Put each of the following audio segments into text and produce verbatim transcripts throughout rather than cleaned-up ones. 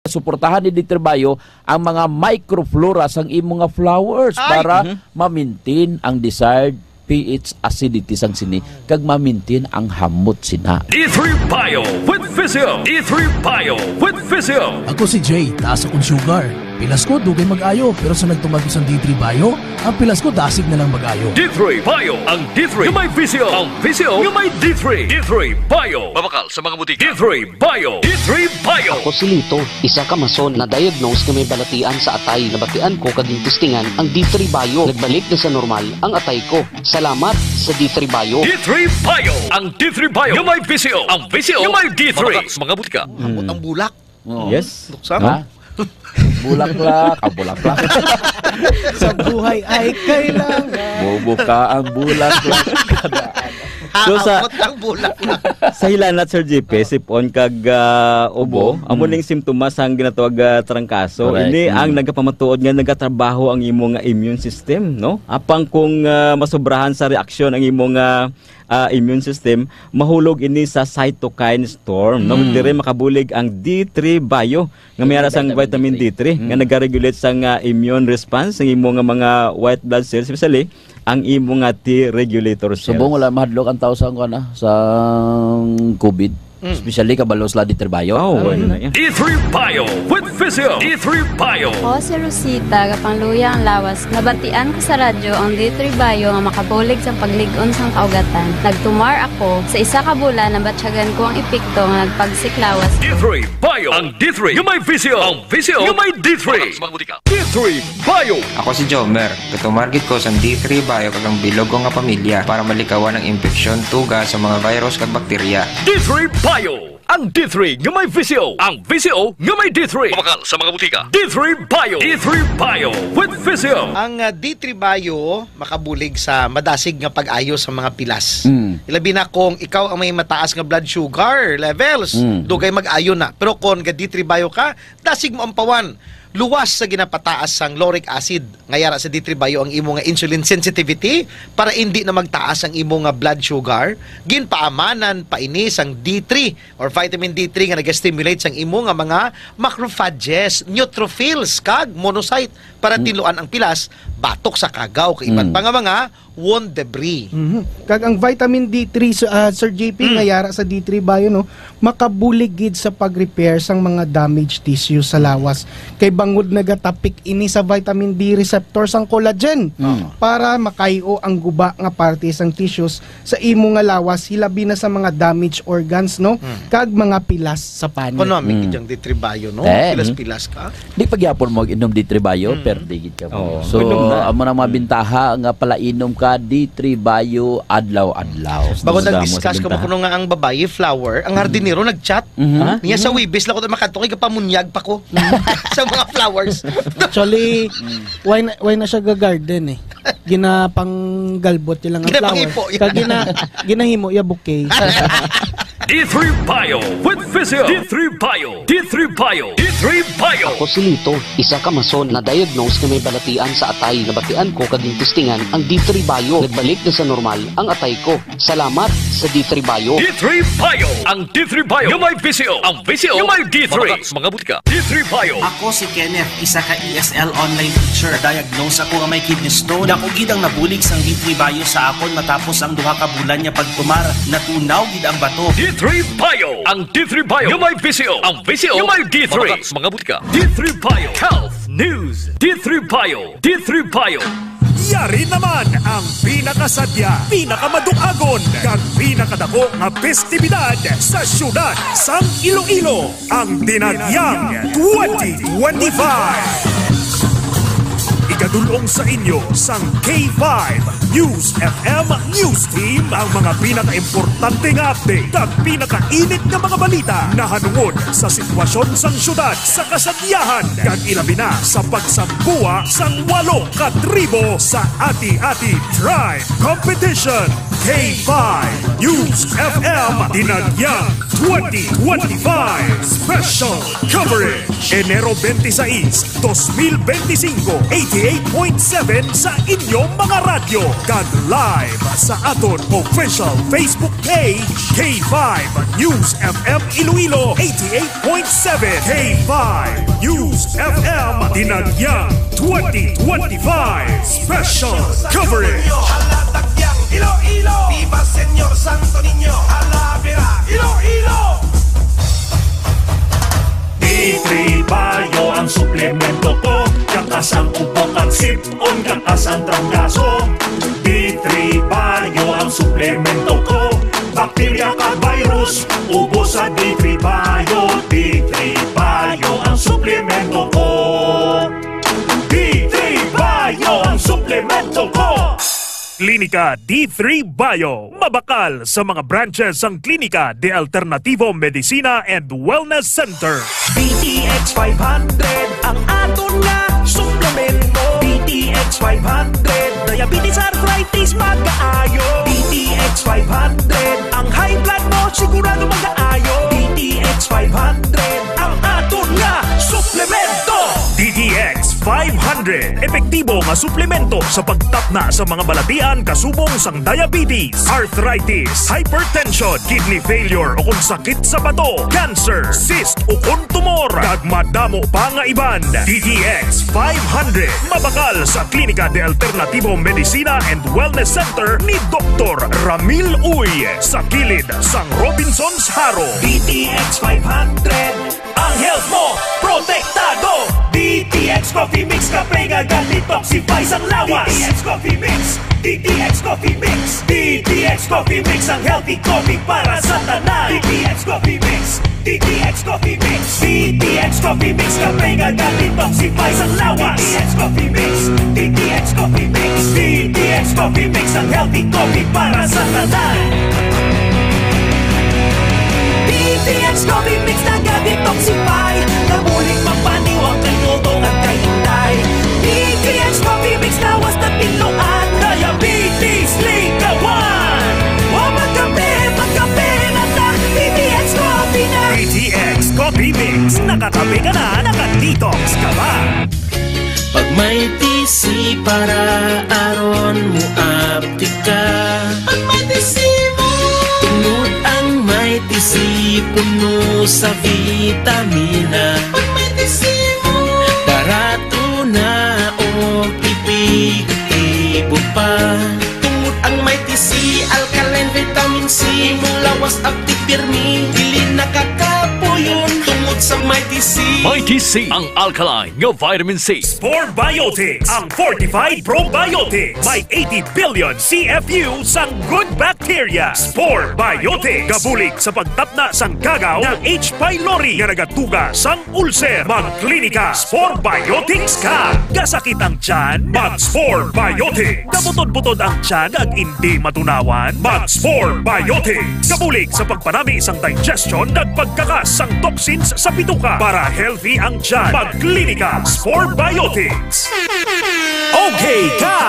Suportahan ni D three Bio ang mga microflora sang imo nga flowers Ay! para Mhm. ma-maintain ang desired P H acidity sang sini kag ma-maintain ang hamot sina. D three Bio with Physio. D three Bio with Physio. Ako si Jay, taas akong sugar. Pilas ko, dugay mag-ayo, pero sa nagtumar ko sang D three Bio, ang pilas ko dasig na lang mag-ayo. D three Bio, ang D three nga may Physio. Ang Physio nga may D three. D three Bio. Mabakal sa mga butika. D three Bio. D three Bio. Ako si Lito, isa ka mason na diagnose nga may balatian sa atay. Nabatian ko kag gintistingan ang D three Bio. Nagbalik na sa normal ang atay ko. Salamat sa D three Bio. D three Bio. Ang D three Bio nga may Physio. Ang Physio nga may D three. Mabakal sa mga butika. Ambot ang bulak. Oo. Yes. Buksan Ha? mo. Bulaklak. Ah, bulaklak. Sa buhay ay kailangan. Bubuka ang bulaklak. Kada So, sa Haabot ang bulaklak. sa hilanat, Sir J P, sipon kag, ah, ubo, Ubo. amo Mm. ning simptomas ang ginatawag, ah, trangkaso. Correct. Ini ang Mm. nagapamatuod nga nagatrabaho ang imo nga immune system, no? Apang kung, ah, masobrahan sa reaksyon ang imo nga, ah, immune system, mahulog ini sa cytokine storm, no? Mm. Diri makabulig ang D three Bio nga may ara sang Vitamin vitamin D three. D three, nga Mm. nagaregulate sang, ah, immune response sang imo nga mga white blood cells, especially ang imo nga T regulator cells. Subong wala mahadlok ang tao sa, kuwan, ah, sa COVID. Mm. Especially kabalo sila D three Bio. Oh, wala na yan. D three Bio with Physio. D three Bio. Ako si Rosita, gapangluya ang lawas. Nabatian ko sa radyo ang D three Bio nga makabulig sa paglig-on sang kaugatan. Nagtumar ako. Sa isa ka bulan, nabatyagan ko ang epekto nga nagpagsik lawas ko. D three Bio. Ang D three nga may Physio. Ang Physio nga may D three. Sa mga butika. D three Bio. Ako si Jomer. Gatumar gid ko sang D three Bio kag ang bilog ko nga pamilya para malikawan ang impeksyon, tuga sa mga virus kag bakterya. D three Bio. Ang D three nga may Physio. Ang Physio nga may D three. Mabakal sa mga butika. D three Bio. D three Bio with Physio. Ang, ah, D three Bio makabulig sa madasig nga pag-ayo sa mga pilas. Mm. Ilabi na kung ikaw ang may mataas nga blood sugar levels, Mm. dugay mag-ayo na. Pero kung ga D three Bio ka, dasig mo ampawan. Luwas sa ginapataas sang lauric acid nga yara sa D three Bio ang imo nga insulin sensitivity para indi na magtaas ang imo nga blood sugar. Ginpaamanan pa ini sang D three or vitamin D three nga naga-stimulate sang imo nga mga macrophages, neutrophils, kag monocyte para Mm. tinluan ang pilas batok sa kagaw kag iban Mm. pa nga mga wound debris. Mhm. Kag ang vitamin D three, sa, ah, Sir J P, Mm. nga yara sa D three Bio, no, makabulig gid sa pag-repair sang mga damaged tissue sa lawas. Kay bangod nagatapik ini sa vitamin D receptor sang collagen Mm. para makayo ang guba nga parte sang tissues sa imo nga lawas, hilabi na sa mga damaged organs, no, Mm. kag mga pilas sa panit. Kuno, may Mm. gid ang D three Bio, no? Te. Pilas-pilas ka. Di pa gyapon mo inom D three Bio, Mm. perdi gid ka mo. Oo. So, Inom na. amo na mga Mm. bintaha nga palainom ka D three Bio adlaw-adlaw. Bako Damo sa nag-discuss ko bintaha. Kuno nga ang babayi, flower, ang hardinero nag-chat. Mhm. Ha? Niya sa Webes lang ko makadto kay gapamunyag pa ko sa mga flowers. Actually, Mm. why na, why na siya ga-garden eh? Ginapanggalbot niya lang ang flower. Ginapangipo, yeah. Kag gina-, ginahimo ya bouquet. D three Bio with Physio. D three Bio. D three Bio. D three Bio. Ako si Lito, isa ka mason na diagnose nga may balatian sa atay. Nabatian ko kag gintistingan ang D three Bio. Nagbalik na sa normal ang atay ko. Salamat sa D three Bio. D three Bio. Ang D three Bio nga may Physio. Ang Physio nga may D three. Mabakal sa mga butika. D three Bio. Ako si Kenneth, isa ka E S L online teacher. Diagnose ako nga may kidney stone. Dako gid ang nabulig sang D three Bio sa akon matapos ang duha ka bulan nga pagtumar. Natunaw gid ang bato. D three Bio. Ang D three Bio nga may Physio. Ang Physio nga may D three. Mabakal sa mga butika. D three Bio. Health News. D three Bio. D three Bio. Yari naman ang pinakasadya, pinakamaduagon, kag pinakadako nga festibidad sa siyudad sang Iloilo, ang Dinagyang twenty twenty-five. Igadul-ong sa inyo sang K five News F M News Team ang mga pinakaimportante nga update kag pinakainit nga mga balita nahanungod sa sitwasyon sang siyudad sa kasadyahan, kag ilabi na sa pagsambuwa sang walo ka tribo sa Ati-Ati Tribe Competition. K five News F M Dinagyang twenty twenty-five Special Coverage, Enero twenty-six, dos mil twenty-singko, eighty-eight point seven sa inyong mga radyo, kag live sa aton official Facebook page, K five News F M Iloilo eighty-eight point seven, K five News F M Dinagyang twenty twenty-five Special Coverage. Halatagyang Iloilo, Viva Señor Santo Niño, Halabera, Iloilo. D three Bio ang suplemento ko, kakas ang ubo kag sip-on, kakas ang trangkaso. D three Bio ang suplemento ko, bakterya kag virus, ubos sa D three Bio. D three Bio ang suplemento ko. D three Bio ang suplemento ko. Klinika D three Bio, mabakal sa mga branches sang Klinika de Alternativo Medicina and Wellness Center. D T X five hundred ang aton nga suplemento. D T X five hundred, diabetes, arthritis, magaayo. D T X five hundred, ang high blood mo sigurado magaayo. D T X five hundred ang aton nga suplemento. D T X five hundred, epektibo nga suplemento sa pagtapna sa mga balatian kasubong sang diabetes, arthritis, hypertension, kidney failure ukon sakit sa bato, cancer, cyst ukon tumor, kag madamo pa nga iban. D T X five hundred, mabakal sa Klinika de Alternativo Medicina and Wellness Center ni Doktor Ramil Uy, sa kilid sang Robinsons Jaro. D T X five hundred, ang health mo protektado. D T X Coffee Mix, kape nga ga-detoxify sang lawas. D T X Coffee Mix, D T X Coffee Mix, D T X Coffee Mix, ang healthy coffee para sa tanan. D T X Coffee Mix, D T X Coffee Mix, D T X Coffee Mix, kape nga ga-detoxify sang lawas. D T X Coffee Mix, D T X Coffee Mix, D T X Coffee Mix, ang healthy coffee para sa tanan. D T X Coffee Mix naga-detoxify, nabulig magpaniwang kay Toto kag kay Inday. D T X Coffee Mix lawas na tinluan, diabetes linggawan. Wa magkape, magkape na ta, D T X Coffee na. D T X Coffee Mix, nakakape ka na, naka-detox ka pa. Pag may T C para aron mo aptik ka. Pag may T C mo. Tungod ang may T C puno sa vitamina. Pag may T C mo. Barato na o epektibo pa. Tungod ang may T C, alkaline vitamin C, mong lawas aptik pirmi, dili nakakapuyon tungod sa may T C. May T C, ang alkaline nga vitamin C. Spore Biotics, ang fortified probiotics. May eighty billion C F U sang good bacteria. Spore Biotics, gabulig sa pagtapna sang gagaw nga H. pylori nga nagatuga sang ulcer. Magklinika Spore Biotics ka. Gasakit ang tiyan? Mag Spore Biotics. Gabutod-butod ang tiyan kag indi matunawan? Mag Spore Biotics. Gabulig sa pagpanami sang digestion kag pagkakas sang toxins sa bituka para healthy ang tiyan. Magklinika Spore Biotics. Okay ka,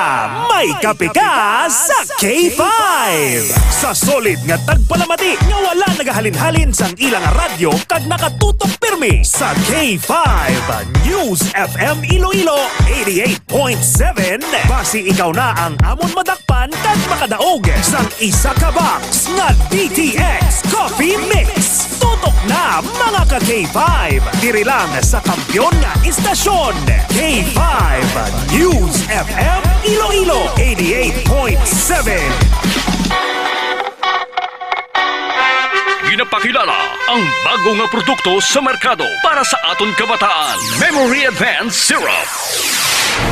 may kape ka sa K five. Sa solid nga tagpalamati nga wala nagahalin-halin sang ilang radyo kag nakatutok pirmi sa K five News F M Iloilo eighty-eight point seven. Basi ikaw na ang amon madakpan kag makadaog sang isa ka box nga D T X Coffee Mix. Tutok na, mga ka K five, diri lang sa kampiyon nga istasyon, K five News F M Iloilo eighty-eight point seven. Ginapakilala ang bago nga produkto sa merkado para sa aton kabataan, Memory Advance Syrup.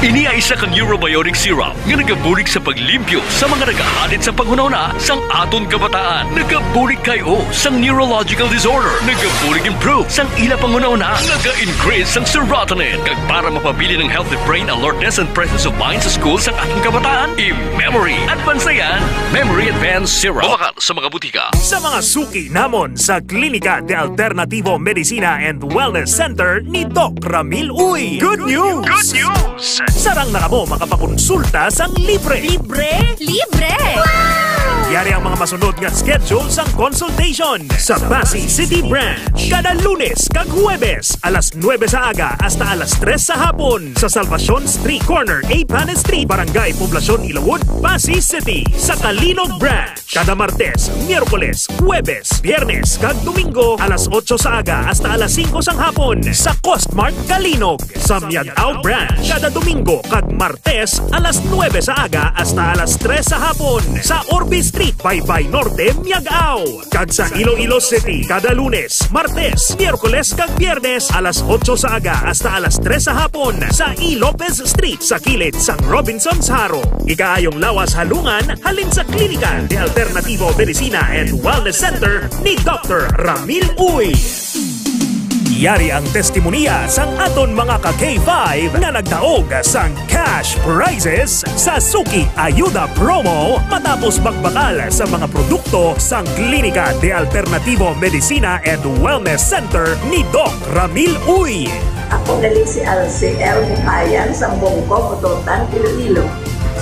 Ini ay isa ka neurobiotic syrup nga nagabulig sa paglimpyo sa mga nagahalin sa panghunahuna sang aton kabataan. Nagabulig kay o sang neurological disorder. Nagabulig improve sang ila panghunahuna. Naga-increase sang serotonin. Kag para mapabilin ang healthy brain alertness and presence of mind sa school sang aton kabataan, i-memory advance na yan. Memory Advance Syrup. Mabakal sa mga butika. Sa mga suki namon sa Klinika de Alternativo Medicina and Wellness Center ni Doc Ramil Uy. Good news! Good news! Sarang na kamo makapakonsulta sang libre. Libre? Libre! Wow! Yari ang mga masunod nga schedule sang consultation. Sa Passi City Branch, kada Lunes kag Huwebes, alas nuebe sa aga hasta alas tres sa hapon. Sa Salvacion Street, corner A Panes Street, Barangay Poblacion, Ilawod, Passi City. Sa Calinog Branch, kada Martes, Miyerkules, Huwebes, Biyernes, kag Domingo, alas otso sa aga hasta alas singko sang hapon. Sa Costmart Calinog, sa Miag-ao Branch, kada Domingo kag Martes, alas nuebe sa aga hasta alas tres sa hapon. Sa Orbe Street, Baybay Norte, Miag-ao. Kag sa Iloilo City, kada Lunes, Martes, Miyerkules, kag Biyernes, alas otso sa aga hasta alas tres sa hapon. Sa E. Lopez Street, sa kilid sang Robinsons Jaro. Ikaayong lawas halungan halin sa Klinika de Alternativo Medicina and Wellness Center ni Doktor Ramil Uy. Yari ang testimonya sang aton mga ka K five nga nagdaog sang cash prizes sa Suki Ayuda Promo matapos magbakal sa mga produkto sang Klinika de Alternativo Medicina and Wellness Center ni Doc Ramil Uy. Ako gali si Alce L. Bukayan sang Bongko, Bututan, Iloilo.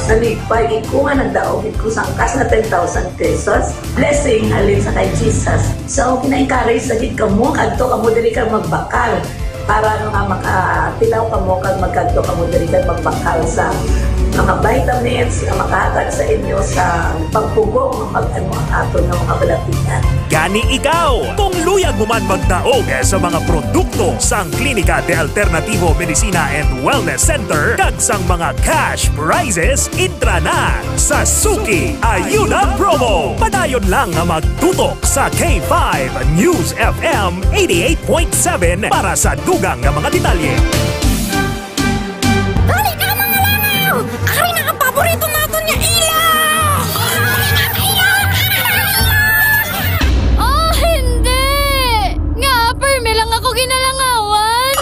Nalipay gid ko nga nagdaog gid ko sang cash nga ten thousand pesos. Blessing halin sa kay Jesus. So, gina-encourage na gid kamo, kadto kamo diri kag magbakal para nga makatilaw kamo kag magkadto kamo diri kag magbakal sa mga vitamins nga makahatag sa inyo sa pagpugo nga mag-ano ang aton nga mga balatian. Gani ikaw, kung luyag mo man magdaog sa mga produkto sang Klinika de Alternativo Medicina and Wellness Center kag sang mga cash prizes, entra na sa Suki Ayuda Promo. Padayon lang nga magtutok sa K five News F M eighty-eight point seven para sa dugang nga mga detalye. Dali na, mga langaw! Ari na ang paborito naton nga ilaw! Oh, hindi! Nga, permi lang ako ginalangawan!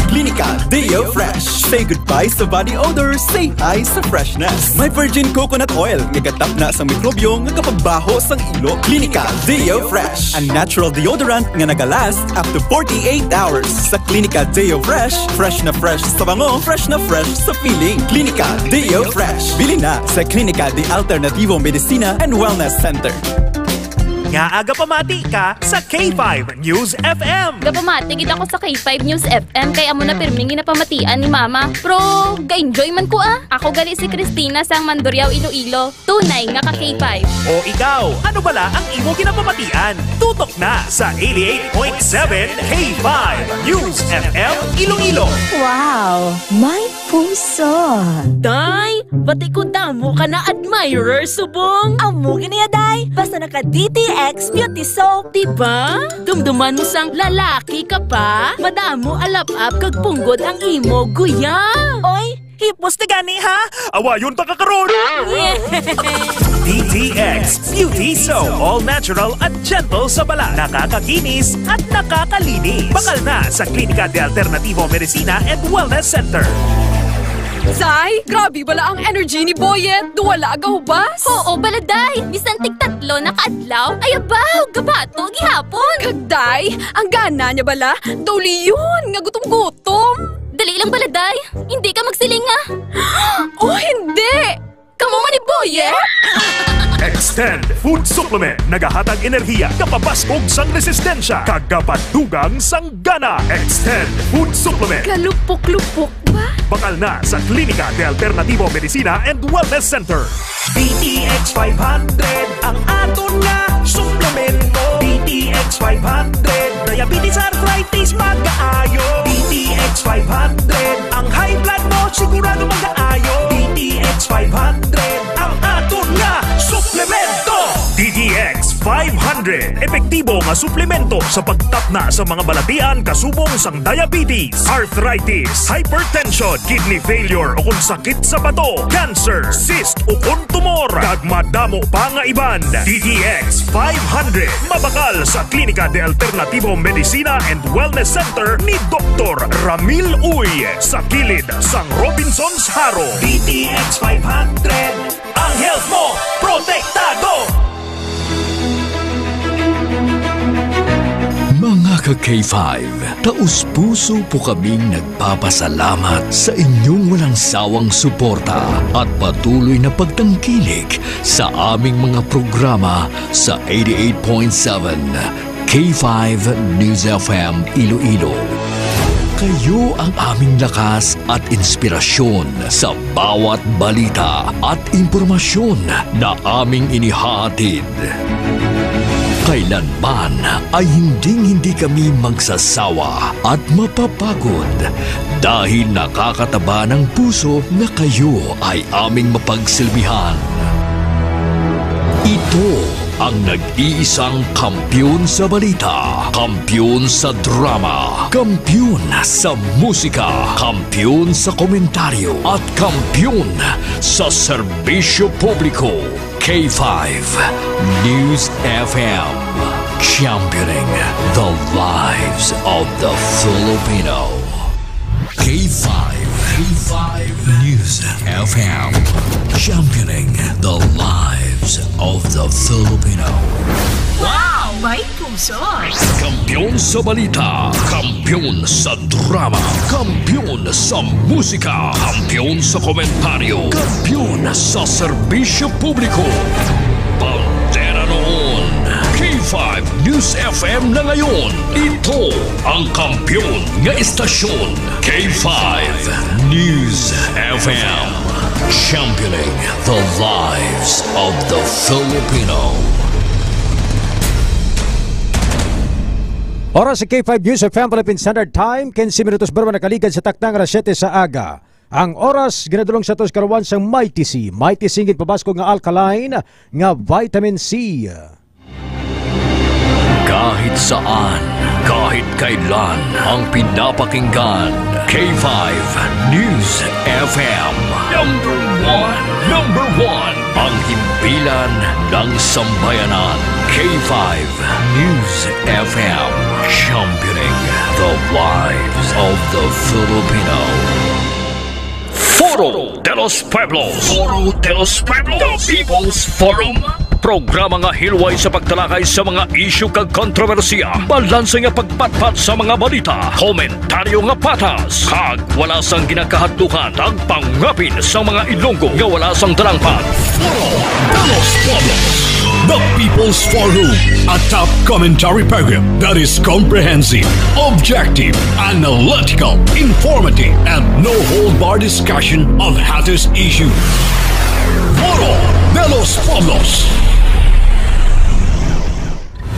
Klinika Deo Fresh. Say goodbye sa body odor, say hi sa freshness. May virgin coconut oil nga gatapna sa mikrobyo nga kapagbaho sang ilo. Klinika Deo Fresh, a natural deodorant nga nagalast up to forty-eight hours. Sa Klinika Deo Fresh, fresh na fresh sa bango, fresh na fresh sa feeling. Klinika Deo Fresh. Bili na sa Klinika de Alternativo Medicina and Wellness Center. Nga aga pamati ka sa K five News F M. Gapamati gid ako sa K five News F M kay amo na pirmi ginapamatian ni Mama. Pero ga-enjoy man ko, ah. Ako gali si Christina sang Mandurriao, Iloilo. Tunay nga ka K five. O ikaw, ano bala ang imo ginapamatian? Tutok na sa eighty-eight point seven K five News F M Iloilo. Wow, may puso. Day, bati ko damo ka na admirer subong. Amo gini ya, day. Basta naka D T X Beauty Soap. Diba? Dumduman mo sang lalaki ka pa. Madamo alap-ap kag punggod ang imo guya. Oy, hipos na gani, ha? Awayon ta ka karon. D T X Beauty Soap. All natural at gentle sa balat. Nakakakinis at nakakalinis. Bakal na sa Klinika de Alternativo Medicina and Wellness Center. Say, grabe bala ang energy ni Boyet. Duwala gahubas. Oo, bala, day. Bisan tig tatlo na ka adlaw, ay abaw, gabato gihapon. Kag, day, ang gana niya bala, daw liyon nga gutom-gutom. Dali lang bala, day. Hindi ka magsiling, ah. Oh, hindi! Kamo man ni Boyet? Extend Food Supplement, nagahatag enerhiya, gapabaskog sang resistensya, kag gapadugang sang gana. Extend Food Supplement. Kalupok-lupok ba? Bakal na sa Klinika de Alternativo Medicina and Wellness Center. D T X five hundred, ang aton nga suplemento. D T X five hundred, diabetes, arthritis, magaayo. D T X five hundred, ang high blood mo sigurado magaayo. D T X five hundred, ang aton nga suplemento. D T X five hundred, epektibo nga suplemento sa pagtapna sa mga balatian kasubong sang diabetes, arthritis, hypertension, kidney failure, o kon sakit sa bato, cancer, cyst, o kon tumor, kag madamo pa nga iban. D T X five hundred, mabakal sa Klinika de Alternativo Medicina and Wellness Center ni Doktor Ramil Uy, sa kilid sang Robinsons Jaro. D T X five hundred, ang health mo protektado! Mga Ka K five, taus-puso po kaming nagpapasalamat sa inyong walang sawang suporta at patuloy na pagtangkilik sa aming mga programa sa eighty-eight point seven K five News F M Iloilo. Kayo ang aming lakas at inspirasyon sa bawat balita at impormasyon na aming inihahatid. Kailanman ay hinding-hindi kami magsasawa at mapapagod dahil nakakataba ng puso na kayo ay aming mapagsilbihan. Ito ang nag-iisang kampiyon sa balita, kampiyon sa drama, kampiyon sa musika, kampiyon sa komentaryo, at kampiyon sa serbisyo publiko. K five News F M, championing the lives of the Filipino. K five, K five News F M, championing the lives of the Filipino. Wow! May puso! Kampiyon sa balita, kampiyon sa drama, kampiyon sa musika, kampiyon sa komentaryo, kampiyon sa serbisyo publiko. Bandera noon, K five News F M na ngayon. Ito ang kampiyon nga istasyon, K five News F M. Championing the lives of the Filipino. Oras sa K five News F M Philippine Standard Time, quince minutos barba nakaligad sa takna nga alas siyete sa aga. Ang oras ginadulong sa aton sa kaluwan sang Mighty C. Mighty C, ginpabaskog nga alkaline nga vitamin C. Kahit saan, kahit kailan, ang pinapakinggan, K five News F M. Number one, number one, ang himpilan ng sambayanan. K five News F M, championing the lives of the Filipino. Foro de los Pueblos. Foro de los Pueblos. The People's Forum. Programa nga hilway sa pagtalakay sa mga isyu kag kontrobersiya, balanse nga pagpatpat sa mga balita, komentaryo nga patas, kag wala sang ginakahadlukan, tagpangapin sa mga Ilonggo nga wala sang dalangpan. Foro de los Pueblos. The People's Forum, a top commentary program that is comprehensive, objective, analytical, informative, and no-hold-bar discussion of hottest issues. Foro de los Pueblos.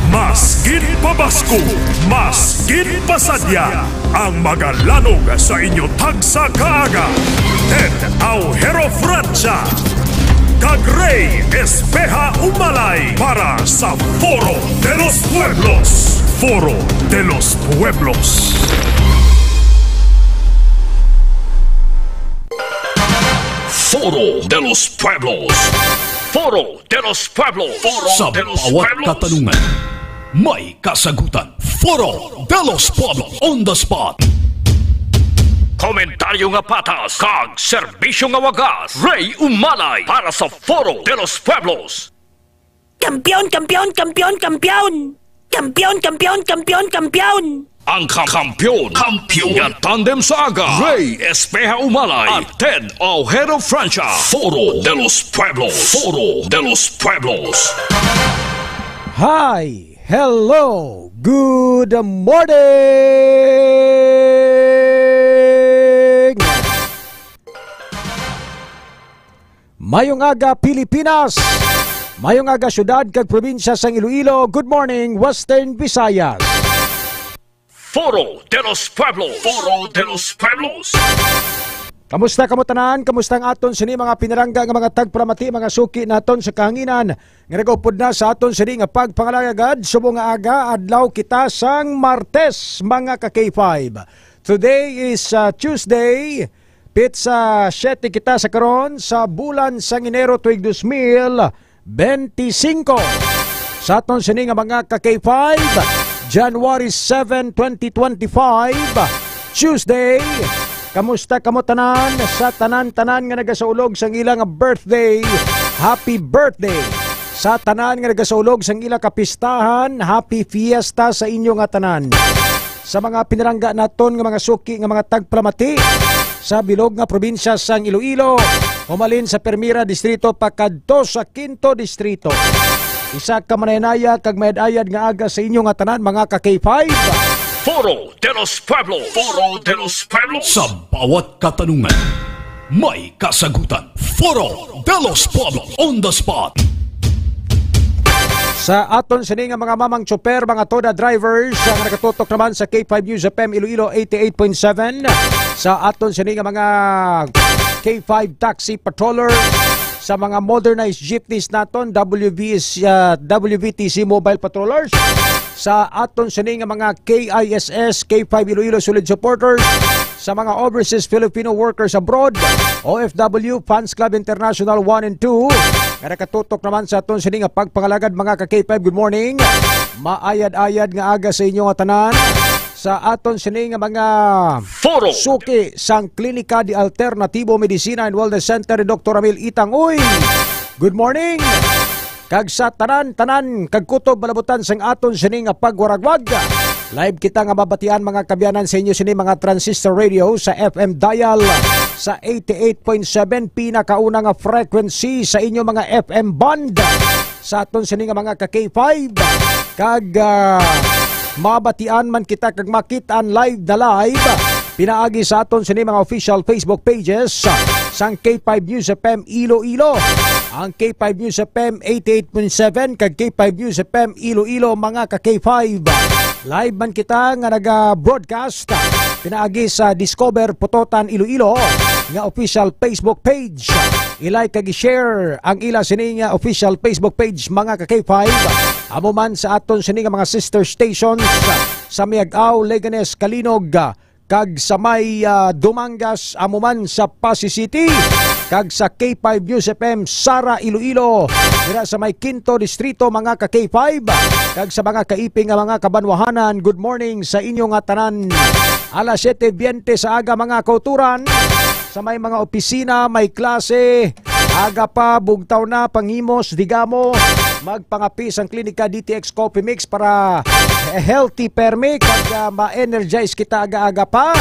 Mas gid pabaskog, mas gid pasadya ang magalanog sa inyo tagsa ka aga. Ted Aujero Francia kag Rey Espeha Umalay para sa Foro de los Pueblos. Foro de los Pueblos. Foro de los Pueblos. Foro de los Pueblos. Sa bawat katanungan, may kasagutan. Foro de los Pueblos on the spot. Komentaryo nga patas kag serbisyo nga wagas. Rey Umalay para sa Foro de los Pueblos. Kampiyon, kampiyon, kampiyon, kampiyon! Kampiyon, kampiyon, kampiyon, kampiyon! Ang kam-, kampiyon, kampiyon nga tandem sa aga, Rey Espeha Umalay at Ted Aujero Francia. Foro de los Pueblos. Foro de los Pueblos. Hi! Hello! Good morning! Mayong aga, Pilipinas! Mayong aga, syudad kag probinsya sang Iloilo. Good morning, Western Visayas! Foro de los Pueblos. Foro de los Pueblos. Kamusta kamo tanan? Kamusta ang aton sini mga pinalangga nga mga tagpalamati, mga suki naton sa kahanginan nga nagaupod na sa aton sini nga pagpangalagad? Subong nga aga, adlaw kita sang Martes, mga ka K five. Today is, uh, Tuesday, Pitsa siyete kita sa karon sa bulan sang Enero tuig dos mil benti singko. Sa aton sini nga mga ka K five, January seven, twenty twenty-five, Tuesday. Kamusta kamo tanan? Sa tanan-tanan nga nagasaulog sang ila nga birthday, happy birthday! Sa tanan nga nagasaulog sang ila kapistahan, happy fiesta sa inyo nga tanan. sa mga pinarangga naton nga mga suki nga mga tagpalamati sa bilog nga probinsya sang Iloilo, humalin sa Primera Distrito pakadto sa Quinto Distrito. Isa ka manaya-naya kag mayad-ayad nga aga sa inyo nga tanan, mga ka K five. Foro de los Pueblos. Foro de los Pueblos. Sa bawat katanungan, may kasagutan. Foro de los Pueblos on the spot. Sa aton sini nga mga mamang tsoper, mga toda drivers, nga nakatutok naman sa K five News F M Iloilo eighty-eight point seven, sa aton sini nga mga K five taxi patroller, sa mga modernized jeepneys naton, W V S, ah, W V T C mobile patrollers, sa aton sini nga mga K I S S, K five Iloilo solid supporters, sa mga overseas Filipino workers abroad, O F W, Fans Club International one and two, nga nakatutok naman sa aton sini nga pagpangalagad, mga ka K five, good morning. Maayad-ayad nga aga sa inyo nga tanan. Sa aton sini nga mga Foro. Suki sang Klinika de Alternativo Medicina and Wellness Center ni Doktor Ramil Itang. Uy, good morning. Kag sa tanan-tanan kag kutob malabutan sang aton sini nga pagwaragwag, live kita nga mabatian, mga kabyanan, sa inyo sini mga transistor radio sa F M dial sa eighty-eight point seven, pinakauna nga frequency sa inyo mga F M band sa aton sini nga mga ka K five. Kag, ah, mabatian man kita kag makitaan live na live pinaagi sa aton sini mga official Facebook pages sang K five News F M Iloilo, ang K five News F M eighty-eight point seven kag K five News F M Iloilo, mga ka K five. Live man kita nga naga-broadcast pinaagi sa Discover Pototan Iloilo nga official Facebook page. I-like kag i-share ang ila sini nga official Facebook page, mga ka K five. Amo man sa aton sini nga mga sister stations sa Miag-ao, Leganes, Calinog, kag sa may, ah, Dumangas, amo man sa Passi City, kag sa K five News F M Sara, Iloilo, dira sa may Quinto Distrito, mga ka K five, kag sa mga kaiping nga mga kabanwahanan. Good morning sa inyo nga tanan. Alas siyete biyente sa aga, mga kauturan, sa may mga opisina, may klase, aga pa, bugtaw na, panghimos, digamo, magpangapi sang Klinika D T X Coffee Mix para healthy permi, kag, ah, ma-energize kita aga-aga pa.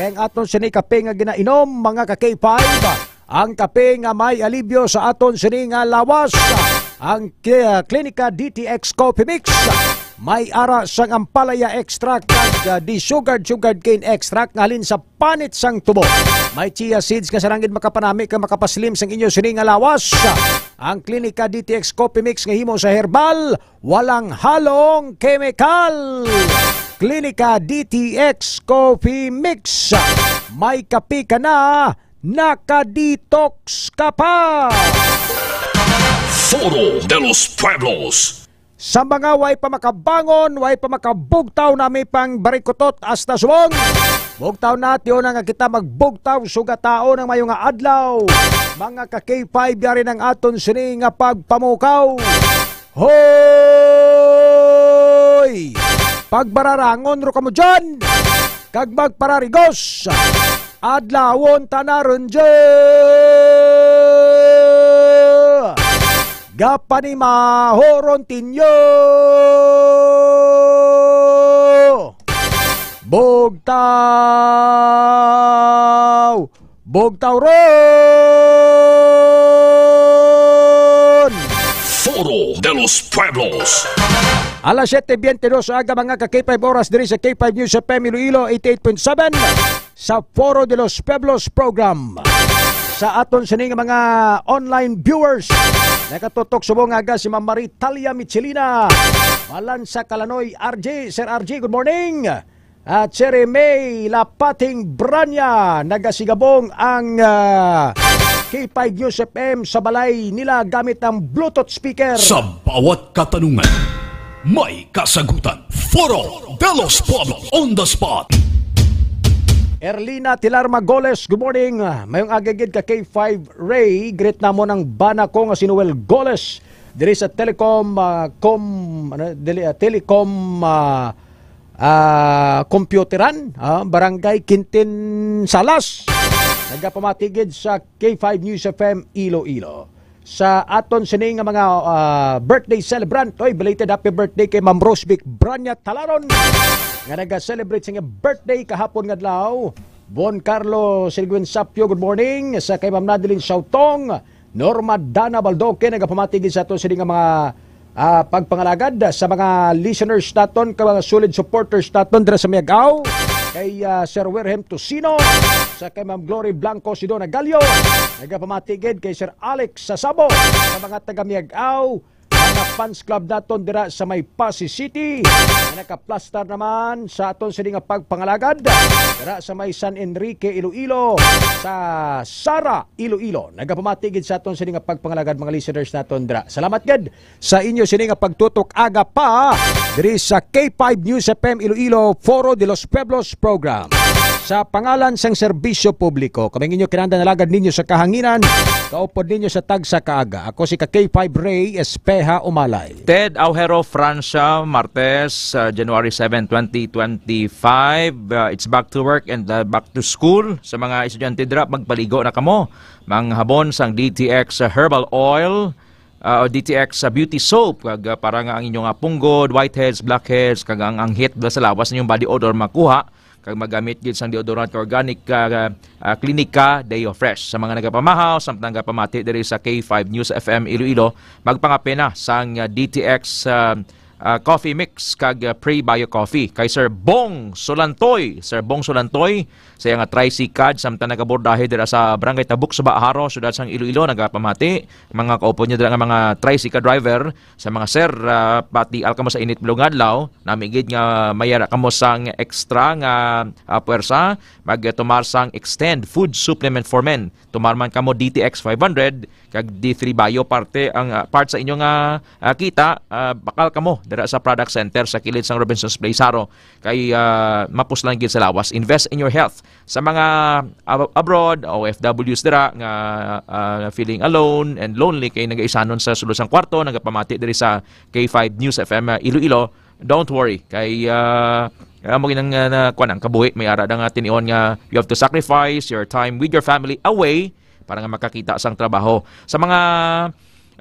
Kay ang aton sini kape nga ginainom, mga ka K five, ang kape nga may alibyo sa aton sini nga lawas. Ang K-, Klinika D T X Coffee Mix may ara sang ampalaya extract kag, ah, desugared sugarcane extract nga halin sa panit sang tubo. May chia seeds nga sarangin makapanami kag makapaslim sang inyo sini nga lawas. Ang Klinika D T X Coffee Mix nga himo sa herbal, walang halong kemikal. Klinika D T X Coffee Mix. May kape ka na, naka-detox ka pa. Foro de los Pueblos. Sa mga way pa makabangon, way pa makabugtaw, nami pang barikutot hasta subong. Bugtaw na, tiyo na nga kita magbugtaw, sugataon ang mayo nga adlaw. Mga ka K five, yari ng aton sini nga pagpamukaw. Hoy! Pagbararangon ro kamo dyan, kag magpararigos. Adlawon ta na ron dyan. Gapanimaho ron tinyo. Bugtaw! Bugtaw ron! Foro de los Pueblos. Alas siyete biyente dos aga, mga ka K five, oras diri sa K five News F M Iloilo, eighty-eight point seven. Sa Foro de los Pueblos program. Sa aton sini nga mga online viewers, nakatutok subong nga aga si Ma'am Marie Talia Michelina, Malansa Kalanoy, R J, Sir R J, good morning. At Sir May Lapating Branya, nagasigabong ang, ah, K five News F M sa balay nila gamit ang Bluetooth speaker. Sa bawat katanungan, may kasagutan. Foro de los Pueblos on the spot. Erlina Tilarma Goles, good morning. Mayong aga gid ka K five Ray, greet namon ang bana ko nga si Noel Goles diri sa Telecom, ah, com, ano, dili, ah, Telecom, ah, ah, Computeran, ah, Barangay Quintin Salas. Nagapamati gid sa K five News F M Iloilo. Sa aton sini nga mga, ah, birthday celebrant, oy, belated happy birthday kay Ma'am Rosvic Branya Talaron. nga naga-celebrate sa iyang birthday kahapon nga adlaw. Bon Carlo Silguin Sapio, good morning. Sa kay Ma'am Nadeline Sautong, Norma Dana Baldoque, nagapamati gid sa aton sini nga mga, ah, pagpangalagad sa mga listeners naton, kag mga solid supporters naton dira sa Miag-ao. Kay, ah, Sir Wilhelm Tocino, sa kay Ma'am Glory Blanco, si Donna Gallo, nagapamati gid kay Sir Alex Sasabo, sa mga taga Miag-ao, mga fans club naton dira sa may Passi City, nga nakaplastar naman sa aton sini nga pagpangalagad dira sa may San Enrique, Iloilo, sa Sara, Iloilo. Nagapamati gid sa aton sini nga pagpangalagad, mga listeners naton dira. Salamat gid sa inyo sini nga pagtutok aga pa diri sa K five News F M Iloilo, Foro de los Pueblos program. Sa pangalan sang serbisyo publiko, kami ang inyo kinahanglan, alagad ninyo sa kahanginan, kaupod ninyo sa tagsa ka aga. Ako si ka K five Ray Espeha Umalay. Ted Aujero Francia, Martes, uh, January seven, twenty twenty-five. Uh, it's back to work and, uh, back to school. Sa mga estudyante dira, magpaligo na kamo. Manghabon sang D T X Herbal Oil, uh, o D T X, uh, Beauty Soap, kag, uh, para nga ang inyong, uh, punggod, whiteheads, blackheads, kag ang, ang heat sa lawas ninyong body odor makuha, kag magamit gid sang deodorant kag organic, uh, uh, Clinica Deo Fresh. Sa mga nagapamahaw, samtang nagapamati diri sa K five News F M Iloilo, magpangape na sang, uh, D T X, uh, uh, Coffee Mix kag, uh, Prebio Coffee kay Sir Bong Sulantoy. Sir Bong Sulantoy, sa iya nga tricycad, samtang nagabordahe dira sa Barangay Tabuk, Suba, Jaro, siyudad sang Iloilo, nagapamati. Mga kaupo niyo dira nga mga tricycad driver, sa mga sir, ah, patial kamo sa init, bulong adlaw, nami gid nga mayara kamo sang extra nga, ah, puwersa, magtumar sang Extend Food Supplement for Men. Tumar man kamo D T X five hundred kag D three Bio, parte ang, ah, part sa inyo nga, ah, kita, ah, bakal kamo dira sa product center sa kilid sang Robinsons Place, Jaro. Kay, ah, mapuslan gid sa lawas. Invest in your health. Sa mga ab-, abroad, O F Ws dira nga, ah, feeling alone and lonely, kay nagaisanon sa sulod sang kwarto, nagapamati diri sa K five News F M, ah, Iloilo, don't worry. Kay, ah, amo ginang, ah, na, kuwan, ang kabuhi, may ara da nga tinion nga you have to sacrifice your time with your family away para nga makakita sang trabaho. Sa mga,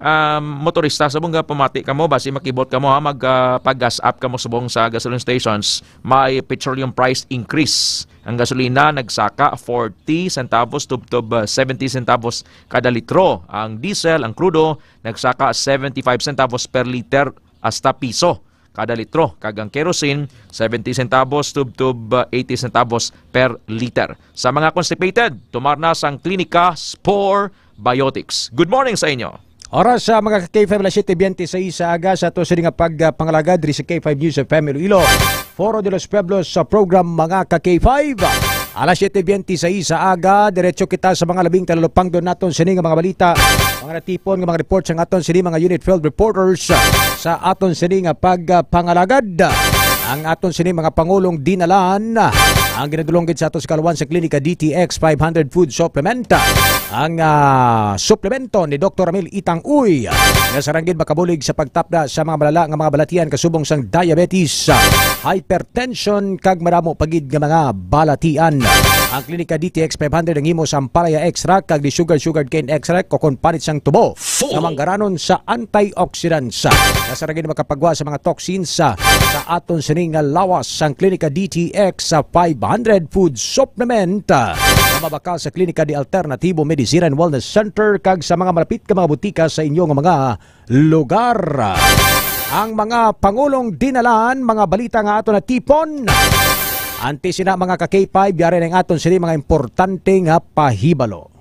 um, motorista, subong nga pamati kamo, basi makibot kamo, ha, mag, ah, pag-gas up kamo subong sa gasoline stations, may petroleum price increase. Ang gasolina nagsaka forty centavos tubtob, ah, seventy centavos kada litro. Ang diesel, ang krudo, nagsaka seventy-five centavos per liter hasta piso kada litro, kag ang kerosene, seventy centavos tubtob, ah, eighty centavos per liter. Sa mga constipated, tumar na sang Klinika Spore Biotics. Good morning sa inyo. Oras sa mga ka-K five, alas siyete biyente sa isa aga sa ato sini nga pag, ah, pangalagad diri sa K five News F M Iloilo, Foro de los Pueblos, sa program Mga ka-K five. Alas siyete biyente sa isa aga, diretso kita sa mga labing talupangdon naton sini nga mga balita, mga natipon nga mga report sang aton sini mga unit field reporters sa aton sini nga pagpangalagad. Ang aton sini mga pangulong dinalan ang ginadulong gid sa aton sa kaluan sa Klinika D T X five hundred Food Supplement. Ang, ah, suplemento ni Doktor Ramil Itang Uy nga sarang gid makabulig sa pagtapda sa mga malala nga mga balatian kasubong sang diabetes, hypertension, kag madamo pa gid nga mga balatian. Ang Klinika D T X five hundred ang himo sa ampalaya extract kag di sugar sugared cane extract, o kon panit sang tubo nga manggaranon sa antioxidants. Nga sarang gid makapagwa sa mga toxins sa, sa aton sini nga lawas. Ang Klinika D T X five hundred Food Supplement, ah, nga mabakal sa Klinika de Alternativo Medicina and Wellness Center kag sa mga malapit nga mga butika sa inyong mga lugar. Ang mga pangulong dinalan, mga balita nga ato natipon. Antes sina, mga ka-K five, yari na ang aton sini mga importante nga pahibalo.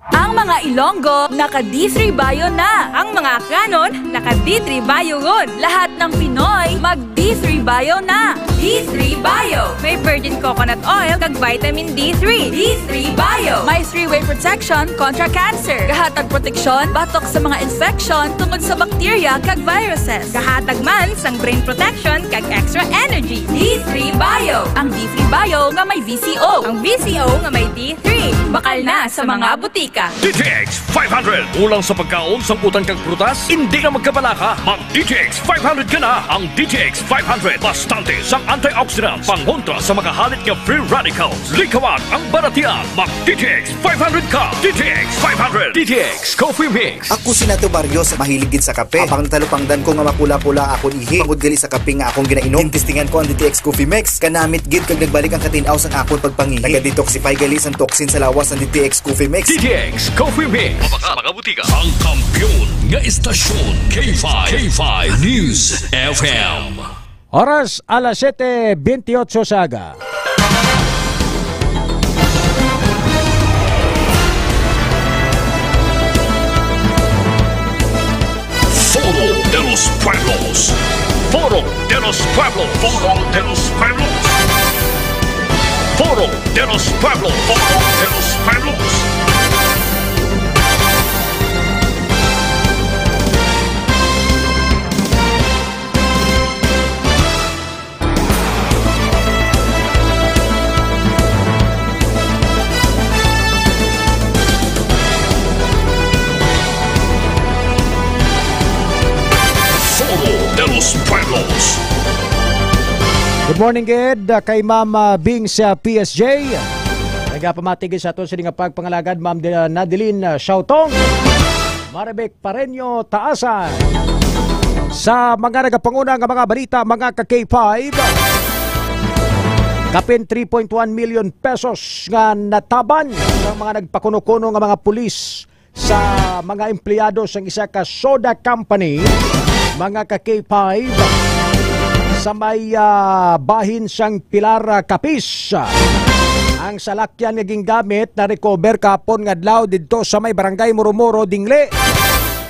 Ang mga Ilonggo naka D three Bio na. Ang mga Akranon naka D three Bio ron. Lahat ng Pinoy mag D three Bio na. D three Bio. May virgin coconut oil kag vitamin D three. D three Bio. May three-way protection kontra cancer. Gahatag proteksyon batok sa mga infection tungod sa bakterya kag viruses. Gahatag man sang brain protection kag extra energy. D three Bio. Ang D three Bio nga may V C O. Ang V C O nga may D three. Bakal na sa mga butika. D T X five hundred. Kulang sa pagkaon, sangkutan kag prutas? Hindi na magkabalaka. Mag D T X five hundred ka na. Ang D T X five hundred, bastante sang antioxidants, pangontra sa mga halit nga free radicals. Likawan ang baratian. Mag D T X five hundred ka. D T X five hundred. D T X Coffee Mix. Ako si Nato Barrios, mahilig gid sa kape. Apang natalupangdan ko nga mapula-pula akon ihi tungod gali sa kape nga akong ginainom. Gintistingan ko ang D T X Coffee Mix. Kanamit gid kag nagbalik ang katin-aw sang akon pagpangihi. Naga-detoxify gali sang toxin sa lawas ang D T X Coffee Mix. D T X Coffee Mix. Mabakal sa mga butika. Ang kampiyon nga istasyon, K five, K five News F M. Oras, alas siyete bentiocho sa aga. Foro de los Pueblos. Foro de los Pueblos. Foro de los Pueblos. Foro de los Pueblos. Foro de los Pueblos. Foro de los Pueblos. Good morning gid, uh, kay Ma'am, uh, Bing sa P S J. Nagapamati gid sa aton sini nga pagpangalagad, Ma'am De-, Nadeline, uh, Shautong. Marivic Pareño Taasan. Sa mga nagapanguna nga mga balita, mga ka-K five, kapin three point one million pesos nga nataban sa mga nagpakuno-kuno nga mga pulis sa mga empleyado sang isa ka soda company, mga ka-K five, sa may, ah, bahin sang Pilar, ah, Capiz. Ang salakyan nga gingamit na-recover kahapon nga adlaw didto sa may barangay Murumuro, Dingle.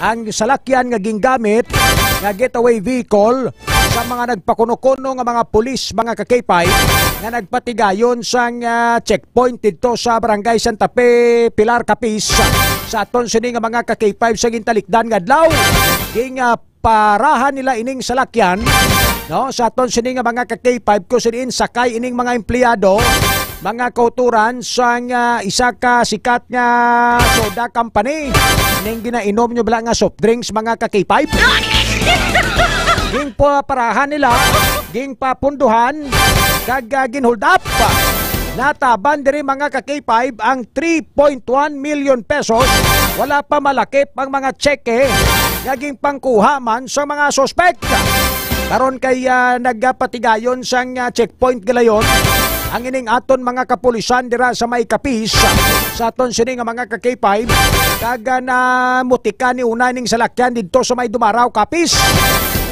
Ang salakyan nga gingamit nga getaway vehicle sa mga nagpakuno-kuno nga mga pulis, mga ka-K five, nga nagpatigayon sang, ah, checkpoint didto sa Barangay Santa Fe, Pilar, Capiz, sa aton sini nga mga ka-K five sa gintalikdan nga adlaw. Ging, ah, parahan nila ining salakyan, no, sa aton sini nga mga ka-K five, kung sin-in sakay ining mga empleyado, mga kauturan sang, ah, isa ka sikat nga soda company, ning ginainom nyo bala nga soft drinks, mga ka-K five. Ginpaparahan nila, ginpapunduhan, kag, ah, ginhold up. Nataban diri, mga ka-K five, ang three point one million pesos. Wala pa malakip ang mga tseke nga ginpangkuha man sa mga suspek. Karon kay, ah, nagapatigayon sang, ah, checkpoint galayon ang ining aton mga kapulisan dira sa may Capiz, sa aton sini nga mga ka-K five, kag, ah, namutika ni una ning salakyan didto sa may Dumaraw, Capiz.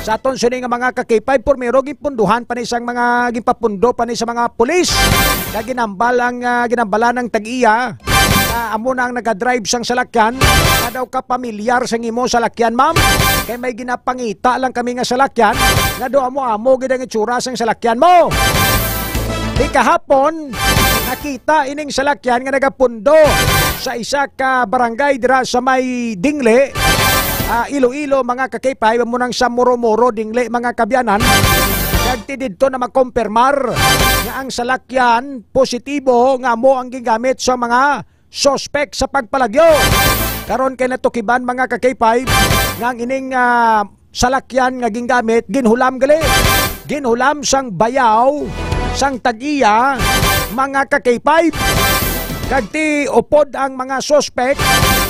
Sa aton sini nga mga ka-K five, primero ginpunduhan pa ni sang mga, ginpapundo pa ni sa mga pulis. Kag ginambal ang, ah, ginambalan ang tag-iya nga amo na ang nagadrive sang salakyan, nga daw kapamilyar sang imo salakyan, ma'am. Kay may ginapangita lang kami nga salakyan, nga daw amo-amo gid ang itsura sang salakyan mo. Di kahapon, nakita ining salakyan nga nagapundo sa isa ka barangay dira sa may Dingle, ah, Iloilo, mga ka-K five, amo nang sa Moro-Moro, Dingle, mga kabyanan. Kag ti didto na makompirmar nga ang salakyan positibo nga amo ang gingamit sa mga suspek sa pagpalagyo. Karon kay natukiban, mga ka-K five, nga ang ining, ah, salakyan nga gingamit, ginhulam gali. Ginhulam sang bayaw sang tag-iya, mga ka-K five. Kag ti upod ang mga suspek,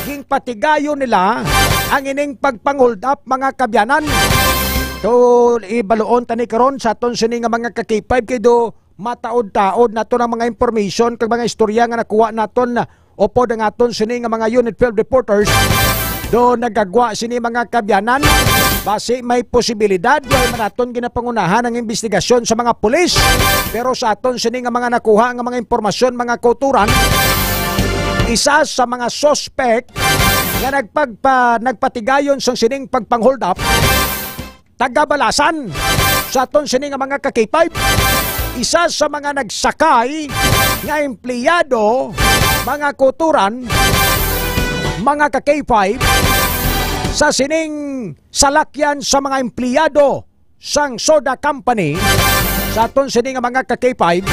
ginpatigayon nila ang ining pagpang-hold up, mga kabyanan. So, ibaluon tani karon sa aton sini nga mga ka-K five, kay do mataod-taod naton ang mga information kag mga istorya nga nakuha naton upod ang aton sini nga mga Unit twelve reporters. Do nagagwa sini, mga kabyanan. Basi may posibilidad, way man naton ginapangunahan ang investigasyon sa mga pulis. Pero sa aton sini nga mga nakuha nga mga impormasyon, mga kauturan, isa sa mga suspek nga nagpagpa-, nagpatigayon sang sining pagpang-hold up, taga Balasan, sa aton sini nga mga ka-K five. Isa sa mga nagsakay nga empleyado, mga kauturan, mga ka-K five, sa sining salakyan sa mga empleyado sang soda company, sa aton sini nga mga ka-K five,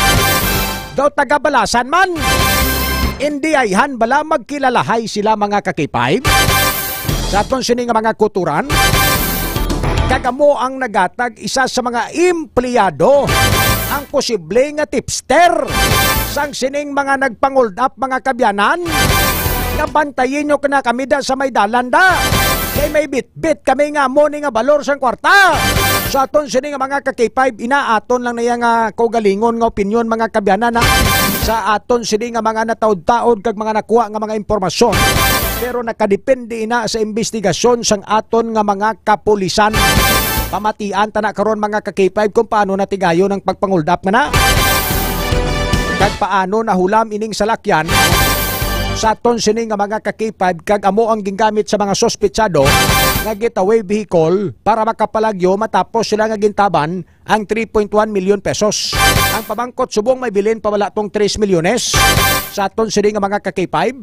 daw taga Balasan man. Indi ayhan bala magkilalahay sila, mga ka-K five? Sa aton sini nga mga kuturan, kag amo ang nagatag isa sa mga empleyado ang posible nga tipster sang sining mga nagpanghold up, mga kabyanan, nga bantayin nyo kana kami da sa may dalan da. Kay may bit bit kami nga amo ni nga balor sang kwarta. Sa aton sini nga mga ka-K five, ina aton lang na iya nga kaugalingon nga opinyon, mga kabyanan, ha. Sa aton sini nga mga nataod-taod kag mga nakuha nga mga impormasyon, pero nakadepende ina sa imbestigasyon sang aton nga mga kapulisan. Pamatian ta na karon, mga ka-K five, kung paano natigayon ang pagpanghold up nga na kag paano nahulam ining salakyan sa aton sini nga mga ka-K five, kag amo ang gingamit sa mga suspetsado nga getaway vehicle para makapalagyo matapos sila nga gintaban ang three point one million pesos. Ang pamangkot subong may bilin pa bala tong tres milyones sa aton sini nga mga ka-K five.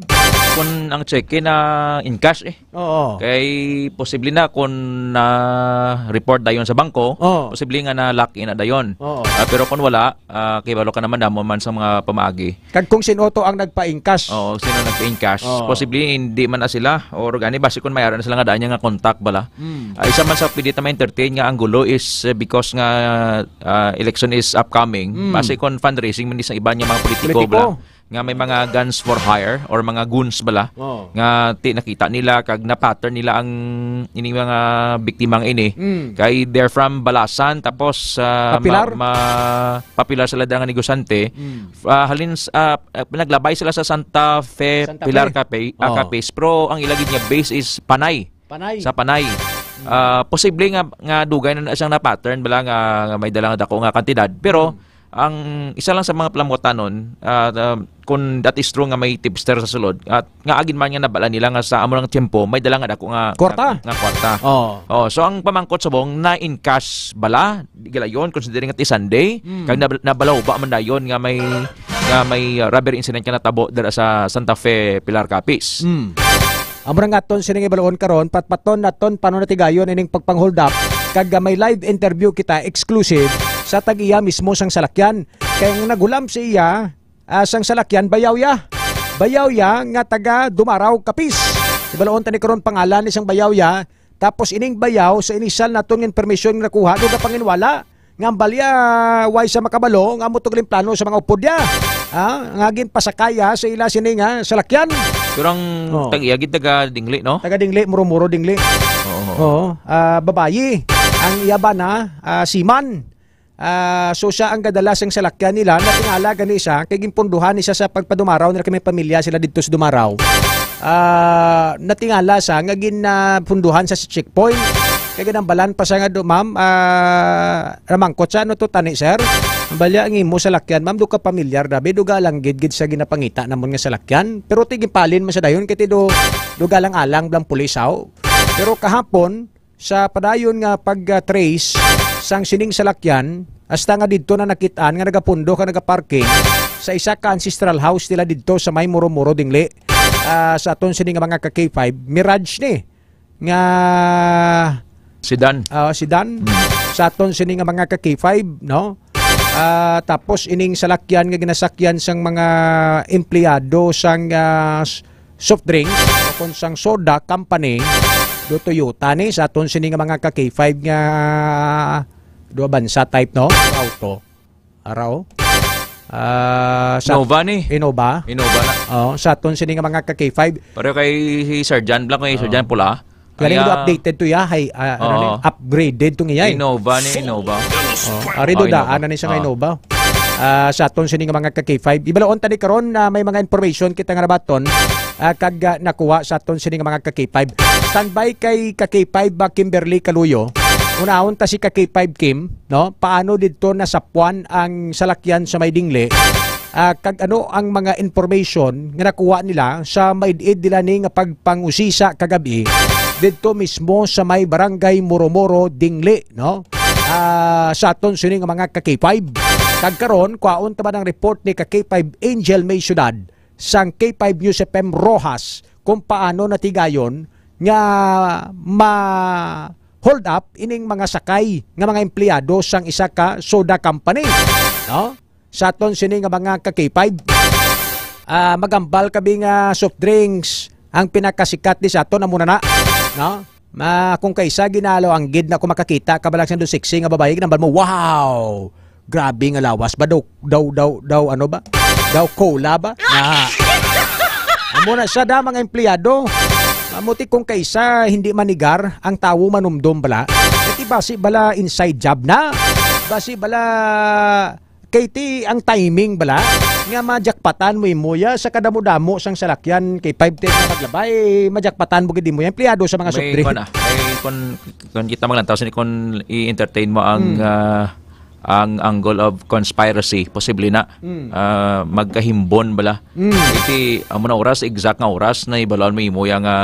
Kung ang cheque na in cash eh. Oo. Kay posible na kung na-report dayon sa bangko, Oo. posible nga na-lock in na dayon. Oo. Ah, pero kung wala, ah, kay balo ka naman damo man sa mga pamaagi. Kag kung sino to ang nagpa-encash. Oo, sino nagpa-encash? Oo. Posible hindi man na sila or gani basi kung may ara na sila nga daan niya nga contact bala. Mm. Ah, isa man sa pwede ta ma-entertain nga anggulo is, eh, because nga, ah, election is upcoming. Mm. Basi kung fundraising man isang iban nga mga politiko Politiko. bala nga may mga guns for hire or mga goons bala Oo. nga ti nakita nila kag na-pattern nila ang ini mga biktimang ini. Mm. Kay they're from Balasan tapos, ah, Papilar? ma-, ma-, popular sila dira nga negosyante. Mm. Ah, halin s-, ah, ah, naglabay sila sa Santa Fe Santa Pilar Fe. Cafe, ah, Oh. Cafes, pero ang ila gid nga base is Panay. Panay. Sa Panay. Mm. Ah, posible nga, nga dugay na siyang na-pattern bala nga, nga may dala nga dako nga kantidad. Pero Mm. ang isa lang sa mga palamutanon, ah, ah, kung that is true nga may tipster sa sulod, at nga agin man nga nabala nila nga sa amo lang tiyempo, may dala nga dako nga Kwarta. nga, nga kwarta. Oh. Oh, so ang pamangkot subong na in cash bala, gilayon considering nga ti Sunday, Mm. kag nab-, nabalaw ba man dayon nga may, nga may, uh, robbery incident nga natabo dira sa Santa Fe, Pilar Capiz. Mm. Amo na nga aton sining ibaluon karon, patpaton naton paano natigayon ining pagpang-hold up, kag, uh, may live interview kita exclusive sa tag-iya mismo sang salakyan. Kay ang naghulam sa iya, ah, sang salakyan, bayaw ya. Bayaw ya nga taga Dumaraw, Capiz. Ibaluon tani karon pangalan ni sang bayaw ya. Tapos ining bayaw sa inisyal naton nga impormasyon nga nakuha, duga panginwala nga ang balya, way sa makabalo nga amo to gali ang plano sa mga upod ya. Ha? Nga ginpasakaya sa ila sini nga salakyan. Pero ang Oh. tag-iya gid taga Dingli, no? Taga Dingli, Muromuro, Dingli. Oo. Oo. Ah, babayi. Ang iya bana, ah, seaman. Ah, so siya ang gadala sang salakyan nila. Natingala gani siya kay ginpunduhan ni siya sa pagpadumaraw nila kay may pamilya sila didto sa Dumaraw. Ah, natingala siya nga gin, ah, punduhan sa checkpoint. Kay ginambalan pa siya nga do, "Ma'am, ah, ramangkot siya, ano to tani, sir?" Ang balya ang imo salakyan, ma'am, do ka pamilyar dabi, duga lang gid gid sa ginapangita namon nga salakyan. Pero ti ginpalin man siya dayon kay ti do, duga lang alang blang pulis, haw. Pero kahapon, sa padayon nga pag-trace sang sining salakyan, hasta nga didto na nakit-an nga nagapundo ka nagaparking sa isa ka ancestral house nila didto sa may Muromuro, Dingli. Ah, sa aton sini nga mga ka K five, Mirage ni nga Sedan. Ah, sedan. Mm. Sa aton sini nga mga ka K five, no? Ah, tapos ining salakyan nga ginasakyan sang mga empleyado sang, ah, s-, soft drinks o kon sang soda company, do Toyota ni sa aton sini nga mga ka K five nga do Avanza type, no? Auto. Araw. Ah, sa Innova ni. Innova. Innova na. Oh, sa aton sini nga mga ka K five. Pareho kay si Sir John Blanc, kay Sir Oh. John Pula. Galing Ay, do ah, updated to ya, hay, ah, ano Oo. ni, upgraded to niya, eh. Innova ni, Innova. Oh, ari do Innova. Daan na ni sa Ah. Innova. Ah, sa aton sini nga mga ka K five. Ibalaon tani karon na may mga information kita nga nabaton, ah, kag, ah, nakuha sa aton sini nga mga ka K five. Standby kay ka K five ba, Kimberly Kaluyo. Unahon ta si ka K five Kim, no? Paano didto nasapuan ang salakyan sa may Dingli? Ah, kag ano ang mga information nga nakuha nila sa maid-id nila ni nga pagpangusisa kagabi didto mismo sa may barangay Muromuro, Dingli, no? Ah, sa aton sini nga mga ka K five. Kag karon, kwaon ta man ang report ni ka K five Angel May Ciudad sang K five News F M Roxas kung paano natigayon nga ma-hold up ining mga sakay nga mga empleyado sang isa ka soda company, no? Sa aton sini nga mga ka K five. ah, magambal ka bi nga soft drinks ang pinakasikat di sa aton, amo na na, no? Ma, kung kaisa ginalo ang gid na kung makakita ka balang sa do sexy nga babayi, ginambal mo, "Wow! Grabe nga lawas ba daw, daw, daw, daw, ano ba? Daw cola ba?" Na. Amo na siya da, mga empleyado. Amo ti kung kaisa hindi manigar ang tawo manumdom bala. Kay ti basi bala inside job na. Basi bala kay ti ang timing bala nga majakpatan mo imo ya sa kadamo-damo sang salakyan kay five ten nga maglabay, majakpatan mo gid imo ya empleyado sa mga soft May drink. Kuwan, ah, may kun, kun kita maglantaw sini kun i-entertain mo ang, Hmm. ah, ang angle of conspiracy, posible na, Hmm. ah, magkahimbon bala. Hmm. Iti amo na oras, exact nga oras na ibalon mo imo ya nga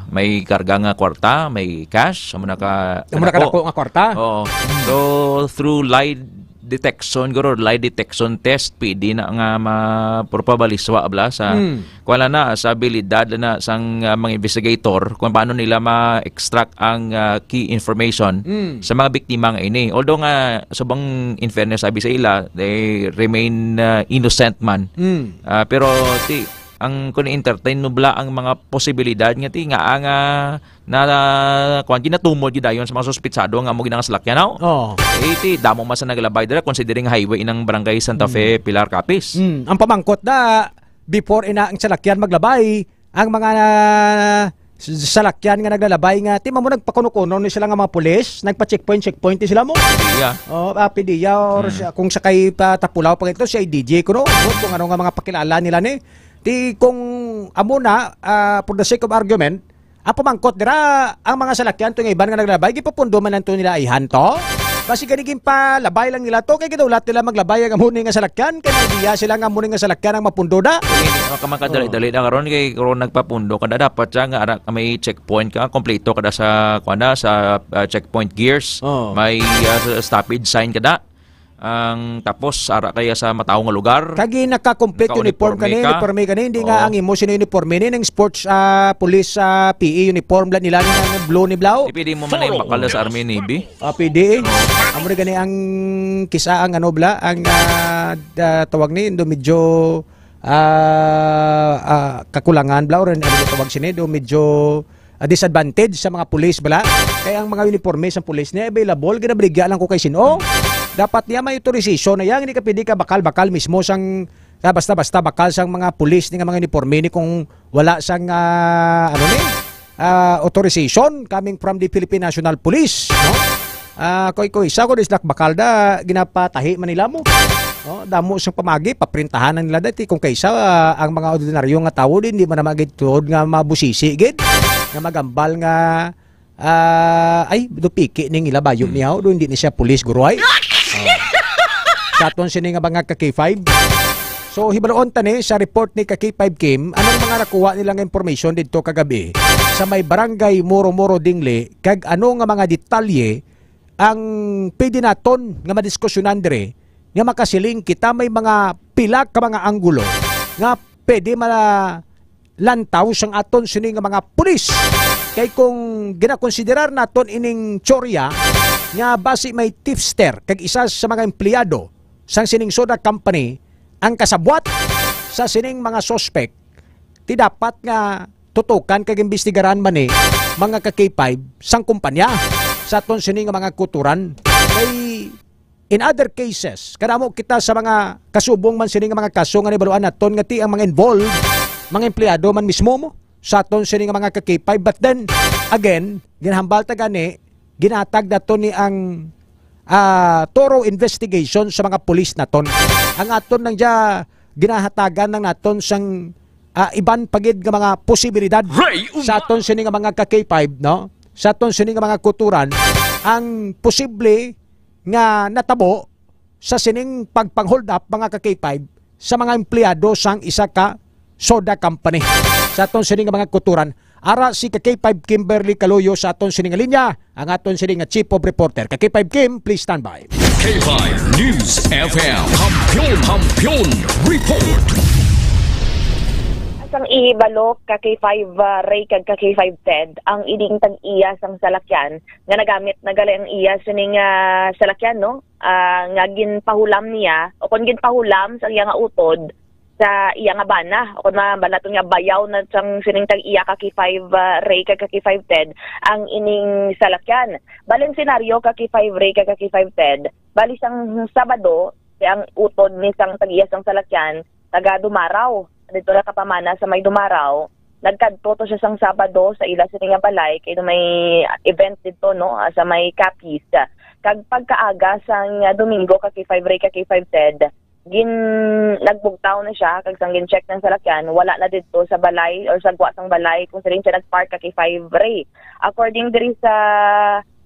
may karga nga kwarta, may cash, amo na ka Amo na kadako nga kwarta. Oo. So, through lie detection, guro, lie detection test, pwede na nga mapropabaliswa bala sa, Hmm. kuwan na, sa abilidad na sang, ah, mga investigator kung paano nila ma-extract ang, ah, key information Hmm. sa mga biktima nga ini. Although nga, subong in fairness, sabi sa ila, they remain, ah, innocent man. Hmm. Ah, pero ti, ang kung entertain mo bala ang mga posibilidad nga ti nga ang, ah, na, kuwan, ginatumod gyud dayon sa mga suspitsado nga amo gid ang salakyan, no? Oo. Eh, ti, damo man sa naglabay dira, considering highway ng Barangay Santa Fe, Mm. Pilar, Capiz. Mm. Ang pamangkot da, before ina ang salakyan maglabay, ang mga, ah, s-, salakyan nga naglalabay nga, ti, mamo nagpakuno-kuno ni sila nga mga pulis, nagpa-checkpoint, checkpoint ni sila mo. Yeah. Oh, ah, P D E A or Mm. siya, kung sakay pa Tapulaw pa ito, si I D J kuno, kung ano nga mga pakilala nila ni. Ti, kung amo na, ah, for the sake of argument, ang pamangkot dira, ang mga salakyan to nga iban nga naglabay, gipapundo man lang to nila ayhan to. Basi gani ginpalabay lang nila to, kay gidaulat nila maglabay ang amo ni nga salakyan, kay may idea sila nga amo ni nga salakyan ang mapundo da. Hindi ka makadali-dali Oh. na karon kay karon nagpapundo ka na, dapat siya nga ara ka may checkpoint ka, kompleto ka na sa, kuwan na, sa, ah, checkpoint gears. Oh. May, ah, stoppage sign ka na. Ang tapos, ara kaya sa matawo nga lugar. Kagi naka-complete uniform Naka-uniforme kani, ka. Uniforme kani, hindi Oo. nga ang imo sino uniforme ni, ning sports, ah, police, ah, P E uniform lang nila, ni ang blue ni blaw. Di pwede mo man yung bakal sa Army Navy. Ah, pwede eh. Oo. Amo na gani ang kisa ang ano bla, ang, ah, da-, tawag ni, do medyo, ah, ah, kakulangan bla, or ano tawag sini, do medyo ah, disadvantage sa mga pulis bala. Kay ang mga uniforme sa pulis ni available, ginabaligya lang ko kay sino. Dapat niya may authorization na yan, hindi ka pwede ka bakal-bakal mismo sang, ah, basta-basta bakal sang mga pulis ni nga mga uniforme ni kung wala sang, ah, ano ni, ah, authorization coming from the Philippine National Police, no? Ah, koy, koy, sa ko, dislak bakal da, ginapatahi man nila mo. Oh, damo sang pamagi, paprintahan na nila dati. Kung kaysa, ah, ang mga ordinaryo nga tawo din, di man na magituod nga mabusisi gid, nga magambal nga, ah, ay, do piki ning ila bayo Hmm. niya, do hindi ni siya pulis, guro, ay. Oh. Sa aton sini nga mga ka K five. So, hibaluon ta ni sa report ni ka K five Kim, anong mga nakuha nila nga information didto kagabi sa may barangay Moro Moro Dingli, kag ano nga mga detalye ang pwede naton nga madiskusyonan dire nga makasiling kita may mga pila ka mga anggulo nga pwede malantaw sang aton sini nga mga pulis. Kay kung ginakonsiderar naton ining teorya nga basi may tipster kag isa sa mga empleyado sang sining soda company ang kasabwat sa sining mga suspect, ti dapat nga tutukan kag imbestigaran man ni mga ka K five sang kumpanya sa aton sini nga mga kuturan. Kay in other cases, kadamo kita sa mga kasubong man sini nga mga kaso nga nabaluan naton nga ti ang mga involved, mga empleyado man mismo mo sa aton sini nga mga ka K five. But then again, ginahambal ta gani, ginatag naton ni ang, ah, thorough investigation sa mga pulis naton. Ang aton lang dya, ginahatagan lang naton sang, ah, iban pa gid nga mga posibilidad Ray Uma. Sa aton sini nga mga ka K five, no? Sa aton sini nga mga kuturan, ang posible nga natabo sa sining pagpang-hold up, mga ka K five, sa mga empleyado sang isa ka soda company. Sa aton sini nga mga kuturan, ara si ka K five Kimberly Kaluyo sa aton sini nga linya, ang aton sini nga chief of reporter. Ka K five Kim, please stand by. K five News F M, Kampiyon, Kampiyon Report. Sang ihibalo ka K five, ah, Ray kag ka K five Ted, ang ining tag-iya sang salakyan nga nagamit na gali ang iya sining, ah, salakyan, no? Ah, nga ginpahulam niya, o kon ginpahulam sa iya nga utod, sa iya nga bana, o kung na balaton nga bayaw na sang sining tag iya ka K five, ah, Ray kag ka K five Ted ang ining salakyan. Bali ang senaryo ka K five Ray kag ka K five Ted, bali sang Sabado, kay ang utod ni sang tag iya sang salakyan taga Dumaraw, dito na kapamana sa may Dumaraw. Nagkadto to siya sang Sabado sa ila sini nga balay kay may event dito, no, ah, sa may Capiz. Kag pagkaaga sang, ah, Domingo ka K five Ray ka K five Ted, gin nagbugtaw na siya kag sang gin-check ng salakyan, wala na didto sa balay or sa gwa sang balay kung siling siya nagpark ka K five Ray. According diri sa,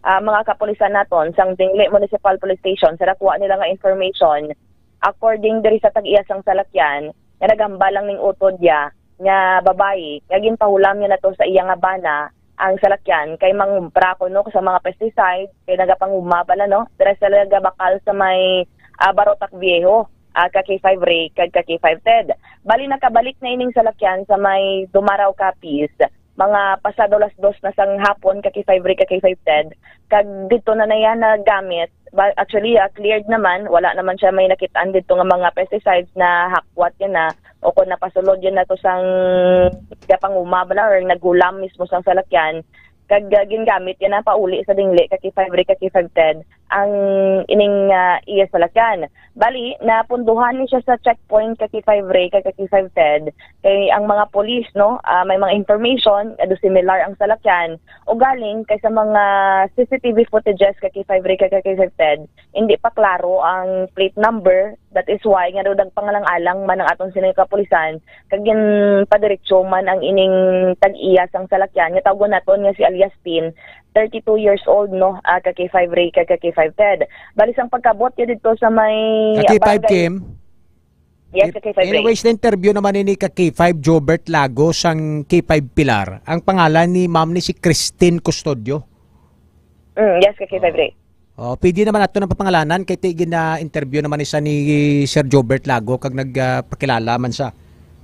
ah, mga kapulisan naton sang Dingle Municipal Police Station, sa nakuha nila nga information, according diri sa tag-iya sang salakyan, nga nagambal lang ning utod ya nga babayi nga ginpahulam niya na to sa iya nga bana ang salakyan kay mangumpra kuno sa mga pesticide kay nagapanguma bala, no, dira sa Lagabakal sa may, ah, Barotac Viejo, ah, ka K five Ray kag ka K five Ted. Bali nakabalik na ining salakyan sa may Dumaraw, Capiz, mga pasado las dos na sang hapon ka K five Ray ka K five Ted, kag dito na naya nagamit. Ba, actually, ah, cleared naman, wala naman siya may nakitaan dito nga mga pesticides na hakwat yan na o kung napasulod yan na to sang panguma bala or naghulam mismo sang salakyan, kag, ah, gingamit yan na pauli sa Dingle ka K five Ray ka K five Ted ang ining, ah, iya salakyan. Bali, napunduhan ni siya sa checkpoint ka K five Ray kag ka K five Ted, kay ang mga police, no, ah, may mga information, ado similar ang salakyan, o galing kay sa mga C C T V footages ka K five Ray kag ka K five Ted, hindi pa klaro ang plate number. That is why nga daw nagpangalang-alang man ang aton sini kapulisan, kag ginpadiretso man ang ining tag-iya sang salakyan nga tawgon naton nga si alias Tin, thirty-two years old, no, ah, ka K five Ray kag ka K five Ted. Bali sang pagkabot niya didto sa may Ka K five barangay Kim? Yes, ka K five Ray. Anyways, na-interview naman ini ka K five Jobert Lagos sang K five Pilar. Ang pangalan ni ma'am ni si Christine Custodio. Mm, yes, ka K five Ray. Oh, pwede naman ato ng papangalanan kay ti gina-interview naman isa ni Sir Jobert Lago kag nagpakilala man sa.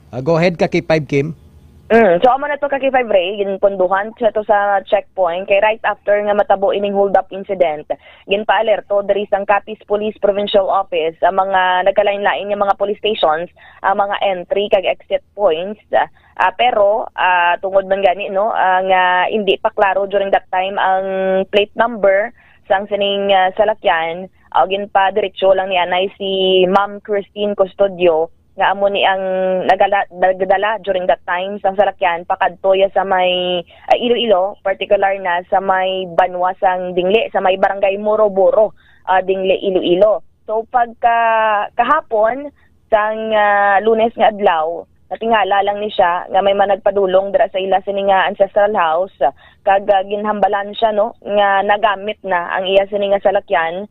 Ah, go ahead ka K five Kim. Mm, so amo na to ka K five Ray, ginpunduhan siya to sa checkpoint kay right after nga matabo ining hold-up incident, ginpaalerto diri sang Capiz Police Provincial Office ang mga nagkalain-lain nga mga police stations, ang mga entry kag exit points. Ah, pero, ah, tungod man gani, no, ah, nga hindi pa klaro during that time ang plate number sang sining, ah, salakyan, ah, ginpadiretso lang ni anay si Ma'am Christine Custodio nga amo ni ang nagala-, nagdala during that time sang salakyan pakadto ya sa may, ah, Iloilo, partikular na sa may banwa sang Dingle, sa may barangay Moroboro, ah, Dingle, Iloilo. So pagka kahapon sang, ah, Lunes nga adlaw, natingala lang ni siya nga may man nagpadulong dira sa ila sini nga ancestral house, kag, ah, ginhambalan siya, no, nga nagamit na ang iya sini nga salakyan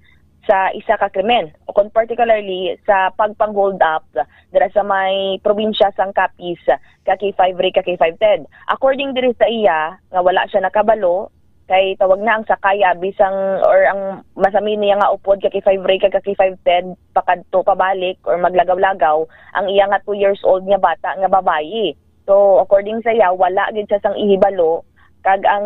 sa isa ka krimen, o kon particularly sa pagpang-hold up dira sa may probinsya sang Capiz, ka K five Ray, ka K five Ted. According diri sa iya, nga wala siya nakabalo, kay tawag na ang sakay abi sang, or ang masami niya nga upod ka K five Ray kag ka K five Ted pakadto pabalik or maglagaw-lagaw ang iya nga two years old nga bata nga babayi. So, according sa iya, wala gid siya sang ihibalo, kag ang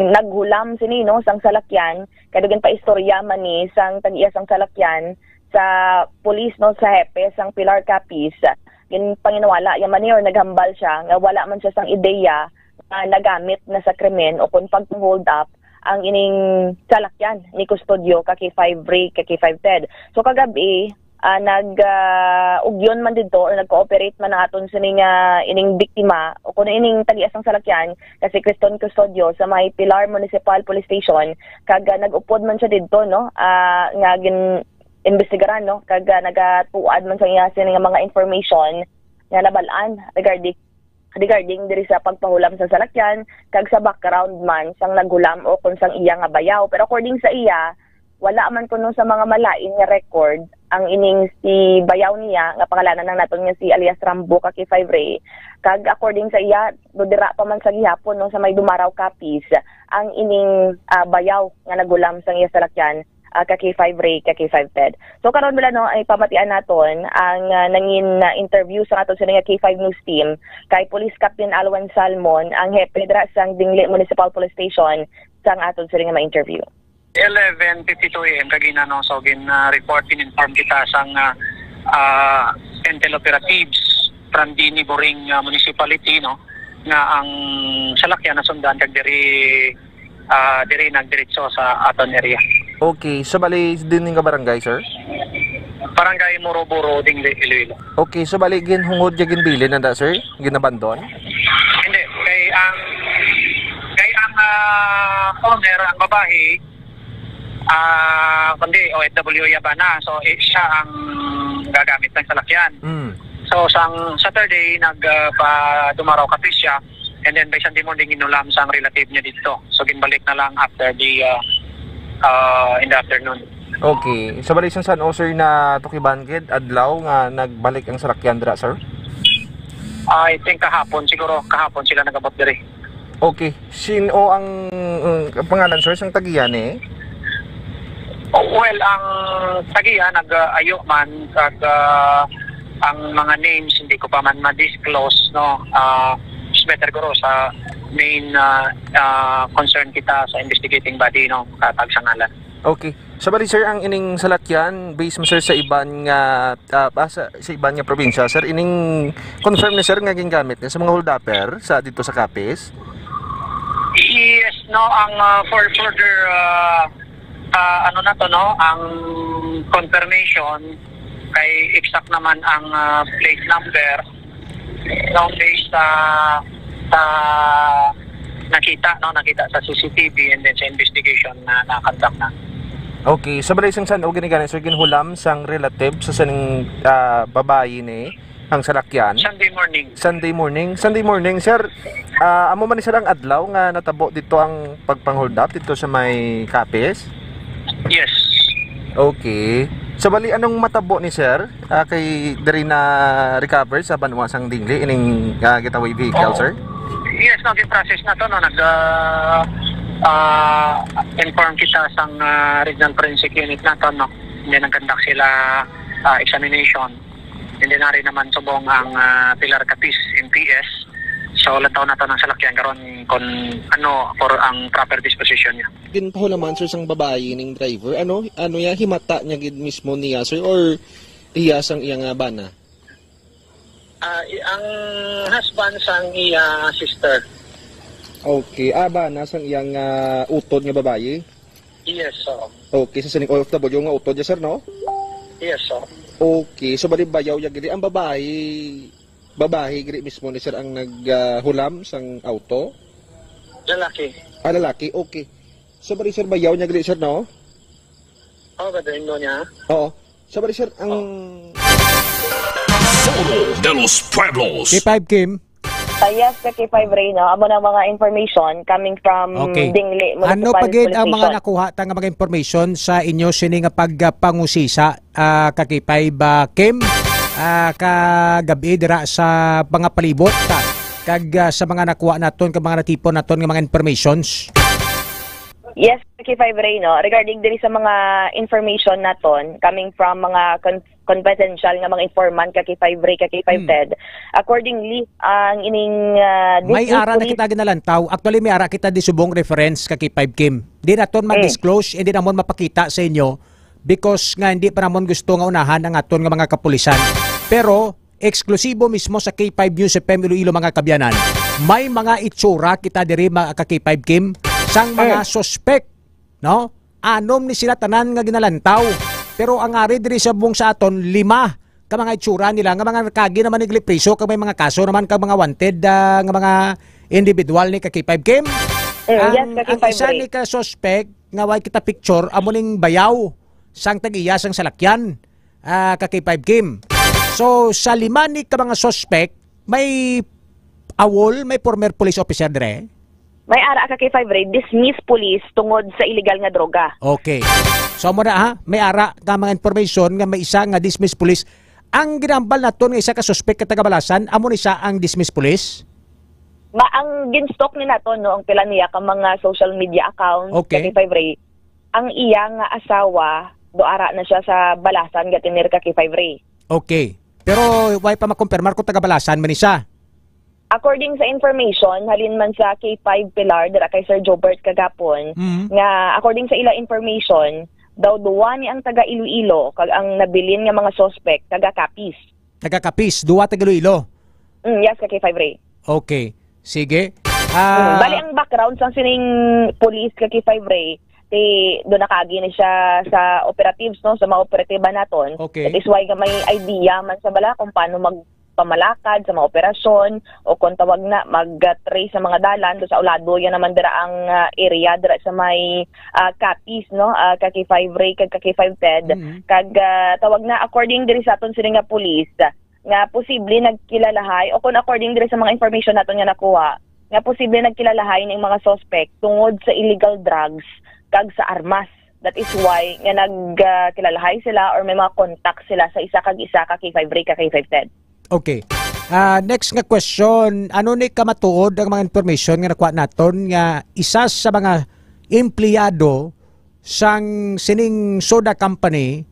naghulam sini, no, sang salakyan, kay daw ginpaistorya man ni sang tag-iya sang salakyan sa pulis, no, sa hepe sang Pilar Capiz. Ginpanginiwala ya man ni or naghambal siya nga wala man siya sang ideya nga nagamit na sa krimen o kon pag-hold up ang ining salakyan ni Custodio ka K five Ray, ka K five Ted. So kagabi, ah, nag, ah, ugyon man didto or nag-cooperate man ang aton sini nga ining biktima o kuno ining tag-iya sang salakyan, ka si Criston Custodio sa may Pilar Municipal Police Station, kag, ah, nag-upod man siya didto, no, ah, nga gin-imbestigaran, no, kag, ah, nagatuad man sa iya sini nga mga information nga nabal-an regarding, regarding diri sa pagpahulam sa salakyan kag sa background man sang naghulam o kung sang iya nga bayaw. Pero according sa iya, wala man kuno sa mga malain nga record ang ining si bayaw niya nga pangalanan lang naton nga si alias Rambo ka K five Ray. Kag according sa iya, do dira pa man sa gihapon, no, sa may Dumaraw, Capiz, ang ining, ah, bayaw nga naghulam sang iya salakyan, ah, ka K five Ray, ka K five Ted. So karon bala, no, ay pamatian naton ang, ah, nangin, ah, interview sa aton sini nga K five News Team kay Police Captain Alwan Salmon, ang hepe dira sang Dingle Municipal Police Station, sang aton sini nga ma-interview. Eleven fifty-two A M kagina, no, so gin, ah, report, gin-inform kita sang, ah, ah, intel operatives from the neighboring, ah, municipality, no, nga ang salakyan nasundan kag diri, ah, diri nagdiretso sa aton area. Okay, so bali din nga barangay, sir? Barangay Muroburo, Dingle, Iloilo. Okay, so bali ginhungod ya ginbilin nanda, sir? Ginabandon? Hindi, kay ang, kay ang, ah, owner, ang babae, ah, kundi O F W ya bana. So, eh, siya ang gagamit ng salakyan. Mm. So, sang Saturday, nag, ah, pa dumaraw kape siya. And then, by Sunday morning, inulam sang relative niya dito. So, ginbalik na lang after the, ah, ah, in the afternoon. Okay. So, bali sang san-o, sir, na tukiban gid adlaw nga nagbalik ang salakyan dira, sir? I think kahapon, siguro kahapon sila nag-abot diri. Okay. Sino ang, ang pangalan, sir, sang tagiya ni? Oh, well, ang tagiya nag-ayo man kag, ah, ang mga names hindi ko pa man ma-disclose, no. Ah, it's better guro sa main, ah, ah, concern kita sa investigating body, no, katag sa ngalan. Okay. Sa bali, sir, ang ining salakyan, based mo, sir, sa iban nga, ah, ah, sa, sa iban nga probinsya, sir, ining confirm ni, sir, nga gingamit niya sa mga holdupper sa dito sa Capiz? Yes, no, ang, ah, for further, ah, ah, ano na to, no, ang confirmation kay exact naman ang, ah, plate number, no, based sa, sa nakita, no, nakita sa C C T V and then sa investigation na na-conduct na. Okay, so bali sang san-o gani, sir, ginhulam sang relative sa sining, ah, babayi ni ang salakyan? Sunday morning. Sunday morning. Sunday morning, sir. Ah, amo man ni, sir, ang adlaw nga natabo dito ang pagpang-hold up dito sa may Capiz? Yes. Okay. So, bali, anong matabo ni, sir? Ah, kay diri na recover sa banwa sang Dingle ining, ah, getaway vehicle, Oo. sir? Yes, no, gin-process na to, no. Nag, ah, ah, inform kita sang, ah, Regional Forensic Unit nato, no. Hindi nag-conduct sila, ah, examination. Hindi na rin naman subong ang, ah, Pilar Capiz, M P S. So, lantaw nato ng salakyan karon kung ano for ang proper disposition niya. Ginpahulaman, sir, sang babayi ning driver. Ano, ano ya, himata niya gid mismo niya, sir, or iya sang iya nga bana? Ah, i-, ang husband sang iya sister. Okay. Ah, bana sang iya nga utod nga babayi? Yes, oo. Okay, sa sining O F W nga utod niya, sir, no? Yes, sir. Okay, so bali bayaw ya gid ang babayi, babayi gid mismo ni, sir, ang nag, ah, hulam sang auto? Lalaki. Ah, lalaki, okay. So bali, sir, bayaw niya gid, sir, no? Oh, brother-in-law niya? Oo. So bali, sir, ang Oh. Foro de los Pueblos. K five Kim. Ah, yes, ka K five Ray, no? Amo na mga information coming from Okay. Dingle Ano Municipal pa gid Police ang mga Station. nakuha ta nga mga information sa inyo sini nga pagpangusisa, ah, ka K five, ah, Kim, ah, kagab-i dira sa mga palibot, ah, kag, ah, sa mga nakuha naton, kag mga natipon naton nga mga informations? Yes, K five Ray, no? Regarding diri sa mga information naton coming from mga con-, confidential nga mga informant, ka K five Ray, ka K five Hmm. Ted, accordingly, ang ining, ah, May district ara na police kita ginalantaw. Actually, may ara kita di subong reference, ka K five Kim. Di naton Hmm. ma-disclose, hindi namon mapakita sa inyo because nga hindi pa namon gusto nga unahan ang aton nga mga kapulisan. Pero eksklusibo mismo sa K five News F M Iloilo, mga kabyanan, may mga itsura kita diri, mga ka K five Kim, sang mga Eh. suspect, no? Anom ni sila tanan nga ginalantaw. Pero ang ari diri sa bung sa aton, lima ka mga itsura nila nga mga nakagi naman ni gali priso, kag may mga kaso naman kag mga wanted, ah, nga mga individual ni ka K five Kim. Mm, yes, Ang, ka ang K five isa Ray. ni ka suspect nga way kita picture, amo ning bayaw sang tag-iya sang salakyan, ah, ka K five Kim. So, sa lima ni ka mga suspect, may awol, may former police officer dire? May ara ka K five Ray, dismiss police tungod sa illegal nga droga. Okay. So, amo na, ha, may ara ka mga information nga may isa nga dismiss police. Ang ginambal naton nga isa ka suspect ka taga Balasan, amo ni siya ang dismiss police? Ma, ang ginstock ni nato, no, ang pila niya ka mga social media account, Okay. ka K five Ray, ang iya nga asawa, do ara na siya sa Balasan, gatinir ka K five Ray. Okay. Pero way pa makumpirmar kung taga Balasan man ni siya? According sa information, halin man sa K five Pilar, dira kay Sir Jobert kagapon, Mhm. nga according sa ila information, daw duwa ni ang taga Iloilo, kag ang nabilin nga mga suspect taga Capiz. Taga Capiz, duwa taga Iloilo. Mm, yes, ka K five Ray. Okay. Sige. Mm, ah, bali ang background sang sining police ka K five Ray, ti do nakagi ni siya sa operatives, no, sa mga operatiba naton. Okay. That is why nga may idea man sa bala kung paano magpamalakad sa mga operasyon o kung tawag na mag-trace sa mga dalan do sa ulado yan naman dira ang ah, area dira sa may ah, Capiz, no, ah, ka K five Ray kag ka K five Ted. Mhm. Kag ah, tawag na according diri sa aton sini nga police, nga posible nagkilalahay o kung according diri sa mga information naton nga nakuha, nga posible nagkilalahay ning mga suspect tungod sa illegal drugs kag sa armas. That is why nga nagkilalahay sila or may mga contact sila sa isa kag isa ka K five Ray ka K five Ted. Okay. Ah, next nga question, ano ni kamatuod ang mga information nga nakuha naton nga isa sa mga empleyado sang sining soda company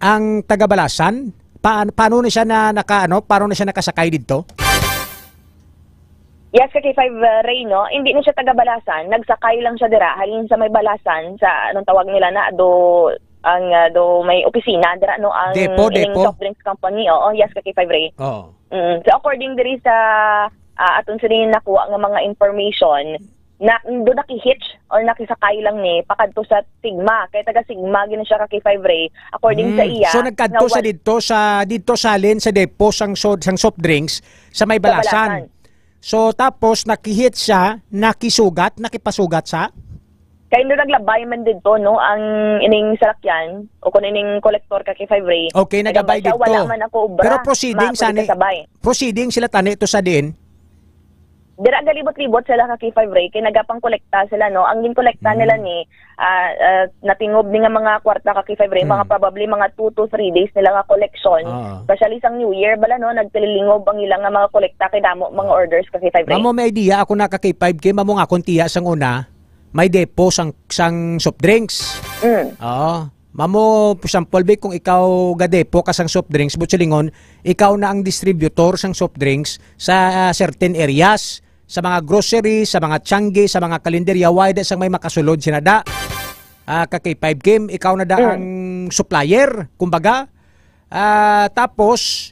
ang taga Balasan? Pa-, paano ni siya na naka, ano, paano ni siya nakasakay didto? Yes, ka K five, uh, Ray, no? Hindi na siya taga Balasan. Nagsakay lang siya dira. Halin sa may Balasan, sa anong tawag nila na, do, ang, uh, do may opisina dira, no? Ang Depo, ining depo. Soft drinks company, oo. Yes, ka K five, Ray. Oo. Mm. So, according diri sa, ah, aton sini nakuha nga mga information, na, do nakihitch or nakisakay lang ni pakadto sa Sigma. Kay taga Sigma gid siya ka K five Ray, according sa Mm. iya, So, nagkadto nga siya wal- didto sa, didto sa halin sa depo sang so-, sang soft drinks sa may Sa Balasan. Balasan. So, tapos nakihit siya, nakisugat, nakipasugat sa? Kay do naglabay man didto, no, ang ining salakyan o kun ining kolektor ka K five Ray. Okay, nagabay Nagabay siya, didto. Wala man ako ubra. Pero proceeding, makulit sani, kasabay. Proceeding sila tani to sa diin? Dira galibot-libot sila ka K five Ray, kay nagapangkolekta sila, no? Ang ginkolekta Mm. nila ni, ah, ah, natingob ni nga mga kwarta ka K five Ray, mga Mm. probably mga two to three days nila nga collection. Oo. Especially sang New Year, bala, no? Nagpililingob ang ilang nga mga kolekta kay damo mga Oo. orders ka K five Ray. Mamo, may idea ako na ka K five K, mamo nga akong tiya sang una, may depo sang, sang soft drinks. Mm. Oo. Mamo, for example, Vic, kung ikaw gadepo ka sang soft drinks, but silingon, ikaw na ang distributor sang soft drinks sa, ah, certain areas, sa mga grocery, sa mga tiangge, sa mga kalenderya, wala sang may makasulod sina da. Ah, ka K five Kim, ikaw na da Mm. ang supplier, kumbaga. Ah, tapos,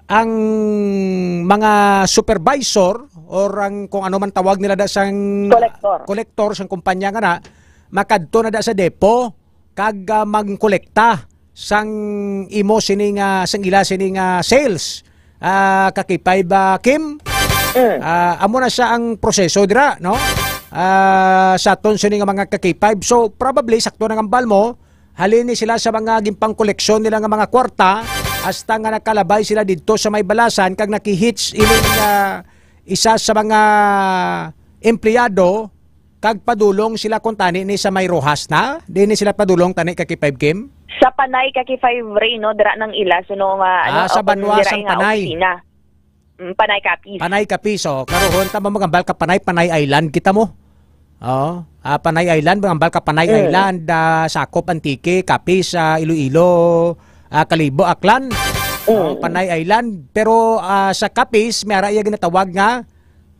ang mga supervisor or ang kung ano man tawag nila da sang Kolektor. kolektor sang kumpanya nga na, makadto na da sa depo kag, ah, mangkolekta sang imo sini nga, sang ila sini nga sales. Ah, ka K five, ah, Kim? Mm. Ah, amo na siya ang proseso dira, no? Ah, sa aton sini nga mga ka K five. So, probably, sakto na ang hambal mo, halin ni sila sa mga ginpangkoleksyon nila nga mga kwarta, hasta nga nakalabay sila didto sa may Balasan kag nakihitch ining, ah, isa sa mga empleyado kag padulong sila kuntani ni sa may Roxas na? Di ni sila padulong tani ka K five Kim? Sa Panay ka K five Ray, no, dira nang ila, so, no, nga, ano, Ah, sa o, kung banwa dira sang nga Panay. Opisina. Mm, Panay Capiz. Panay Capiz, oh. Karon, tama mo, hambal ka Panay, Panay Island kita mo. Oh, ah, Panay Island, hambal ka Panay Mm. Island, ah, sakop Antique, Capiz, ah, Iloilo, ah, Kalibo, Aklan. Oh, Mm. Panay Island. Pero, ah, sa Capiz, may ara iya ginatawag nga,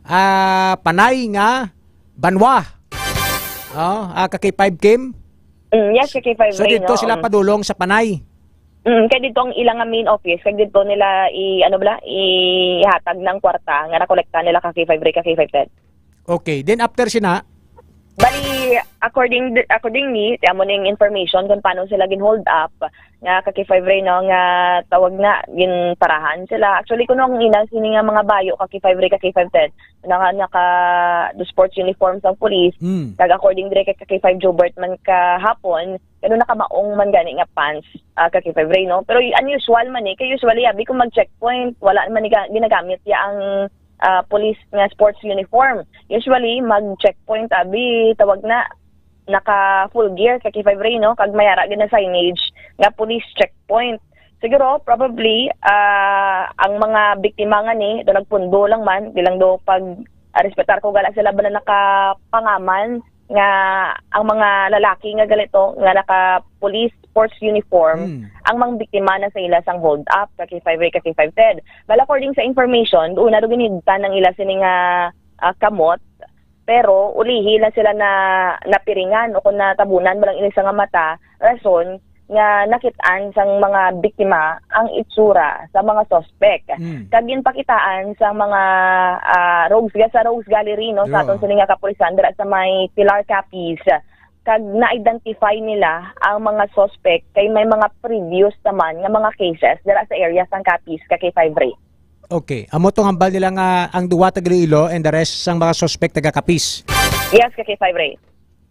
ah, Panay nga Banwa. Oh, ah, ka K five Kim? Mm, yes, ka K five So, Ray, dito no? sila Mm. padulong sa Panay. Mm, kay dito ang ilang nga main office, kay dito nila i-, ano bala, ihatag ng kwarta nga nakolekta nila ka K five Ray, ka K five Ted. Okay, then after sina? Bali, according, accordingly, ti amo ning information kung paano sila gin-hold up, nga ka K five Ray, no, nga tawag na, ginparahan sila. Actually, kuno ang ina, sini nga mga bayo, ka K five Ray, ka K five Ted, naka, naka, do sports uniform sa police. Mm. Kag according dire kay ka K five Jobert man kahapon, Pero nakamaong man gani nga pants, ah, ka K five Ray, no? Pero y-, unusual man eh. Kay usually, abi kung mag-checkpoint, wala man ni ga-, ginagamit ya ang, ah, police nga sports uniform. Usually, mag-checkpoint, abi, tawag na, naka full gear ka K five Ray, no? Kag may ara gid na signage nga police checkpoint. Siguro, probably, ah, ang mga biktima nga ni, do nagpundo lang man, di lang do pag, ah, respetar ko gala sila ba na nakapangaman, nga ang mga lalaki nga ganito, nga naka police sports uniform, Hmm. ang mga biktima na sa ila sang hold up, ka K five Ray, ka K five Ted. Well, according sa information, doon na doon ginhigtan ang ila sini nga, ah, kamot, Pero ulihi lang sila na napiringan o kung natabunan mo lang ini sa nga mata, rason nga nakit-an sang mga biktima ang itsura sa mga suspek. Mm. Kag ginpakitaan sa mga, ah, rogues ga-, sa Rogues Gallery, no, sa Yo. aton sini nga kapulisan dira sa may Pilar, Capiz. Kag na-identify nila ang mga suspek kay may mga previous naman nga mga cases dira sa area sang Capiz, ka K five Ray. Okay. Amo tong hambal nila nga ang duwa taga Iloilo and the rest sang mga suspect taga Capiz. Yes, ka K five Ray.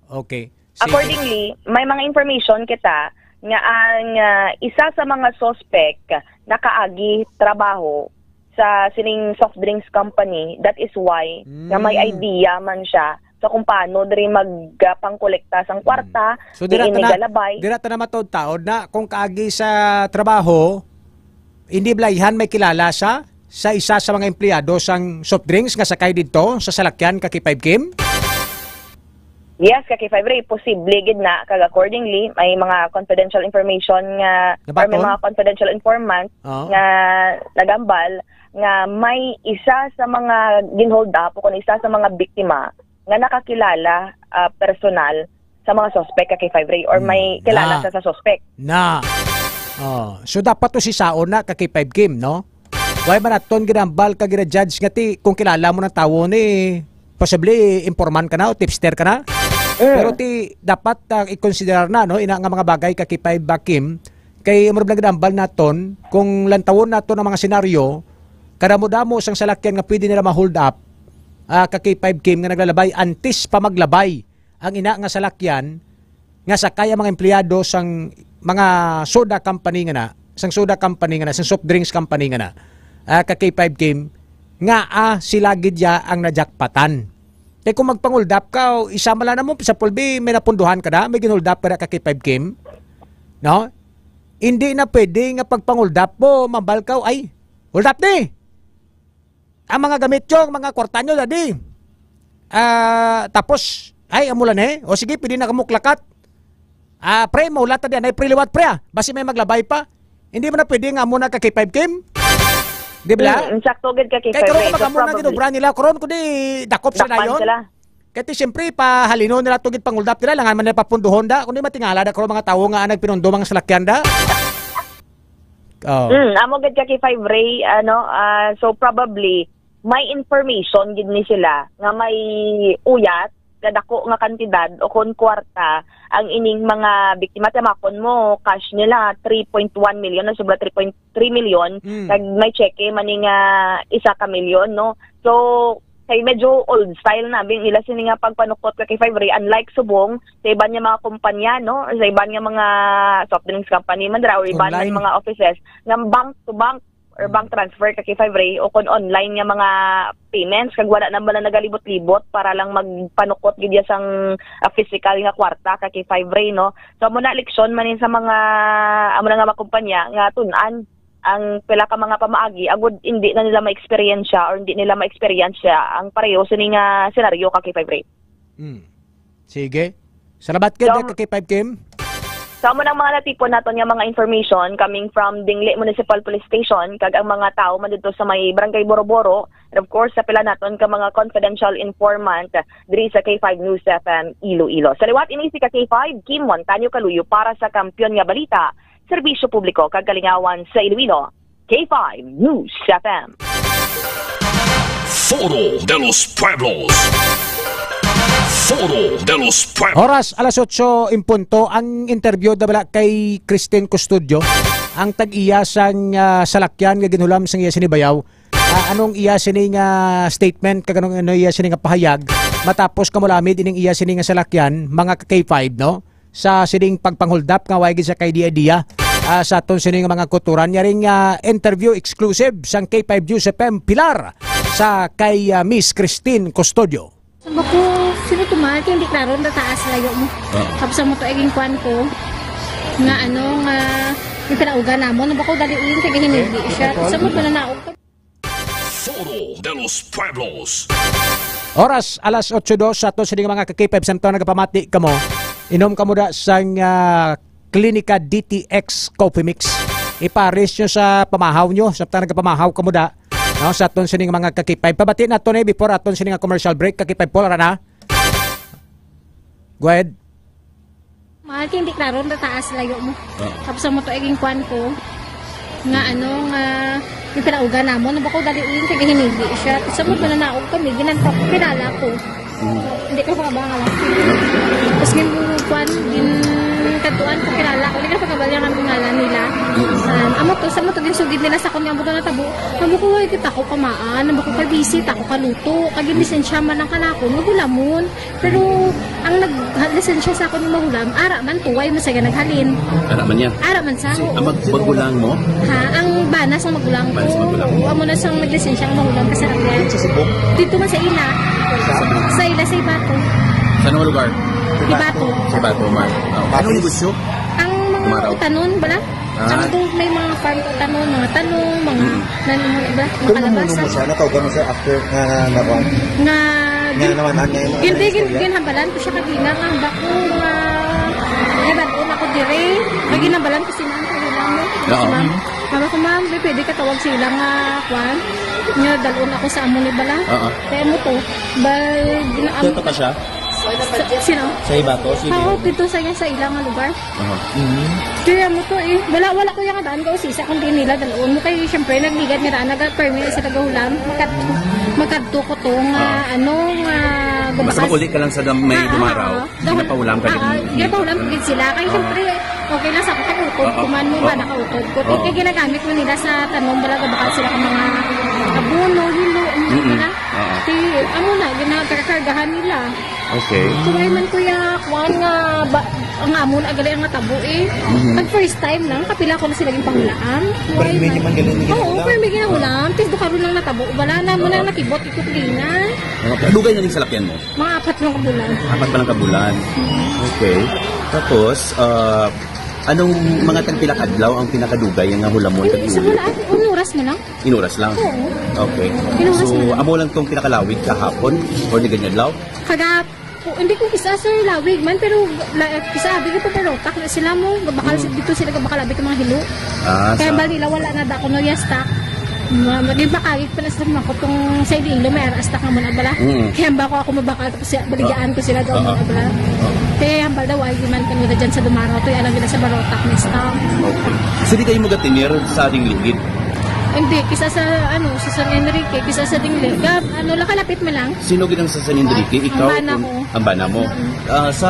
Okay. Sige. Accordingly, may mga information kita nga ang, ah, isa sa mga suspect nakaagi trabaho sa sining soft drinks company. That is why nga may Mm. idea man siya sa kung paano diri mag, ah, pangkolekta sang Mm. kwarta, So, dira diin ta na, igalabay. dira ta na mataod-taod na kung kaagi sa trabaho, hindi bala iya may kilala sa, sa isa sa mga empleyado sang soft drinks nga sakay didto sa salakyan ka K five Kim? Yes, ka K five Ray, posible gid na, kag accordingly, may mga confidential information nga, or may Nabaton? mga confidential informant Oo. nga nagambal nga may isa sa mga ginhold up o kung isa sa mga biktima nga nakakilala, ah, personal sa mga suspect ka K five Ray or Hmm. may kilala Na. sa, sa suspect. Na. Oh, so dapat to si Saon na ka K five Kim, no? Why man aton ginambal ka gina-judge nga ti kung kilala mo ng tawo ni possibly informan ka na o tipster ka na? Mm. Pero ti dapat, ah, i-consider na, no, ina nga mga bagay ka K five ba, Kim, kay amo lang ginambal naton kung lantawon naton ang mga senaryo, kadamo-damo sang salakyan nga pwede nila ma-hold up, ah, ka K five Kim nga naglalabay antes pa maglabay ang ina nga salakyan nga sakay ang mga empleyado sang mga soda company nga na, sang soda company nga na, sang soft drinks company nga na, ah, ka K five Kim, nga, ah, sila gid ya ang najakpatan. Kay kung magpanguldap ka, o isa man lang namo, sa pulbi, may napunduhan ka na, may ginuldap ka na ka K five Kim, no? Hindi na pwede nga pagpanguldap mo, mambal ka, ay, hold up ni! Ang mga gamit nyo, ang mga kwarta nyo, daddy. Ah, tapos, ay, amo lang eh. O sige, pwede na kamo klakat. Ah, pre, maulat na diyan. Ay, pre, liwat, pre, ah. Basi may maglabay pa. Hindi mo na pwede nga amo na ka K five Kim. Di ba? Mm, sakto gid ka K five Kay karon Kim. Ka So, magamo na probably, ginobra nila. Karon, kundi dakop sila dakpan yon. Sila. Kaya ti, siyempre, pahalinon nila itong panguldap nila. Langan man nila papunduhon da. Kundi matingala da karon mga tao nga nagpinundo mga salakyan da. Oh. Mm, amo gid ka K five Ray, ano, ah, so probably may information gid ni sila nga may uyat nga dako nga kantidad o kon kwarta ang ining mga biktima. Timakon mo, cash nila three point one million, na sobra three point three million, Mm. kag may cheque man ni nga isa ka milyon, no? So, kay medyo old style na bing ila sini nga pagpanukot ka K five Ray, unlike subong sa iban nga mga kumpanya, no? Sa iban nga mga soft drinks company man dira, or iban Online. nga mga offices, nga bank to bank or bank Mm. transfer ka K five Ray, o kon online nga mga payments, kag wala na man nagalibot-libot para lang magpanukot gid ya sang, ah, physical nga kwarta ka K five Ray, no? So, amo na, leksyon man ni sa mga, amo na nga mga kumpanya nga tun-an ang pila ka mga pamaagi, agud hindi na nila ma-experience or hindi nila ma-experience ang pareho sini nga senaryo ka K five Ray. Mm. Sige. Salamat gid, So, ka K five Kim. So, amo nang mga natipon naton nga mga information coming from Dingle Municipal Police Station, kag ang mga tawo man didto sa may Barangay Boroboro, and of course, sa pila naton ka mga confidential informant diri sa K five News F M Iloilo. Sa liwat ini si ka K five, Kim Montaño Kaluyo para sa Kampiyon nga Balita, Serbisyo Publiko kag Kalingawan sa Iloilo. K five News F M. Foro de los Pueblos. Foro de los Pueblos. Oras alas otso en punto. Ang interview na bala kay Christine Custodio, ang tag-iya sang, ah, salakyan nga ginhulam sang iya sini bayaw. Ah, anong iya sini nga statement, kag anong ano iya sini nga pahayag matapos kamulamid ining iya sini nga salakyan, mga ka K five, no? Sa sining pagpanghuldap nga way gid sa kay diya-diya, ah, sa aton sini nga mga kutoran. Yaring, ah, interview exclusive sang K five News F M Pilar sa kay, ah, Miss Christine Custodio. Saan ba ko? Sino to, mahal? Kaya hindi klaro, nataas layo mo. Oo. Tapos ang moto, eging kwan ko, nga ano, nga, yung pinauga namon, ang bako dali yun, taga hindi siya. Saan mo pananaog ka? Foro de los Pueblos. Oras, alas otso dos, sa ato sini nga mga ka-K five, samtang nagapamati kamo. Inom kamo da sang, ah, Klinika D T X Coffee Mix. Ipares nyo sa pamahaw nyo, samtang nagapamahaw kamo da. No, sa aton sining mga kakipay. Pabati nato ni before aton sining nga commercial break, kakipay Paul, ara na. Go ahead. Mahal, kay hindi klaro na taas layo mo. Ah. Tapos ang moto, iging kwan ko, nga ano, nga yung pinauga namon, nabako dali yung kagahinigi siya. Tapos ang moto, nanaog kami, ginantak, kilala ko. Mm. Hindi ko pa ba nga lang. Tapos yung kwan, yung kadtuan ko, kilala ko, hindi ko pa kabalya nga ngalan nila. Mm. Um, amo to, sa moto, yung sugid nila sa akong nga moto natabo, amo ko, "Ay, kita ko kamaan, amo ko ka busy, ta ko kaluto, kag yung lisensya man ang kanako, magulamon." Pero ang nag-, ha-, lisensya sa akon mahulam, ara man, tuway mo sa naghalin. Ara man niya. Ara man sa, oo. Ang mag-, magulang mo? Ha, ang bana sa magulang ko. Bana sa magulang mo. Oo, amo na sang naglisensya ang mahulam ka sa Rapian. Dito sa Cebu? Dito man sa ila. Sa? Sa ila, sa Ibato. Sa anong lugar? Ibato. Sa Ibato, man. Ah, anong negosyo? Ang mga Tumaraw. Utanon, bala? Ah. Ang doon may mga farm ko, tanom, mga talong, mga Mm. nan-, mga iba, mga Kung kalabasa. Namuno mo siya, natawgan mo siya after nga nakuha? Nga Nga gin-, naman, ang ngayon, gin-, ano gin-, istorya? Ginhambalan ko siya kagina nga bako nga, eh, bako na ko dire. Nga Mm. ginhambalan ko si ma'am kagina mo. Oo. Si ma'am. Mm. Mama ko, "Ma'am, may pwede ka tawag sila nga, kwan? Nga dalon ako sa amo ni bala." Oo. Kaya mo to, ba, gina-, Tuto ka siya? Sa, sino? Sa iba to, sige. Oo, dito sa, sa ilang lugar. Aha. Mhm. Kaya mo to eh. Wala, wala ko yung daan ka usisa kung di nila dalon mo. Kaya siyempre, nagligad nga daan, nag-permi na sila gahulam. Magkat-, magkadto ko to nga, Ah. ano, nga Basta gabas. Mag-uli ka lang sa dam-, may Ah, dumaraw. Ah, ah. Ginapahulam ka Ah, din. Ah, ginapahulam ko din sila. Kaya Ah. siyempre, okay lang sa ako, kautod, Ah, ah. kuman mo ba, Ah. nakautod ko. Ah. Kaya ginagamit mo nila sa tanom, wala ka bakal sila ka mga abono, hilo, ano Mm-mm. na. Ah, ah. Ti, amo na, ginakargahan nila. Okay. So, why man, kuya, kuwan nga, ba, ang amo na gali ang natabo eh. Mhm. Pag first time lang, kapila ko na sila yung pangulaan. Pero Why hindi man? Man galing yung Oo, ginahulam? Pero may ginahulam. Tis do karon lang natabo. Wala na, muna Oo. Nakibot, ito klina. Okay. Dugay na ning salakyan mo? Mga apat lang ka bulan. Apat pa lang ka bulan. Okay. Tapos, ah, anong mga tagpila kadlaw ang pinakadugay nga hulamon Hindi, kag sa iuli? Wala, ate, un oras na lang. Inuras lang? Oo. Okay. Inuras So, na lang. Amo lang tong pinakalawig kahapon or ni ganyan law? Kagapo, hindi ko kisa, sir, lawig man, pero la-, kisa abi ko, pero tak na sila mo, bakal Mm. dito sila, bakal abi ko mga hilo. Ah, Kaya sa bali, la, wala na da ko no yasta. Ma-, maging bakagit pa na sila mga kutong sa Iloilo, may aras tak naman abala. Mm. Kaya ba ko ako mabakal, tapos siya, baligaan ko sila doon Oo. abala. Oo. Kaya hambal daw, ay, man kami na dyan sa Dumaraw, to, alam nila sa Barotac, may stop. Okay. So, di kayo magatinir sa ating ligid? Hindi, kisa sa, ano, sa San Enrique, kisa sa Dingle. Gab, ano, lakalapit mo lang. Sino gid ang sa San Enrique? Ang Ikaw bana kung ko. Ang bana mo? Mm. Ah, sa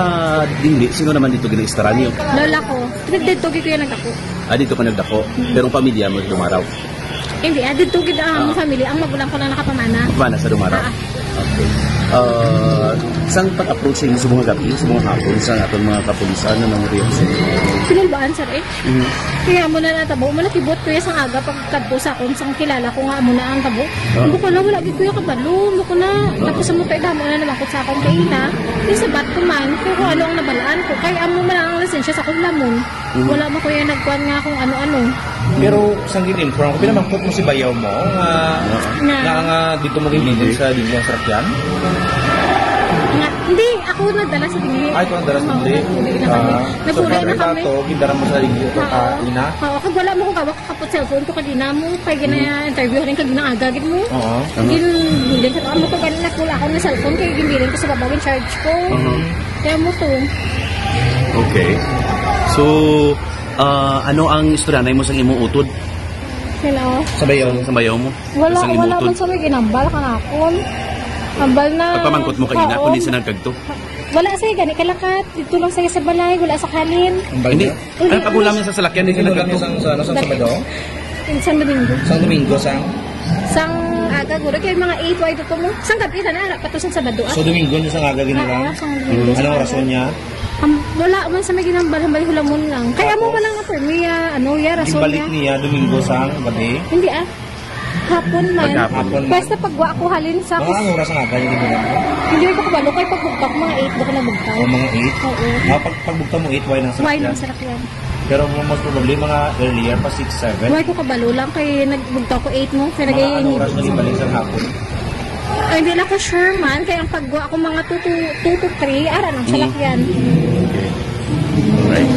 Dingle, sino naman dito ginaistaraan niyo? Lola ko. Dito gid kuya nagdako. Ah, dito ka nagdako? Mm. Pero ang pamilya mo, Dumaraw? Hindi, ah, dito gid ang Ah. Family. Ang magulang ko na nakapamana. Pamana sa Dumaraw? Ah. Okay. Ah, sang pag-approach sa inyo sa mga gabi, sa mga hapon, sa aton mga kapulisan, ano ang reaksyon? Pinulbaan, sir, eh. Mhm. Kaya mo na natabo, mo nakibot ko sa aga pagkadto sa akon, sang kilala ko nga amo na ang tabo. Ah. Hindi ko na, wala gid ko yung kabalo, hindi ko na. Ah. Tapos sa mga damo na naman ko sa akon kay ina, yung sabat ko man, kung ano ang nabalaan ko, kay amo man ang lisensya sa akong lamon. Mhm. Wala mo ko yung nagkuhan nga kung ano-ano. Pero sang gin-inform ko, pinamangkot mo si bayaw mo nga, Nga. Nga. Nga, nga dito mo ginitin sa Dingle ang sarakyan? Nga, hindi, ako nagdala sa Dingle. Ay, ikaw nagdala sa Dingle? Oo, nagdala na kami. Ah, so, Nagpuli na kami. Bato, gindara mo sa Dingle, Oo. Ah, ina? Oo, kag wala mo ko gawak kapot cellphone ko kagina mo, kay gina-interview rin kagina agagid mo. Oo. Gin-, gin-, amo ko ganun na pula ako ng cellphone, kay ginbiling ko sa baba, gin-charge ko. Mhm. Kaya mo to. Okay. So, ah, ano ang istorya na mo sa imo utod? Hello? Sa bayaw. Sa bayaw mo? Wala, Sa imo wala utod? Man sa may ginambal ka na akon. Ambal na. Pagpamangkot mo kagina, Oo. Kung di sa nagkagto? Wala sa gani kalakat. Dito lang sa sa balay, wala sa halin. Ang Hindi. Balay? Hindi, Ano pag-ulam niya sa salakyan, hindi Ano lang nagkagto? Sa, sa, ano, sa Sabado? Sa Domingo. Sa Domingo, sa? Sang aga, guro, kay mga eight, why to mo? Sang gabi na, na, pa to sa Sabado, ah. So, Domingo niya sa aga ginawa? Oo, sang Domingo sa Anong aga. Rason niya? Am, wala man sa may ginambal, hambal hulamon lang. Kaya mo Tapos, man lang na permi, ah, ano, ya, rason Gimbalik niya. Niya, Domingo sa gabi? Hindi, ah. Hapon man. Maghapon. Hapon man. Basta pagwa ko halin sa Mga kus- anong oras ang aga yung ginagawa? Hindi ko kabalo, kay pagbugtak, mga eight ba ko nabugtak? O, mga eight? Oo. Ah, pag, pagbugtak mo, eight, why nang Why sarakyan? Nang sarakyan? Pero mo, most probably, mga earlier pa, six, seven. Why ko kabalo lang, kay nagbugtak ko eight mo, kaya Mga nag-iinit. Anong oras na ibalik sa hapon? Ay, hindi na ko sure man, kay ang pagwa ko mga two to, two to three, ara nang Mm. sarakyan. Okay. Alright.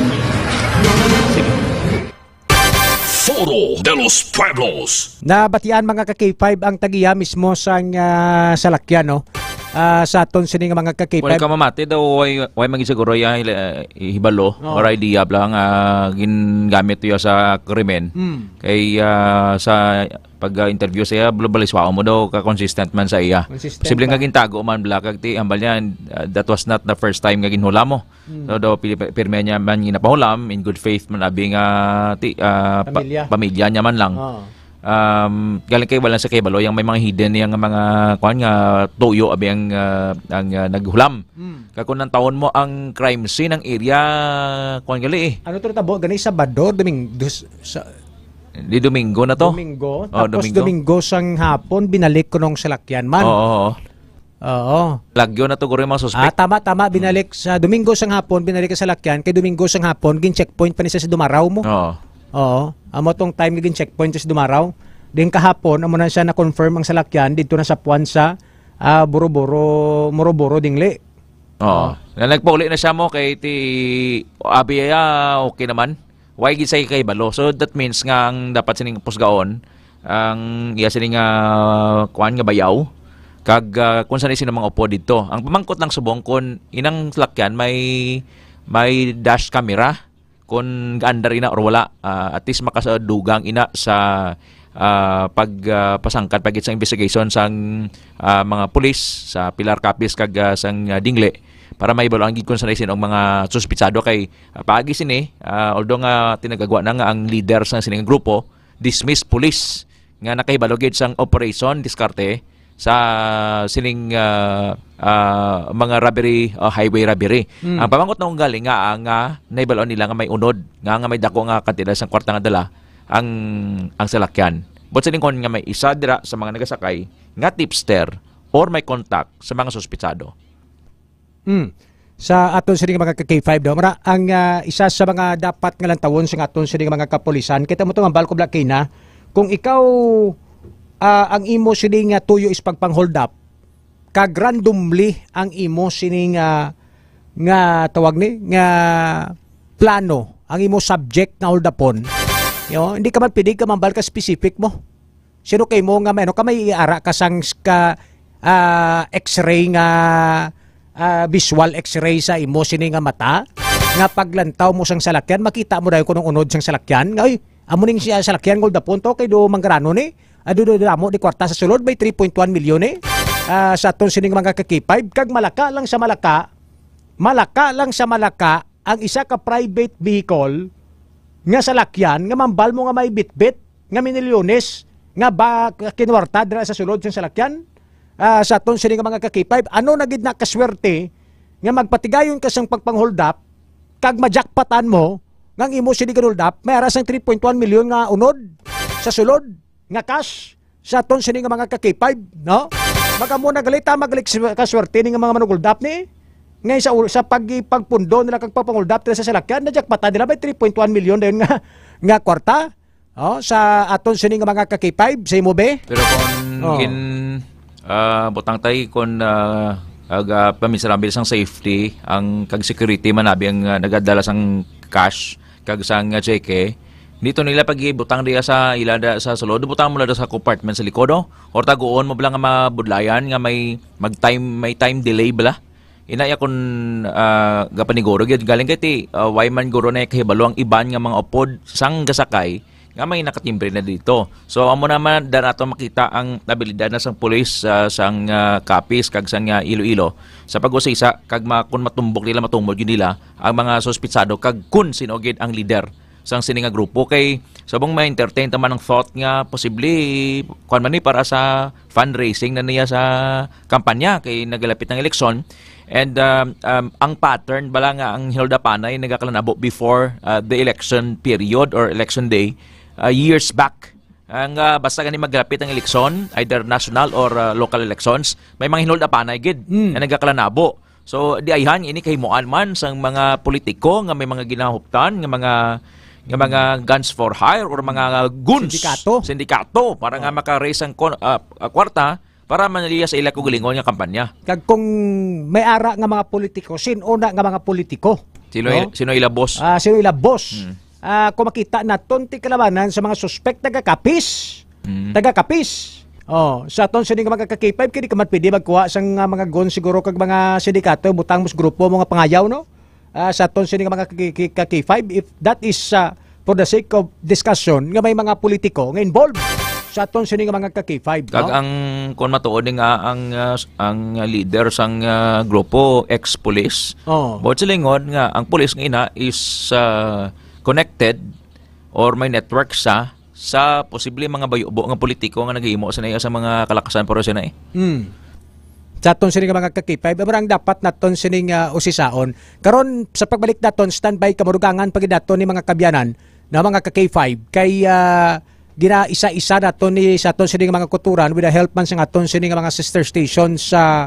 Sige. Oro de los Pueblos. Nabatian, mga ka-K five, ang tag-iya mismo sang, ah, salakyan, no? Ah, sa aton sini nga mga ka-K five. Wala ka mamati daw, way, way man siguro iya, ah, hibalo Oo. or idea bala nga gingamit iya sa krimen. Hmm. Kay, ah, sa pag-interview sa iya, baliswaon mo daw, ka-consistent man sa iya. Consistent Posible pa. nga gintago man bala, kag ti, hambal niya, ah, that was not the first time nga ginhula mo. Mm. So, daw, pi-, pi-, pirmi niya man ginapahulam, in good faith man, abi nga, ti-, ah, pa-, Pamilya. pamilya niya man lang. Oo. Um, galing kay wala sa kay balo, yang may mga hidden niya nga mga, kuwan nga, tuyo, abi ang, ah, ang, ah, naghulam. Mm. Kag kung nantawon mo ang crime scene, ang area, kuwan gali eh. Ano to natabo? Gani Sabado, Domingo, sa Di Domingo na to? Domingo. Oh, Tapos Domingo. Domingo sang hapon, binalik ko nung salakyan man. Oo, oo. Oo. Lagyo na to, guro, yung mga suspect. Ah, tama, tama. Binalik sa Domingo sang hapon, binalik sa salakyan. Kay Domingo sang hapon, gin-checkpoint pa ni siya sa Dumaraw mo. Oo. Oo. Amo tong time nga gin-checkpoint sa Dumaraw. Din kahapon, amo na siya na-confirm ang salakyan dito na sa puwan sa, ah, Buruburo, Muruburo, Dingli. Oo. Oo. Na nagpauli na siya mo kay ti abi, ah, okay naman. Why gid sa kahibalo? So that means nga ang dapat sining pusgaon, ang iya sining, ah, kuan nga bayaw, kag, ah, kung saan sino mga upo dito. Ang pamangkot lang subong kung inang salakyan may, may dash camera, kung gaandar ina or wala. Ah, at least makasadugang ina sa, ah, pag, ah, pasangkad pagit sa investigation sang, ah, mga pulis sa Pilar Capiz kag, ah, sang, ah, Dingle para mahibalo ang gid kung saan sino ang mga suspitsado kay Ah, paagi sini, ah, although nga tinagagwa na nga ang leader sa sining grupo, dismissed police nga nakahibalo gid sang operation diskarte sa sining, ah, ah, mga robbery, ah, highway robbery. Mm. Ang pamangkot na ugali nga, ah, nga nahibaluan nila nga may unod, nga, nga may dako nga kantidad sang kwarta nga dala ang, ang salakyan. But sining kon nga may isa dira sa mga nagasakay nga tipster or may contact sa mga suspitsado. Mm. Sa aton sini nga mga ka-K five daw, mara, ang, ah, isa sa mga dapat nga lantawon sa aton sini nga mga kapulisan, kita mo to, mambal ko, Black Kina, kung ikaw, ah, ang imo sini nga tuyo is pagpang-hold up, kag randomly ang imo sini nga, nga tawag ni, nga plano, ang imo subject nga hold upon, yo, hindi ka man pwede ka mambal ka specific mo. Sino kay mo nga may, ano, ka may iara ka sang s-, ka, ah, X-ray nga, ah, visual X-ray sa imo sini nga mata? Nga paglantaw mo sang salakyan, makita mo dayon kung unod sang salakyan? Nga, "Uy, amo ning siya salakyan, gold na punto, kay do manggarano ni. Ah, do, do, do, amo di kwarta sa sulod, may three point one million eh." Ah, sa aton sining mga ka-K five, kag malaka lang sa malaka, malaka lang sa malaka, ang isa ka private vehicle nga salakyan nga mambal mo nga may bitbit nga minilyones nga ba kinwarta dira sa sulod sang salakyan, ah, sa aton sini nga mga ka-K five, ano na gid na kaswerte nga magpatigayon ka sang pagpang-hold up kag majakpatan mo nga ang imo sini nga hold up may ara sang three point one million nga unod sa sulod nga cash sa aton sini nga mga ka-K five, no? Magamo na gali ta, magalik s-, kaswerte ni nga mga manuguldap ni. Ngay sa ul-, sa pag-, pagpundo nila kag pagpanguldap nila sa salakyan, najakpatan nila may three point one million dayon nga, nga kwarta, oh, sa aton sini nga mga ka-K five, sa imo, be? Pero kung Oh. gin-, ah, butang tay kung, ah, aga, pamisarambil sang safety, ang kag security man abi ang, ah, nagadala sang cash, kag sang, ah, tseke, dito nila pag-ibutang diya sa ila da, sa sulod, butang mo lang da sa compartment sa likod, oh. Or taguon mo lang nga mabudlayan nga may mag-time, may time delay bala. Ina ya kun, ah, gapaniguro gyud galing kay ti, ah, why man guro na kahibalo ang iban nga mga upod sang gasakay nga may nakatimbre na dito. So amo naman da nato makita ang abilidad na sang pulis, ah, sang, ah, Capiz kag sang, ah, Iloilo sa pag-usisa kag ma-, kun matumbok nila, matumod gyud nila ang mga suspitsado kag kun sino gid ang leader sang sini nga grupo. Kay subong ma-entertain ta man ang thought nga posible, kuwan man ni, para sa fundraising na niya sa kampanya kay nagalapit ang eleksyon. And, um, um, ang pattern bala nga ang hinuldapanay nagakalanabo before, uh, the election period or election day, uh, years back. Ang, ah, basta gani maglapit ang eleksyon, either national or, ah, local elections, may mga hinuldapanay gid Mm. nga nagakalanabo. So, di ayhan, ini kahimuan man sang mga politiko nga may mga ginahuptan, nga mga, nga mga guns for hire or mga goons, Sindikato. sindikato, para nga Oh. maka-raise ang kon-, ah, ah, kwarta para manaliya sa ila kaugalingon nga kampanya. Kag kung may ara nga mga politiko, sin-o na nga mga politiko? Sino No? il-, sino ila boss? Ah, sino ila boss? Hmm. Ah, kung makita naton ti kalabanan sa mga suspek, taga Capiz. Mm. Taga Capiz. Oh, sa aton sini nga mga ka-K five, kini ka man pwede magkuha sang, ah, mga gun siguro kag mga sindikato, butang mo sa grupo mo nga pangayaw, no? Ah, sa aton sini nga mga ka-, ka-, ka-K five, if that is, ah, for the sake of discussion, nga may mga politiko nga involved sa aton sini nga mga ka-K five, Kag no? ang, kung matuod ni nga ang, ah, s-, ang leader sang, ah, grupo, ex-police, Oh. buot silingon nga ang police nga ina is, ah, connected or may network sa, sa posible mga bayubo nga politiko nga naghimo sa naiya sa mga kalakasan, pero siya na eh. Hmm. Sa aton sini nga mga ka-K five, amo ra ang dapat naton sining, ah, usisaon. Karon, sa pagbalik naton, standby ka, madugangan pa gid naton ni mga kabyanan na mga ka-K five kay, ah, ginaisa-isa naton ni sa aton sini nga mga kuturan with the help man sa aton sini nga mga sister station sa,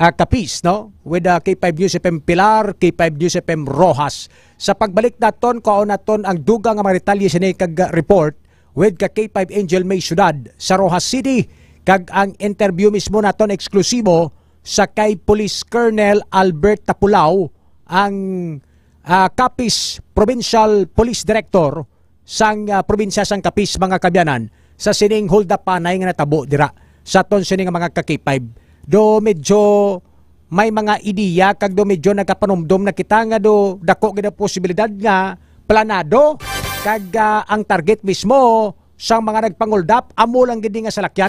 ah, Capiz, no? With, ah, K five News F M Pilar, K five News F M Roxas. Sa pagbalik naton, kuhaon naton ang dugang nga mga detalye sini kag, ah, report with ka K five Angel May Ciudad sa Roxas City, kag ang interview mismo naton eksklusibo sa kay Police Colonel Albert Tapulao, ang, ah, Capiz Provincial Police Director sang, ah, probinsya sang Capiz, mga kabyanan, sa sining holdapanay nga natabo dira sa aton sini nga mga ka-K five. Do medyo may mga ideya kag do medyo nagapanumdom na kita nga do dako gid ang posibilidad nga planado kag, ah, ang target mismo sang mga nagpanguldap amo lang gid nga salakyan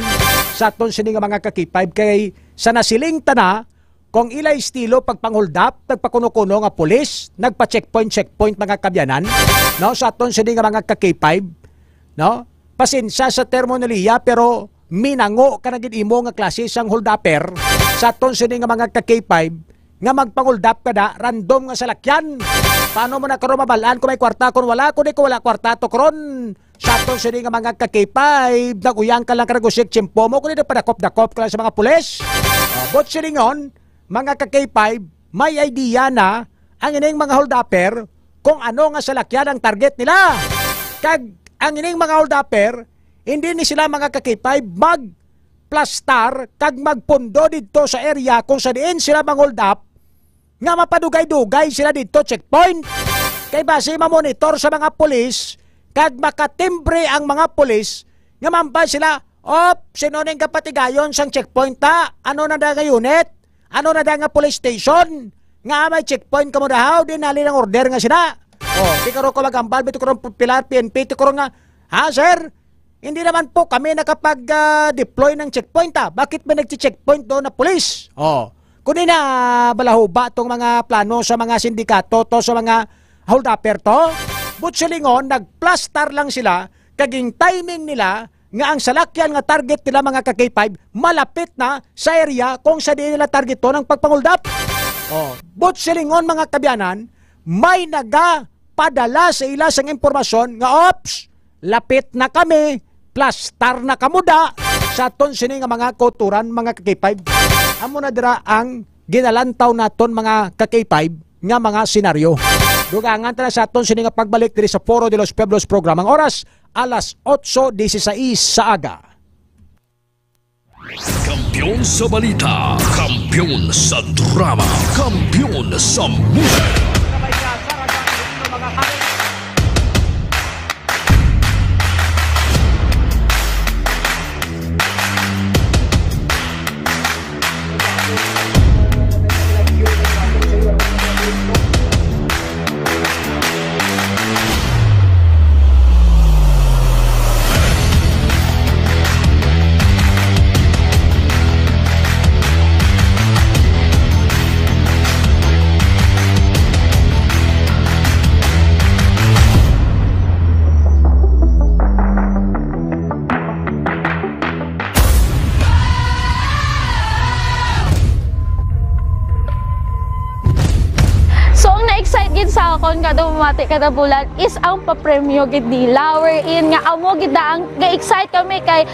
sa aton sini nga mga ka-K five, kay sa nasiling ta na, kung ila estilo pagpanguldap, nagpakuno-kuno nga pulis, nagpa-checkpoint, checkpoint, mga kabyanan, no, sa aton sini nga mga ka-K five, no? Pasensya sa terminolohiya, pero minango ka na gid imo nga klase sang holdupper sa aton sini nga mga ka-K five nga magpanguldap ka da, random nga salakyan. Paano mo na karon mabal-an kung may kwarta, kung wala, kung di ko wala kwarta, to karon sa aton sini nga mga ka-K five, nag-uyang ka lang ka nag-usik tiyempo mo, kundi nagpadakop-dakop ka lang sa mga pulis. Ah, but silingon, mga ka-K five, may idea na ang ining mga holdupper kung ano nga salakyan ang target nila. Kag ang ining mga holdupper, hindi ni sila, mga ka-K five, magplastar kag magpundo didto sa area kung sa diin sila mang-hold up, nga mapadugay-dugay sila didto checkpoint. Kay basi mamonitor sa mga pulis, kag makatimbre ang mga pulis nga mambal sila, "Op, sino ning kapatigayon sang checkpoint ta? Ano na da nga unit? Ano na da nga police station? Nga may checkpoint kamo dahaw, di nali ang order nga sina." Oh, di karon ko magambal, bito karon pilar, P N P, di karon nga, "Ha, sir? Hindi naman po kami nakapag, ah, deploy ng checkpoint, ah. Bakit may nagche-checkpoint doon na pulis?" Oh, kundi na balahuba tong mga plano sa mga sindikato to, sa mga holdupper to. But silingon, nagplastar lang sila, kaging timing nila nga ang salakyan nga target nila, mga ka-K five, malapit na sa area kung sa diin nila targeton ang pagpanguldap. Oh, but silingon, mga kabyanan, may nagapadala sa ila sang impormasyon nga, "Ops, lapit na kami, plastar na kamo da sa aton sini nga mga kauturan, mga ka-K five." Amo na dira ang ginalantaw naton, mga ka-K five, nga mga senaryo. Dugangan ta na sa aton sini nga pagbalik diri sa Foro de los Pueblos program. Ang oras, alas otso dieciséis sa aga. Kampiyon sa balita, kampiyon sa drama, kampiyon sa musika. So, ang na-excite gid sa akon kada bumati kada bulan is ang papremyo gid nila. Wherein nga amo gid na ang ga-excite kami kay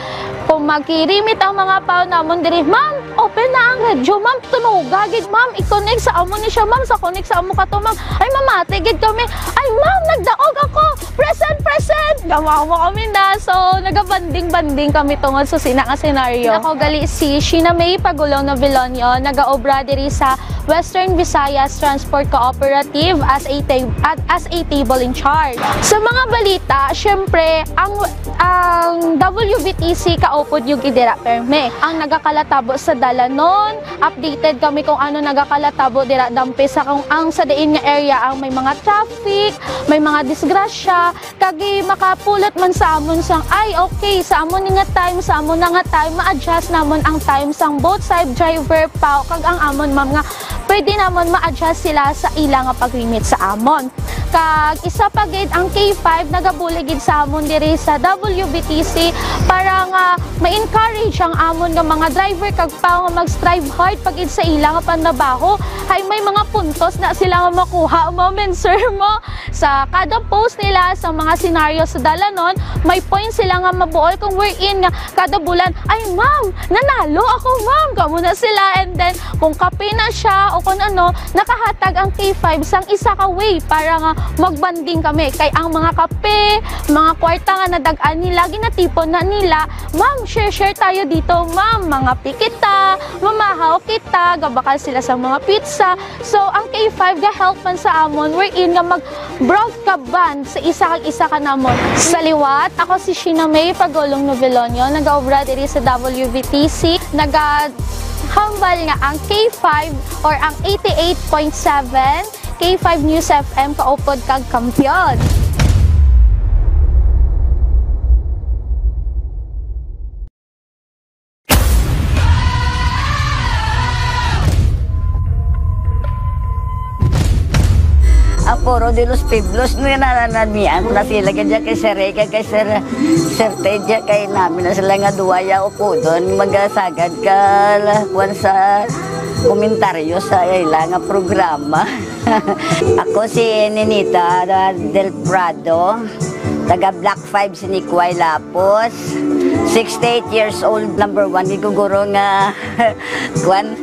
kung magkirimit ang mga pao namon diri, "Ma'am, open na ang radyo, ma'am. Tunoga gid, ma'am. I-connect sa amo ni siya, ma'am. Sa connect sa amo ka to, ma'am." Ay, mamati gid kami. "Ay, ma'am, nagdaog ako. Present, present." Gamawa mo kami na. So, nagabanding-banding kami tungod sa sina nga senaryo. Ako gali si Sheena May Pagulong Novilonio, nagaobra diri sa Western Visayas Transport Cooperative as a ta-, at as a table in charge. Sa mga balita, syempre, ang, ang W V T C kaupod yung gid dira perme. Ang nagakalatabo sa dalanon, updated kami kung ano nagakalatabo dira dampi sa kung ang sa diin nga area ang may mga traffic, may mga disgrasya, kag makapulot man sa amon sang, "Ay, okay, sa amon ni nga time, sa amon na nga time, ma-adjust namon ang time sang both side driver pa, kag ang amon, ma'am, nga pwede namon ma-adjust sila sa ila nga pag-remit sa amon." Kag isa pa gid, ang K five nagabulig gid sa amon diri sa W V T C para nga ma-encourage ang amon nga mga driver kag pa nga mag-strive hard pa gid sa ila nga panrabaho. Hay may mga puntos na sila nga makuha, ma'am and sir, mo. Sa kada post nila sa mga senaryo sa dalanon, may point sila nga mabuol kung wherein nga kada bulan, "Ay, ma'am, nanalo ako, ma'am." Kamo na sila. And then, kung kape na siya o kung ano, nakahatag ang K five sang isa ka way para nga magbanding kami. Kay ang mga kape, mga kwarta nga nadag-an nila, ginatipon na nila, "Ma'am, share-share tayo dito, ma'am. Mangape kita, mamahaw kita." Gabakal sila sa mga pizza. So, ang K five ga-help man sa amon, wherein nga mag-broad ka band sa isa kag isa ka namon. Sa liwat, ako si Sheena May Pagulong Novelonio, nagaobra diri sa W V T C. Nagahambal nga ang K five or ang eighty-eight point seven K five News F M kaupod kag kampiyon. Ang Foro de los Pueblos, no, nananamian ko na sila, kay dyan kay Sir Ray, kay, kay Sir, Sir Ted, dyan kay namin na sila nga duwa ya upodon, magasagad ka, la, kuwan sa komentaryo sa ila nga programa. Ako si Ninita Del Prado, taga Block five, Sinikway, Lapos, sixty-eight years old, number one, giguguro nga, kwan,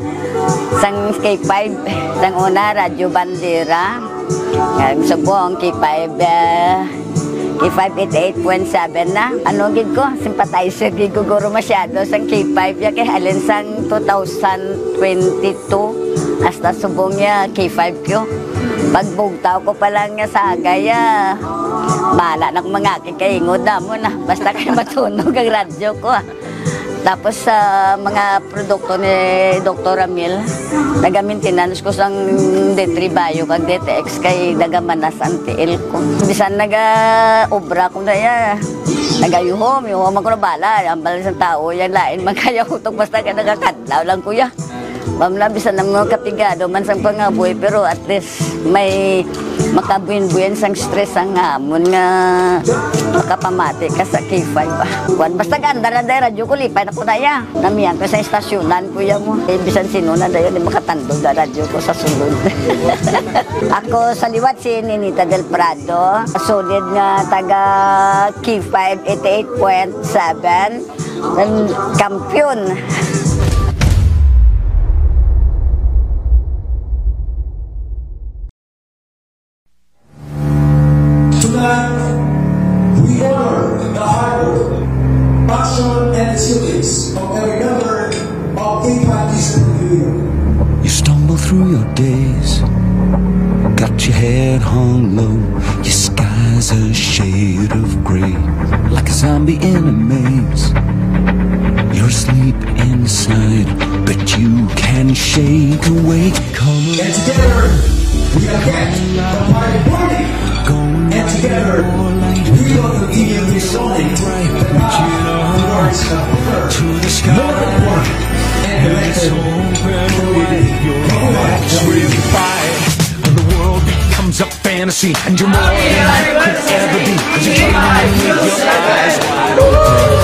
sang K five, sang una, Radyo Bandera, nga subong K five, eh, K five eighty-eight point seven na. Ano gid ko, sympathizer gid ko guro masyado sang K five ya kay halin sang two thousand twenty-two hasta subong ya K five ko. Pagbugtaw ko pa lang nga sagay, ah, bala na ko mga kikaingod na mo na. Basta kay matunog ang radyo ko, ah. Tapos sa mga produkto ni Doktor Ramil, naga-maintenance ko sang D three Bio kag D T X kay nagamanas ang tiil ko. Bisan naga-obra ko na ya, nagayuhom, yuhom ako na bala. Ang bala sa tao, yan lain, magkayahutok basta ka nagakadlaw lang, kuya. Ma'am, na bisan ang mga kapigado man sang pangabuhi, pero at least may makabuin-buin sang stress ang amon nga makapamati ka sa K five, ah. Kuwan, basta ganda na dahil radyo ko, lipay na ko na ya. Namiyan ko sa istasyonan, kuya mo. Eh, bisan sino na dayon, di makatandog na radyo ko sa sulod. Ako sa liwat si Ninita Del Prado, solid nga taga K five eighty-eight point seven. Ang kampiyon. Tonight, we honor the hard work, passion, and resilience of every member of K five Music Pavilion. You stumble through your days, got your head hung low, your sky's a shade of gray, like a zombie in a maze. You're asleep inside, but you can shake awake. Come on. And together, we are back. The party burning. And together, we will continue this morning. The path towards a better, more important, and connected community. Come on. When the world becomes a fantasy and you're more than you could ever be, 'cause you're dreaming with your eyes wide open.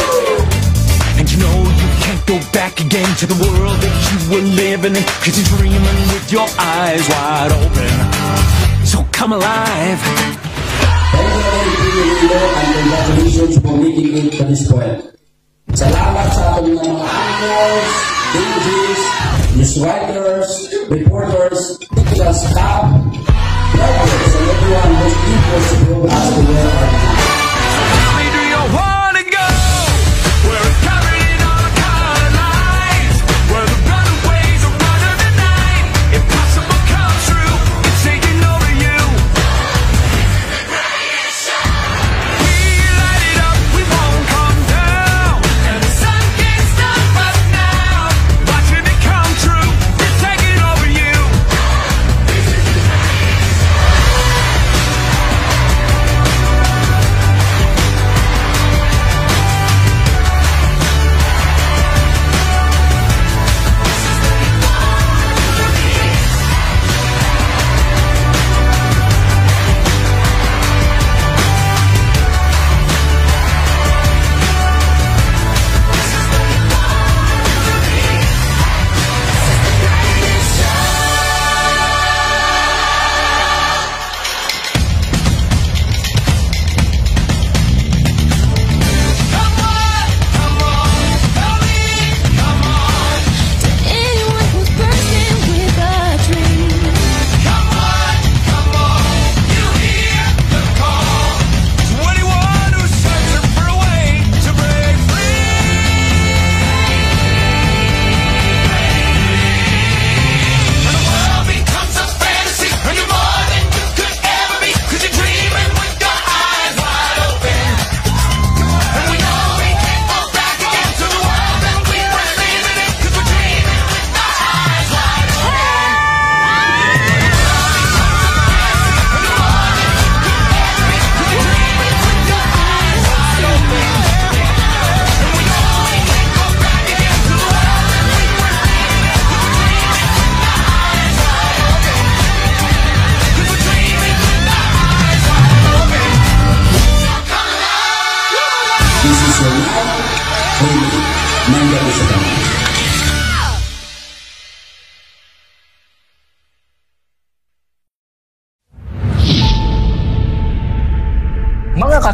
And you know you can't go back again to the world that you were living in, 'cause you're dreaming with your eyes wide open. So come alive. Thank you, Lord, and congratulations for making it to this point. Salamat sa aton nga mga anchors, D Js, news writers, reporters, technical staff, drivers, and everyone who's equal to us to wear our hats. Where we're covered in all the colored lights, where the runaways are running the night. If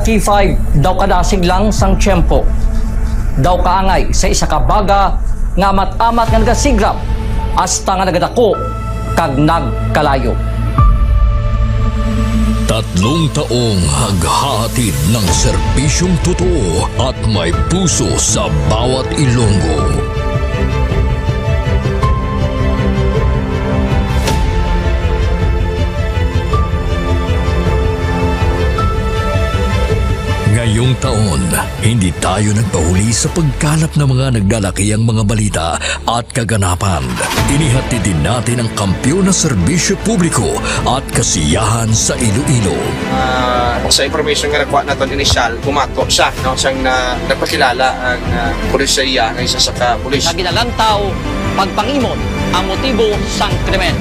K five, daw kadasig lang sang tiyempo. Daw kaangay sa isa ka baga nga amat-amat nga nagasigrap hasta nga nagadako kag nagkalayo. Tatlong taong naghahatid ng serbisyong totoo at may puso sa bawat Ilonggo. Ngayong taon, hindi tayo nagpahuli sa pagkalap ng mga naglalakihang mga balita at kaganapan. Inihatid din natin ang kampiyon na serbisyo publiko at kasiyahan sa Iloilo. Ah, sa information nga nakuha naton inisyal, bumato siya, no, siyang na, nagpakilala ang, ah, pulis sa iya nga isa sa ka pulis. Nga ginalantaw pagpangimon ang motibo sang krimen.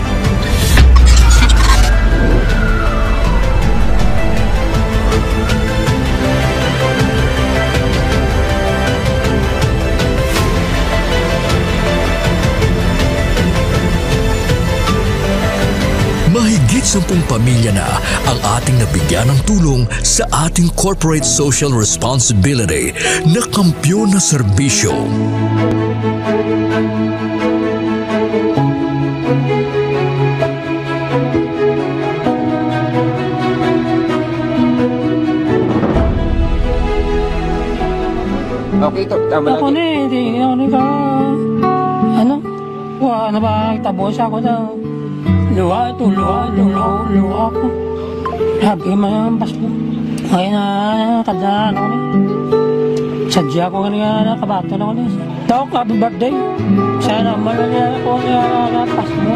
Mahigit sampung pamilya na ang ating nabigyan ng tulong sa ating corporate social responsibility na kampiyon na serbisyo. Okay, to, tama. Ako lang. Ni, di, ano, ni ka, ano? Wa na ba, tabo siya ko daw. Luha, to, luha, to, luha, luha ko. Sabi man ang Pasko. Ngayon na, kada, ano, ni. Sadya ko nga, nakabato na ko, ni. Doc, happy birthday. Sana malaya ko nga napas mo.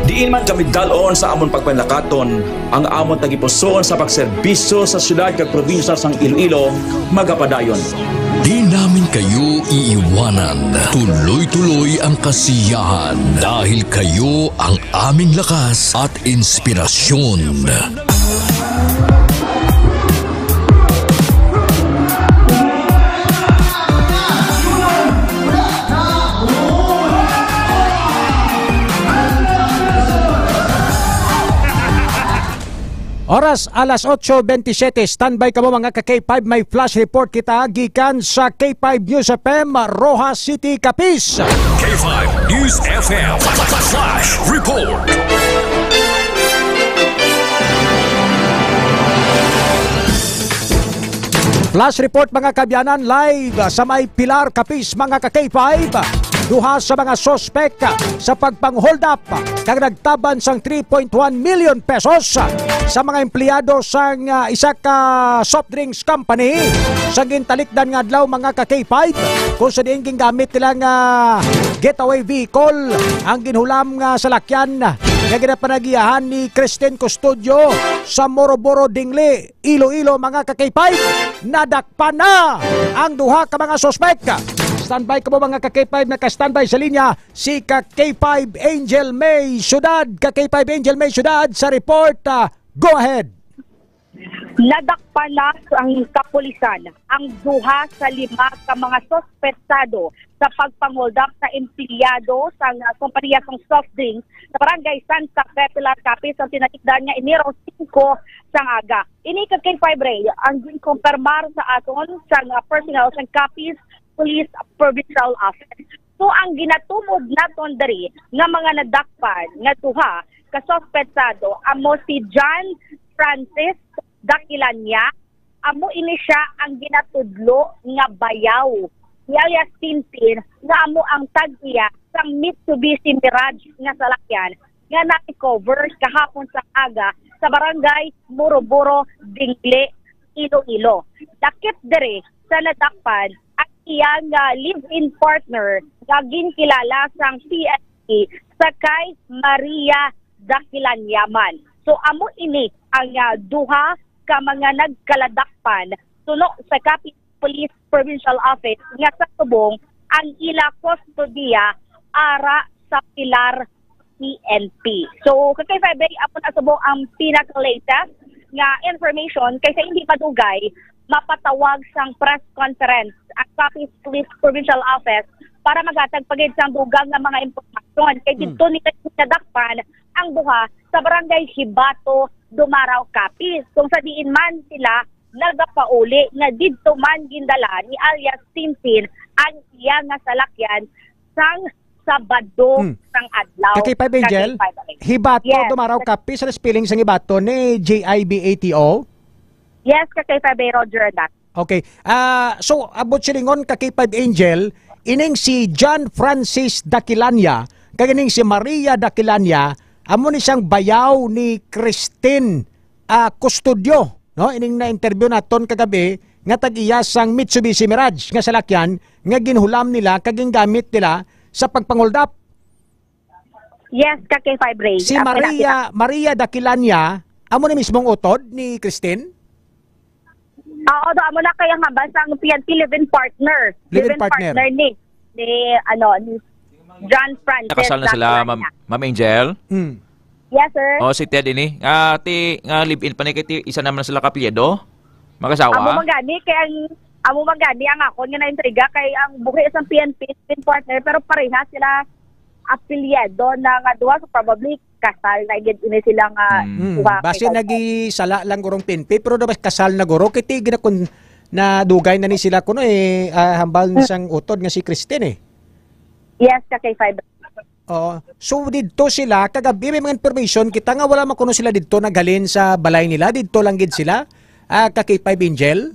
Diin man kami dalon sa amon pagpanlakaton, ang amon tagipusoon sa pagserbisyo sa siyudad kag probinsya sang Iloilo magapadayon. Di namin kayo iiwanan. Tuloy-tuloy ang kasiyahan dahil kayo ang aming lakas at inspirasyon. Oras, alas otso bentisiete. Standby kamo, mga ka K five. May flash report kita gikan sa K five News F M, Roxas City, Capiz. K five News F M Flash Report. Flash report, mga kaabyanan, live sa may Pilar, Capiz, mga ka K five. Duha sa mga suspek sa pagpang-hold up kag nagtaban sang three point one million pesos sa mga empleyado sang, ah, isa ka soft drinks company sa gintalikdan nga adlaw, mga ka K five, kung sa diin gingamit nila nga getaway vehicle ang ginhulam nga salakyan nga ginapanagiyahan ni Christine Custodio sa Moroboro, Dingli, Iloilo, mga ka K five. Nadakpan na ang duha ka mga suspek. Standby kamo, mga ka K five, naka-standby sa linya si ka K five Angel May Sudad. Ka K five Angel May Sudad sa report. Ah, go ahead. Nadakpan na ang kapulisan ang duha sa lima ka mga suspetsado sa pagpang-hold up sa empleyado sang, ah, kompanya sang soft drinks sa Barangay Santa Fe, Pilar, Capiz, ang tinalikdan nga Enero singko sang aga. Ini ka K five Ray ang ginkumpirmar sa aton sang, ah, personnel sang Capiz Police Provincial Office. So, ang ginatumod naton diri nga mga nadakpan nga duha ka suspetsado amo si John Francis Daquilania, amo ini sia ang ginatudlo nga bayaw, alias Tintin, nga amo ang tag-iya sang Mitsubishi Mirage nga salakyan nga na-recover kahapon sa aga sa Barangay Moroboro, Dingli, Iloilo. Dakip diri sa nadakpan ang iya nga live-in partner nga ginkilala sang P N P sa kay Maria Daquilania man. So, amo ini ang, ah, duha ka mga nagkaladakpan suno sa Capiz Police Provincial Office nga sa subong ang ila kustodiya ara sa Pilar P N P. So, ka K five Ray, amo na subong ang pinaka-latest nga information, kay sa hindi pa dugay mapatawag sang press conference ang Capiz Police Provincial Office para maghatag pa gid sang dugang nga mga impormasyon. Kay Hmm. didto nila nadakpan ang duha sa barangay Hibato, Dumarao, Capiz, kung sa diin man sila nagapauli nga didto man gindala ni alias Tintin ang iya nga salakyan sang Sabado Hmm. sang adlaw. Ka K five Angel, Ka K five Angel. Hibato, Yes. Dumarao, Capiz, sa spelling sang Hibato ni J I B A T O? Yes, Ka K five A Roger, that. Okay. Ah, so, abot silingon, Ka K five Angel, ining si John Francis Daquilania, kag ining si Maria Daquilania, amo ni siyang bayaw ni Christine, ah, Custodio, no? Ining na-interview naton kagabi, nga tag-iya sang Mitsubishi Mirage nga salakyan nga ginhulam nila kag gingamit nila sa pagpanguldap. Yes, Ka K five Ray. Si Ah, Maria, pinakita. Maria Daquilania, amo ni mismong utod ni Christine? Oo, do amo na kay ang hambal sang P N P live-in partner. Live-in Live-in partner. partner ni, ni, ano, ni John Francis Nakasal na sila, Daquilania. Ma'am, Ma'am Angel? Hmm. Yes, sir. Oh, si Ted ini. Ah, ti, nga live-in pa ni kay ti, isa naman sila kapilyedo? Mag-asawa? Amo man gani kay ang, amo man gani ang akon nga naintriga kay ang buhi sa P N P live-in partner, pero pareha sila apelyido na nga duha, so probably kasal na gid ini sila nga Mm. Hmm, duha. Basi Kay nagisala lang gurong P N P, pero daw kasal na guro. Kay ti gina kun nadugay na ni sila kuno eh, ah, hambal ni Hmm. sang utod nga si Christine eh. Yes, Ka K five. Oo. So, didto sila, kagabi may mga information kita nga wala man kuno sila didto naghalin sa balay nila, didto lang gid sila. Ah, Ka K five Angel?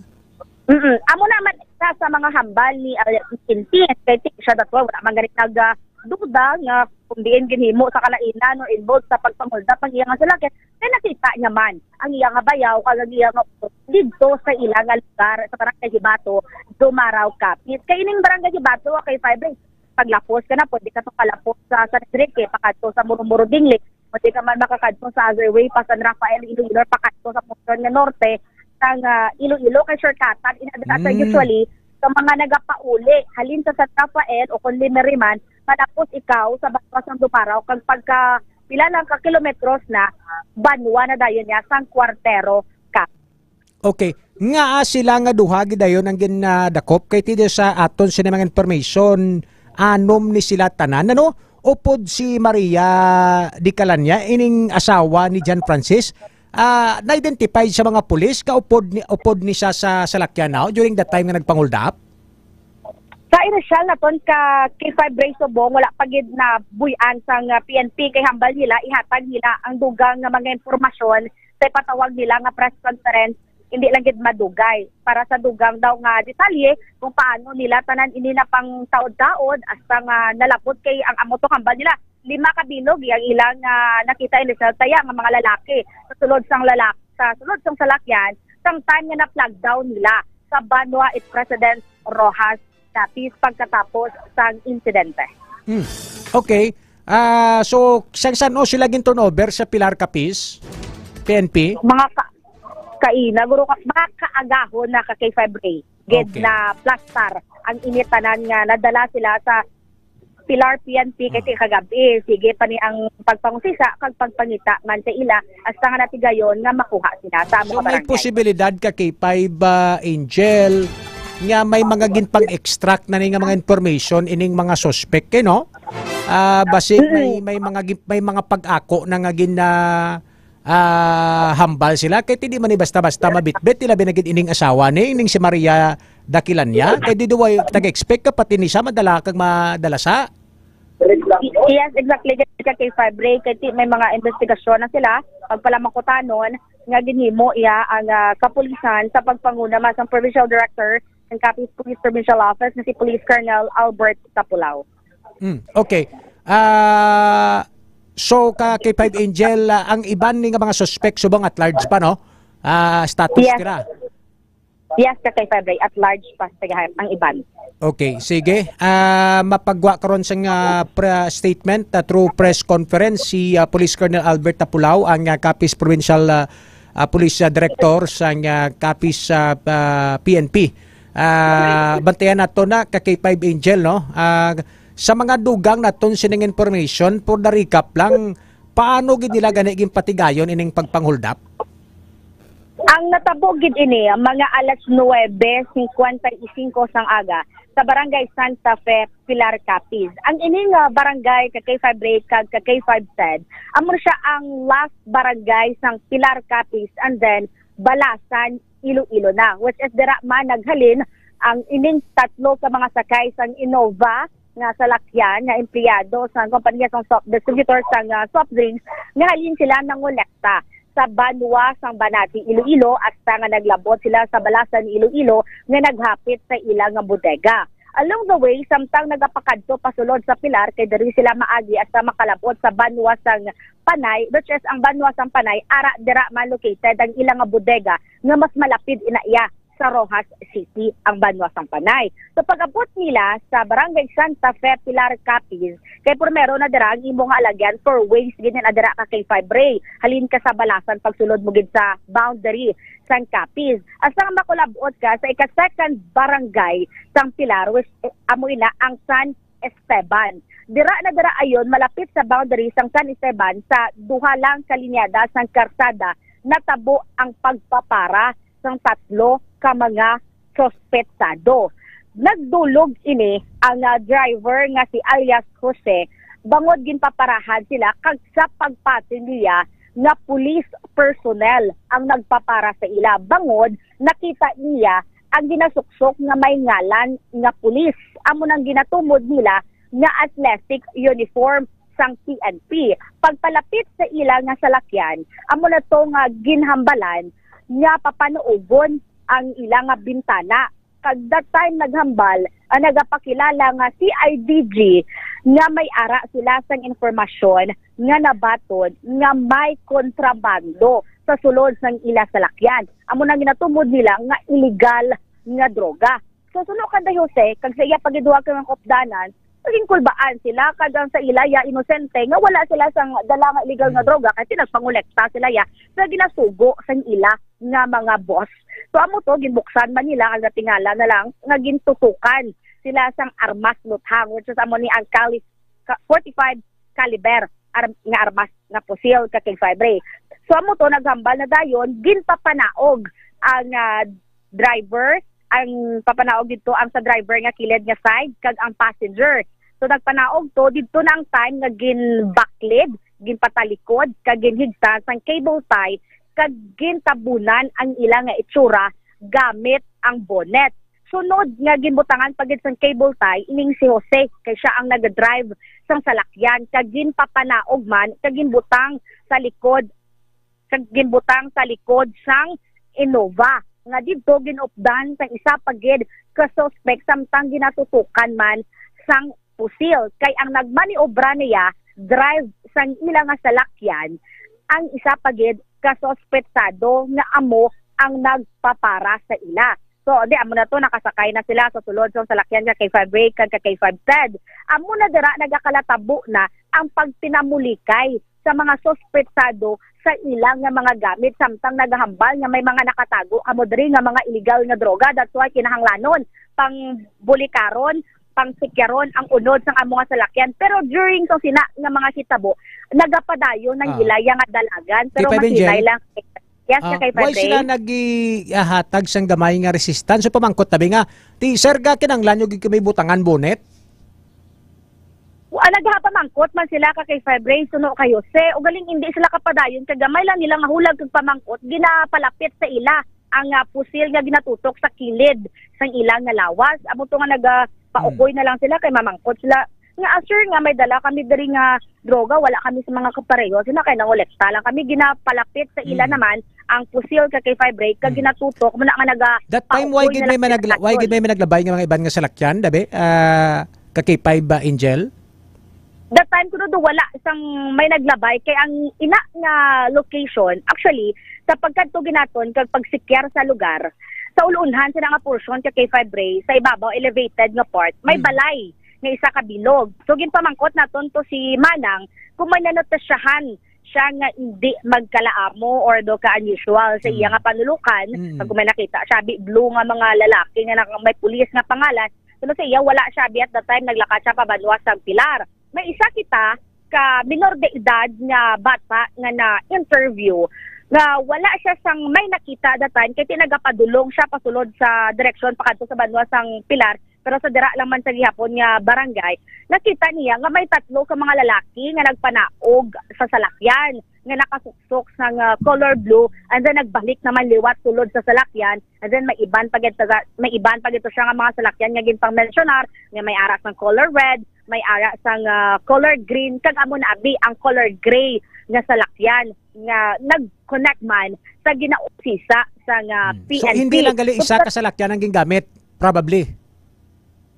Mm-mm. Amo naman isa sa mga hambal ni, ah, Tintin, kay ti-, siya datwa, wala man gani nag, ah, duda nga kung diin ginhimo sa kalainan or involved sa pagpanguldap ang iya nga salakyan. Kay nakita niya man ang iya nga bayaw kag ang iya nga utod didto sa ila nga lugar sa barangay Hibato, Dumarao, Capiz. Kay ining barangay Hibato, Ka K five Ray, paglapos ka na, pwede ka to palapos sa San Enrique, pakadto sa Murumuro Dingle. Pwede ka man makakadto sa other way pa San Rafael, Iloilo, pakadto sa portion nga norte sang, ah, Iloilo, kay shortcutan ina dira sa Mm. usually sa mga nagapauli halin sa San Rafael o kon Lemery man, malapos ikaw sa banwa sang Dumarao, kag pagka pila lang ka kilometros na, banwa na dayon niya sang Cuartero, Capiz. Okay. Ngaa sila nga duha gidayon ang ginadakop? Kay ti sa aton sini mga information, anom ni sila tanan, ano? Upod si Maria Dicalania, ining asawa ni John Francis, ah, na-identify sa mga pulis ka upod ni, upod ni siya sa salakyan now during the time nga nagpanguldap? Sa inisyal naton, Ka K five Ray Subong, wala pa gid nabuy-an sang, ah, P N P, kay hambal nila ihatag nila ang dugang nga mga impormasyon sa ipatawag nila nga press conference, hindi lang gid madugay. Para sa dugang daw nga detalye kung paano nila tanan ini napangtaod-taod hasta nga nalapot, kay ang amo to hambal nila, lima ka bilog ang ilang, ah, nakita in result ya nga mga lalaki sa sulod sang lalak-, sa sulod sang salakyan sang time nga na-flag down nila sa Banwa it President Roxas Capiz pagkatapos sang insidente. Hmm. Okay. Ah, so, sang san-o sila gin-turnover sa Pilar Capiz, P N P? Mga ka-, kaina, guro ka, mga kaagahon na, Ka K five Ray. Gid Okay. na plastar ang initanan nga nadala sila sa Pilar P N P kay Ah. ti kagabi. Sige pa ni ang pagpangusisa kag pagpangita man sa ila hasta nga natigayon nga makuha sila sa So, mga may barangay. posibilidad, Ka K five, ah, Angel, nga may mga ginpang-extract na ni nga mga information ining mga suspect, eh, no? Ah, basi Mm. may, may mga gin-, may mga pag-ako na nga gin-, ah, ah, hambal sila. Kay ti di man ni basta-basta mabitbit nila binagid ining asawa ni, ining si Maria Daquilania. Kay di duway nag-expect ka pati ni siya madala kag madala sa. Yes, exactly. Kay Ka K five Ray, kay ti may mga investigasyon na sila pagpalamangkutanon nga ginhimo iya ang, ah, kapulisan sa pagpanguna man sang Provincial Director ng Capiz Police Provincial Office nga si Police Colonel Albert Tapulao. Mm, okay. Ah, so, Ka K five Angel, ah, ang iban ni nga mga suspect subong at large pa, no? Ah, status Yes. kira. Yes, Ka K five Ray, at large pa sa gahap ang iban. Okay, sige. Ah, mapagwa karon sa nga pre-, statement, ah, through press conference si, ah, Police Colonel Albert Tapulao, ang, ah, Capiz Provincial, ah, ah, Police, ah, Director sa, ah, Capiz, ah, ah, P N P. Ah, bantayan nato na, Ka K five Angel, no? Ah, sa mga dugang naton sining information, for the recap lang, paano gid nila gani ginpatigayon ining pagpanghuldap? Ang natabo gid ini mga alas nuwebe cincuenta y cinco sang aga sa Barangay Santa Fe, Pilar, Capiz. Ang ining, ah, barangay ka K five Ray kag ka K five Ted, amo siya ang last barangay sang Pilar, Capiz, and then Balasan, Iloilo na, which is dira man naghalin ang ining tatlo ka mga sakay sang Innova nga salakyan nga empleyado sa kompanya sang soft distributor sang, ah, soft drinks nga halin sila nangolekta sa banwa sang Banati, Iloilo, hasta nga naglabot sila sa Balasan, Iloilo, nga naghapit sa ila nga bodega. Along the way, samtang nagapakadto pasulod sa Pilar, kay diri sila maagi hasta makalabot sa banwa sang Panay, which is ang banwa sang Panay, ara dira man located ang ila nga bodega nga mas malapit ina iya sa Roxas City, ang banwa sang Panay. So, pag-abot nila sa Barangay Santa Fe, Pilar, Capiz, kay primero na dira ang imo nga alagyan, four ways gid na dira ka K five Ray. Halin ka sa Balasan, pagsulod mo gid sa boundary sang Capiz. Hasta nga makalabot ka sa ika-second barangay sang Pilar, which, eh, amo ina ang San Esteban. Dira na dira ayon, malapit sa boundary sang San Esteban, sa duha lang ka linyada sang karsada, natabo ang pagpapara sang tatlo ka mga suspetsado. Nagdulog ini ang, ah, driver nga si alias Jose, bangod ginpaparahan sila kag sa pagpati niya nga police personnel ang nagpapara sa ila, bangod nakita niya ang ginasuksok nga may ngalan nga pulis. Amo nang ginatumod nila nga athletic uniform sang P N P. Pagpalapit sa ila nga salakyan, amo na to nga ginhambalan nga papanuogon ang ila nga bintana. Kag that time naghambal ang nagapakilala nga C I D G nga may ara sila sang impormasyon nga nabaton nga may kontrabando sa sulod sang ila salakyan. Amo nang ginatumod nila nga illegal nga droga. So, suno kanda Jose, kag sa iya pa gid duha ka mga kaupdanan, naging kulbaan sila, kag ang sa ila ya inosente nga wala sila sang dala nga illegal nga Mm. droga, kay pinagpangolekta sila ya sa ginasugo sang ila nga mga boss. So, amo to, ginbuksan man nila, kag natingala na lang nga gintutukan sila sang armas luthang, which is amo ni ang Cali ka-, forty-five caliber arm-, nga armas nga pusil ka K five Ray. So, amo to, naghambal na dayon, ginpapanaog ang, ah, driver, ang papanaog didto ang sa driver nga kilid nga side kag ang passenger. So, nagpanaog to, didto na ang time nga ginbaklid, ginpatalikod, kag ginhigsa sang cable tie, kag gintabunan ang ila nga itsura gamit ang bonnet. Sunod nga ginbutangan pa gid sang cable tie ining si Jose, kay sia ang nagadrive sang salakyan, kag ginpapanaog man kag ginbutang sa likod, kag ginbutang sa likod sang Innova, nga didto ginupdan sang isa pa gid ka suspek, samtang ginatutukan man sang pusil, kay ang nagmaniobra niya drive sang ila nga salakyan ang isa pa gid ka suspetsado nga amo ang nagpapara sa ila. So, di, amo na to, nakasakay na sila sa sulod sa salakyan ka K five Ray kag ka K five Ted. Amo na dira nagakalatabo na ang pagpinamulikay sa mga suspetsado sa ila nga mga gamit, samtang nagahambal nga may mga nakatago kamo diri nga mga illegal nga droga. That's why kinahanglanon pang bulikaron, pang sikyaron ang unod sang amo nga salakyan. Pero during sa sina nga mga hitabo, nagapadayon ang Ah. ila ya nga dalagan, pero Kay Five Angel? masinay lang. Yes, Ah, Kay why Five sila Angel? nag-ihatag sang gamay nga resistance? So, pamangkot tabi nga, ti, sir, ga, kinahanglan nyo gid kami butangan bonnet? Wa, nagapamangkot man sila ka Kay Five Ray, suno kay Jose. Ugaling hindi sila kapadayon, kay gamay lang nila nga hulag kag pamangkot, ginapalapit sa ila ang, ah, pusil nga ginatutok sa kilid sang ila nga lawas. Amo to nga naga, paukoy Hmm. na lang sila kay mamangkot sila nga, "Ah, sir, nga may dala kami diri nga droga, wala kami sa mga kapareho. Sila kay nangolekta lang kami." Ginapalapit sa ila Hmm. naman ang pusil ka Kay Five Ray, kag Hmm. ginatutok mo na nga naga, That time, why paukoy gid na may lang sila managla-, why kason. gid may managlabay nga mga iban nga salakyan, dabi? Ah, ka K five ba, Angel? That time kuno do wala sang may naglabay, kay ang ina nga location, actually, sa pagkadto ginaton kag pagsikyar sa lugar, sa ulunhan sila nga portion ka K five Ray, sa ibabaw elevated nga part, may Hmm. balay nga isa ka bilog. So, ginpamangkot naton to si Manang kung may nanotasyahan siya nga hindi magkalaamo or do ka unusual sa iya Hmm. nga panulukan. Hmm. Pag kung may nakita siya, bi-, blue nga mga lalaki nga naka-, may pulis nga pangalan, so, sa iya, wala siya, bi-, at that time, naglakat siya pa banwa sa Pilar. May isa kita ka minor de edad nga bata nga na-interview. nga wala siya sang may nakita that time, kay ti nagapadulong siya pasulod sa direksyon pakadto sa banwa sang Pilar, pero sa dira lang man sa gihapon nga barangay, nakita niya nga may tatlo ka mga lalaki nga nagpanaog sa salakyan nga nakasuksok sang, ah, color blue, and then nagbalik naman liwat sulod sa salakyan, and then may iban pa gid taga-, may iban pa gid siya nga mga salakyan nga ginpang-mensionar nga may ara sang color red, may ara sang, ah, color green, kag amo na abi ang color gray nga salakyan nga nag-connect man sa ginausisa sang, ah, Hmm. So, P N P. Hindi lang gali isa ka salakyan ang gingamit, probably.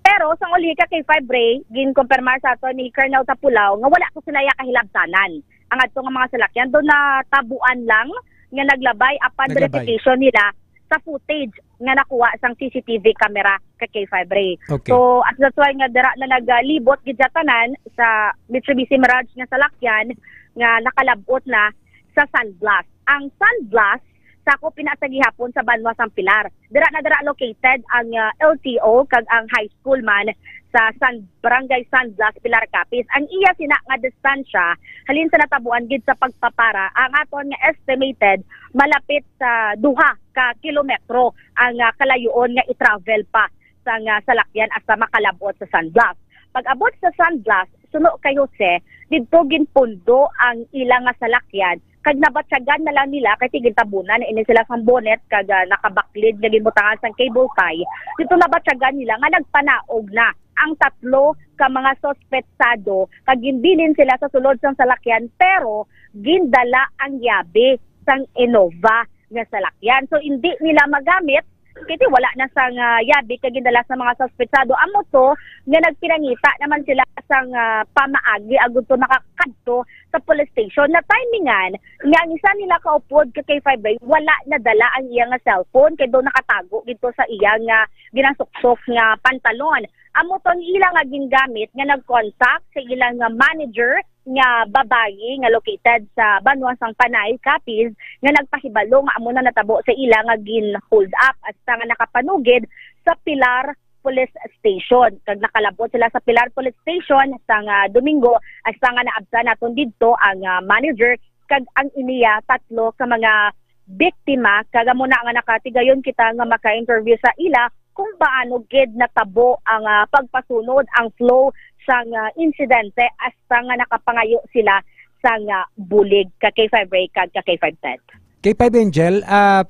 Pero sang uli ka kay five Ray, ginkumpirmar sa ato ni Colonel Tapulaw nga wala ko sila ya kahilabtanan. Ang adto nga mga salakyan, doon natabuan lang nga naglabay apan Naglabay. verification nila sa footage nga nakuha sang C C T V camera ka K five Ray. Okay. So, at that's why nga dira na nagalibot gid sa tanan sa Mitsubishi Mirage nga salakyan nga nakalabot na sa Sandblast. Ang Sandblast, sakop ina sa gihapon sa banwa sang Pilar. Dira na dira located ang, ah, L T O kag ang high school man sa San, Barangay Sandblast, Pilar, Capiz. Ang iya sina nga distansya halin sa natabuan gid sa pagpapara, ang aton nga estimated malapit sa duha ka kilometro ang, ah, kalayoon nga i-travel pa sang, ah, salakyan hasta makalabot sa Sandblast. Pag-abot sa Sandblast, suno kay Jose, didto ginpundo ang ila nga salakyan kag nabatyagan na lang nila kay ti gintabunan na ini sila sang bonnet kag, ah, nakabaklid nga ginbutangan sang cable tie. Didto nabatyagan nila nga nagpanaog na ang tatlo ka mga suspetsado kag ginbilin sila sa sulod sang salakyan, pero gindala ang yabi sang Innova nga salakyan. So, hindi nila magamit kay ti wala na sang, ah, yabi kag gindala sa mga suspetsado. Amo to nga nagpinangita naman sila sang, ah, pamaagi agud to makakadto sa police station. Na timingan nga ang isa nila kaupod ka K five Ray, wala nadala ang iya nga cellphone kay daw nakatago dito sa iya nga ginasuksok nga pantalon. Amo to ang ila nga gingamit nga nag-contact sa ilang nga manager nga babayi nga located sa banwa sang Panay, Capiz, nga nagpahibalo nga amo na natabo sa ila nga gin-hold up hasta nga nakapanugid sa Pilar Police Station. Kag nakalabot sila sa Pilar Police Station sang, ah, Domingo, hasta nga naabtan naton didto ang, ah, manager kag ang iniya tatlo ka mga biktima. Kag amo na nga nakatigayon kita nga maka-interview sa ila kung paano gid natabo ang, ah, pagpasunod, ang flow sang, ah, insidente hasta nga nakapangayo sila sang, ah, bulig ka K five Ray kag ka K five Ted. K five Angel, ah,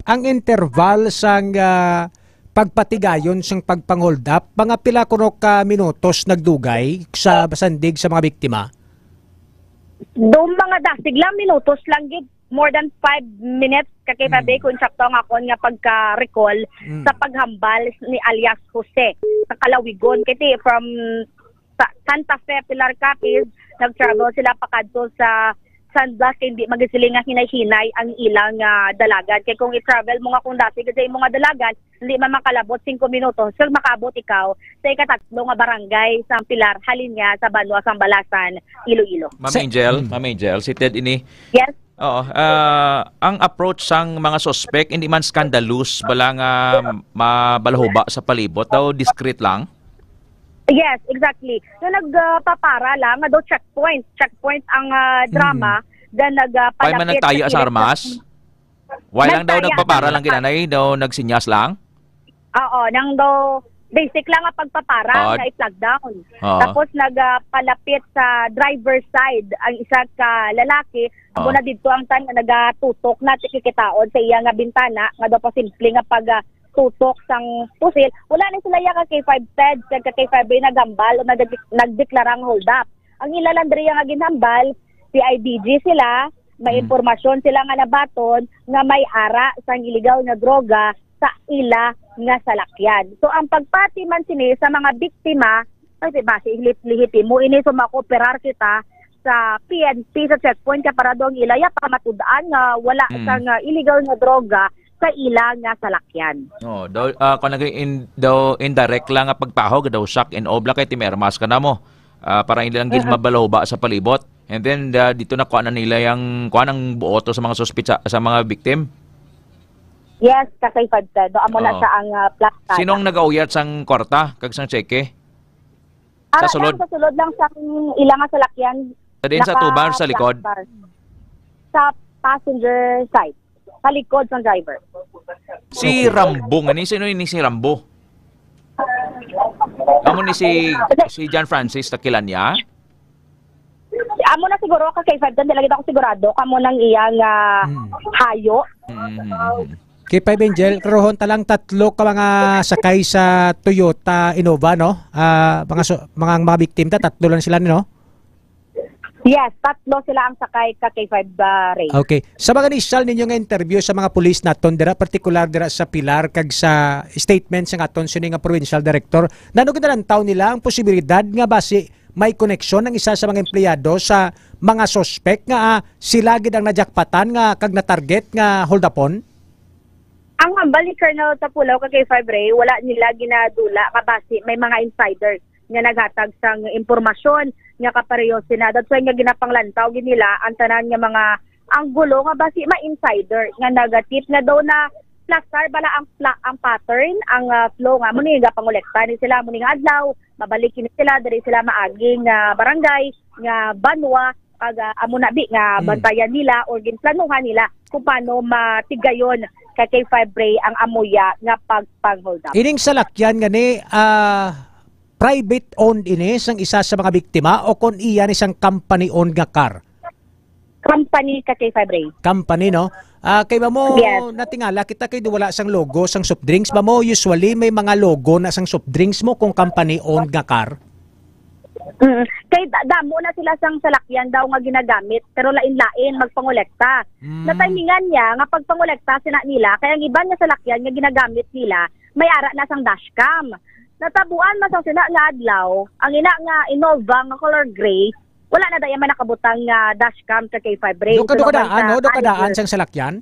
ang interval sang, ah, pagpatigayon sang pagpang-hold up, mga pila kuno ka minutos nagdugay sa sandig sa mga biktima? Do mga dasig lang, minutos lang gid, more than five minutes, ka K five Ray, Mm. kung sakto ang akon nga pagka-recall Mm. sa paghambal ni alias Jose sa Kalawigon. Kay ti from sa Santa Fe, Pilar, Capiz, nag-travel sila pakadto sa San Blas, kay hindi magisiling nga hinay-hinay ang ilang, ah, dalagan. Kay kung i-travel mo nga kung dati sa imo nga dalagan, hindi man makalabot singko minutos kag makaabot ikaw sa ikatatlo nga barangay sa Pilar, halin nga sa banwa sang Balasan, Iloilo. Ma'am Sa Angel, Mm. Ma'am Angel, si Ted ini. Yes. Oo, ah, ang approach sang mga suspect, hindi man scandalous, bala nga mabalahuba sa palibot, daw discreet lang? Yes, exactly. So, nagpapara lang, nga daw checkpoint. Checkpoint ang, ah, drama, Mm. then nag, ah, Why man palapit nagtaya sa sa kilid armas? Why lang daw Nagtaya nagpapara sa lang, ginanay? Daw nagsinyas lang? Oo, nang daw basic lang nga pagpapara Odd. nga i-flag down. Oo. Tapos nag, ah, palapit sa driver's side ang isa ka lalaki. Amo Oo. na didto ang tan nga nagatutok na tikikitaon sa iya nga bintana nga daw pa simple nga pag, ah, tutok sang pusil. Wala ni sila ya ka K five Ted, kag ka K five Ray naghambal o nagde-, nagdeklara ang hold up. Ang ila lang diri nga ginhambal, C I D G sila, may Mm. impormasyon sila nga nabaton nga may ara sang illegal nga droga sa ila nga salakyan. So, ang pagpati man sini sa mga biktima, kasi basi lihit-lihit mo ini, so makooperar kita sa P N P sa checkpoint kay para daw ang ila ya pamatud-an nga wala Mm. sang, ah, illegal nga droga sa ila nga salakyan. Oh, daw, ah, kung nag-, in-, daw indirect lang nga pagpahog, daw shock and awe lang kay ti may armas ka na mo. Ah, para hindi lang gid Mm-mm. mabalahuba sa palibot. And then, ah, dito na kuha na nila yung, kuha ng buoto sa mga suspect sa, sa mga victim. Yes, ka K five Ted. Do amo na Oo. sa ang, ah, plus Sinong nag-auyat sang kwarta kag sang tseke? Sa Ara sulod? lang, sa sulod lang sa ila nga salakyan. Sa diin, sa Naka tubar, sa likod? black bar. Sa passenger side, sa likod sang driver. Si Okay. Rambo, nga ni sino ni si Rambo? Amo ni si, si John Francis Taquilania? Amo na siguro ka K five, dili lagi ako sigurado kamo nang iyang, ah, Hmm. hayo. Mm, mm, mm. K five Angel, karon ta lang tatlo ka mga sakay sa Toyota Innova, no? Ah, mga so, mga, mga victim ta, tatlo lang sila, no? Yes, tatlo sila ang sakay ka K five, ah, Ray. Okay. Sa mga initial ninyo nga interview sa mga pulis naton dira, partikular dira sa Pilar kag sa statement sa aton sini nga provincial director, nano ginalantaw nila ang posibilidad nga basi may koneksyon ang isa sa mga empleyado sa mga suspek nga, ah, sila gid ang najakpatan nga kag na-target nga holdupon? Ang hambal ni Colonel Tapulaw kag K five Ray, wala nila ginadula nga basi may mga insiders nga naghatag sang impormasyon nga kapareho sina. That's why nga ginapanglantaw gid nila ang tanan nga mga anggulo nga basi may insider nga nagatip nga daw na plastar bala ang pla-, ang pattern, ang, ah, flow nga amo ni nga pangolekta ni sila amo ni nga adlaw, mabalik kini sila diri sila maaging, ah, barangay nga banwa, kag, ah, amo na bi nga Hmm. bantayan nila or ginplanuhan nila kung paano matigayon ka K five Ray ang amuya nga pagpanghold up. Ining salakyan nga ni, ah, private owned ini sang isa sa mga biktima o kon iya ni sang company owned nga car? Company ka K five Ray. Company, no? Ah, kay ba mo Yes. natingala kita kay wala sang logo sang soft drinks? Ba mo usually may mga logo na sang soft drinks mo kung company owned nga car? Mm. Kay da-, damo na sila sang salakyan daw nga ginagamit, pero lain-lain magpangolekta. Mm. Natimingan niya nga pagpangolekta sina nila, kay ang iban nga salakyan nga ginagamit nila, may ara na sang dashcam. Natabuan man sang sina nga adlaw, ang ina nga Innova nga color gray, wala na daya man nakabutang nga dashcam sa K five Ray. Duka, So, duka nakuha daan, sa no? Duka daan manager. Sang salakyan?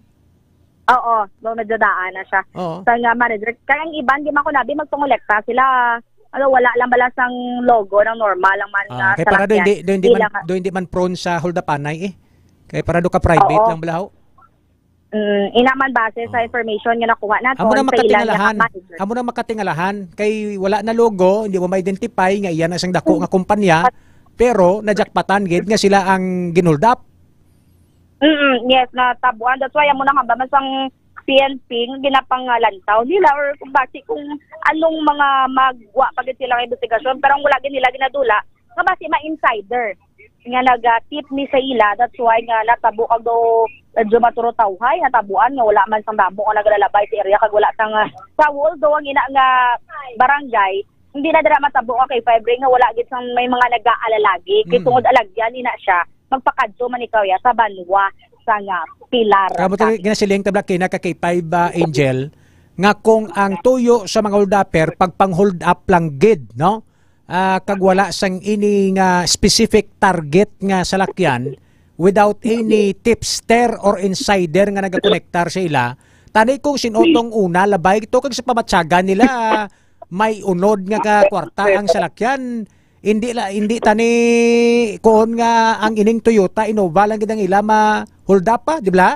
Oo, no, medyo daan na siya. Oo. Sa nga manager. Kaya ang iban, di man ko nabi, magpangolekta sila. Ano, wala lang bala sang logo ng normal lang man Ah, nga kay para do salakyan. Hindi, do hindi man, Ilang do hindi man prone sa holdapanay eh. Kay para do ka private Oo. lang bala ho. Mm, ina man base sa Oo. information nga nakuha naton Amo na sa ilang makatingalahan. Manager. Amo na makatingalahan kay wala na logo, hindi mo ma-identify nga iya na sang dako nga kumpanya, pero najakpatan gid nga sila ang ginuldap. Mm, yes, natabuan. That's why amo nang hamba man sang P N P nga ginapangalantaw nila or kung basi kung anong mga magwa pa gid sila nga investigasyon, pero ang wala gid nila ginadula nga basi ma-insider nga naga-tip ni sa ila. That's why nga natabo kag do medyo maturotawhay, natabuan nga wala man sang damo nga nagalalabay sa area kag wala sang, ah, sa although ang ina nga barangay hindi na dira matabo nga kay five ring nga wala gid sang may mga nag-aalala lagi kay Mm. tungod alagyan ina siya magpakadto man ikaw ya sa banwa sa nga Pilar. Kamo to Cavite. Ginasiling ta bala kina ka K five, ah, Angel, nga kung ang tuyo sa mga hold-upper pagpang-hold up lang gid, no? Ah, kag wala sang ini nga specific target nga salakyan without any tipster or insider nga nagakonektar sa ila, tani kung sin-o tong una labay to kag sa pamatyagan nila may unod nga ka kwarta ang salakyan. Hindi la, hindi tani kuon nga ang ining Toyota Innova lang gid ang ila ma hold up pa, di ba?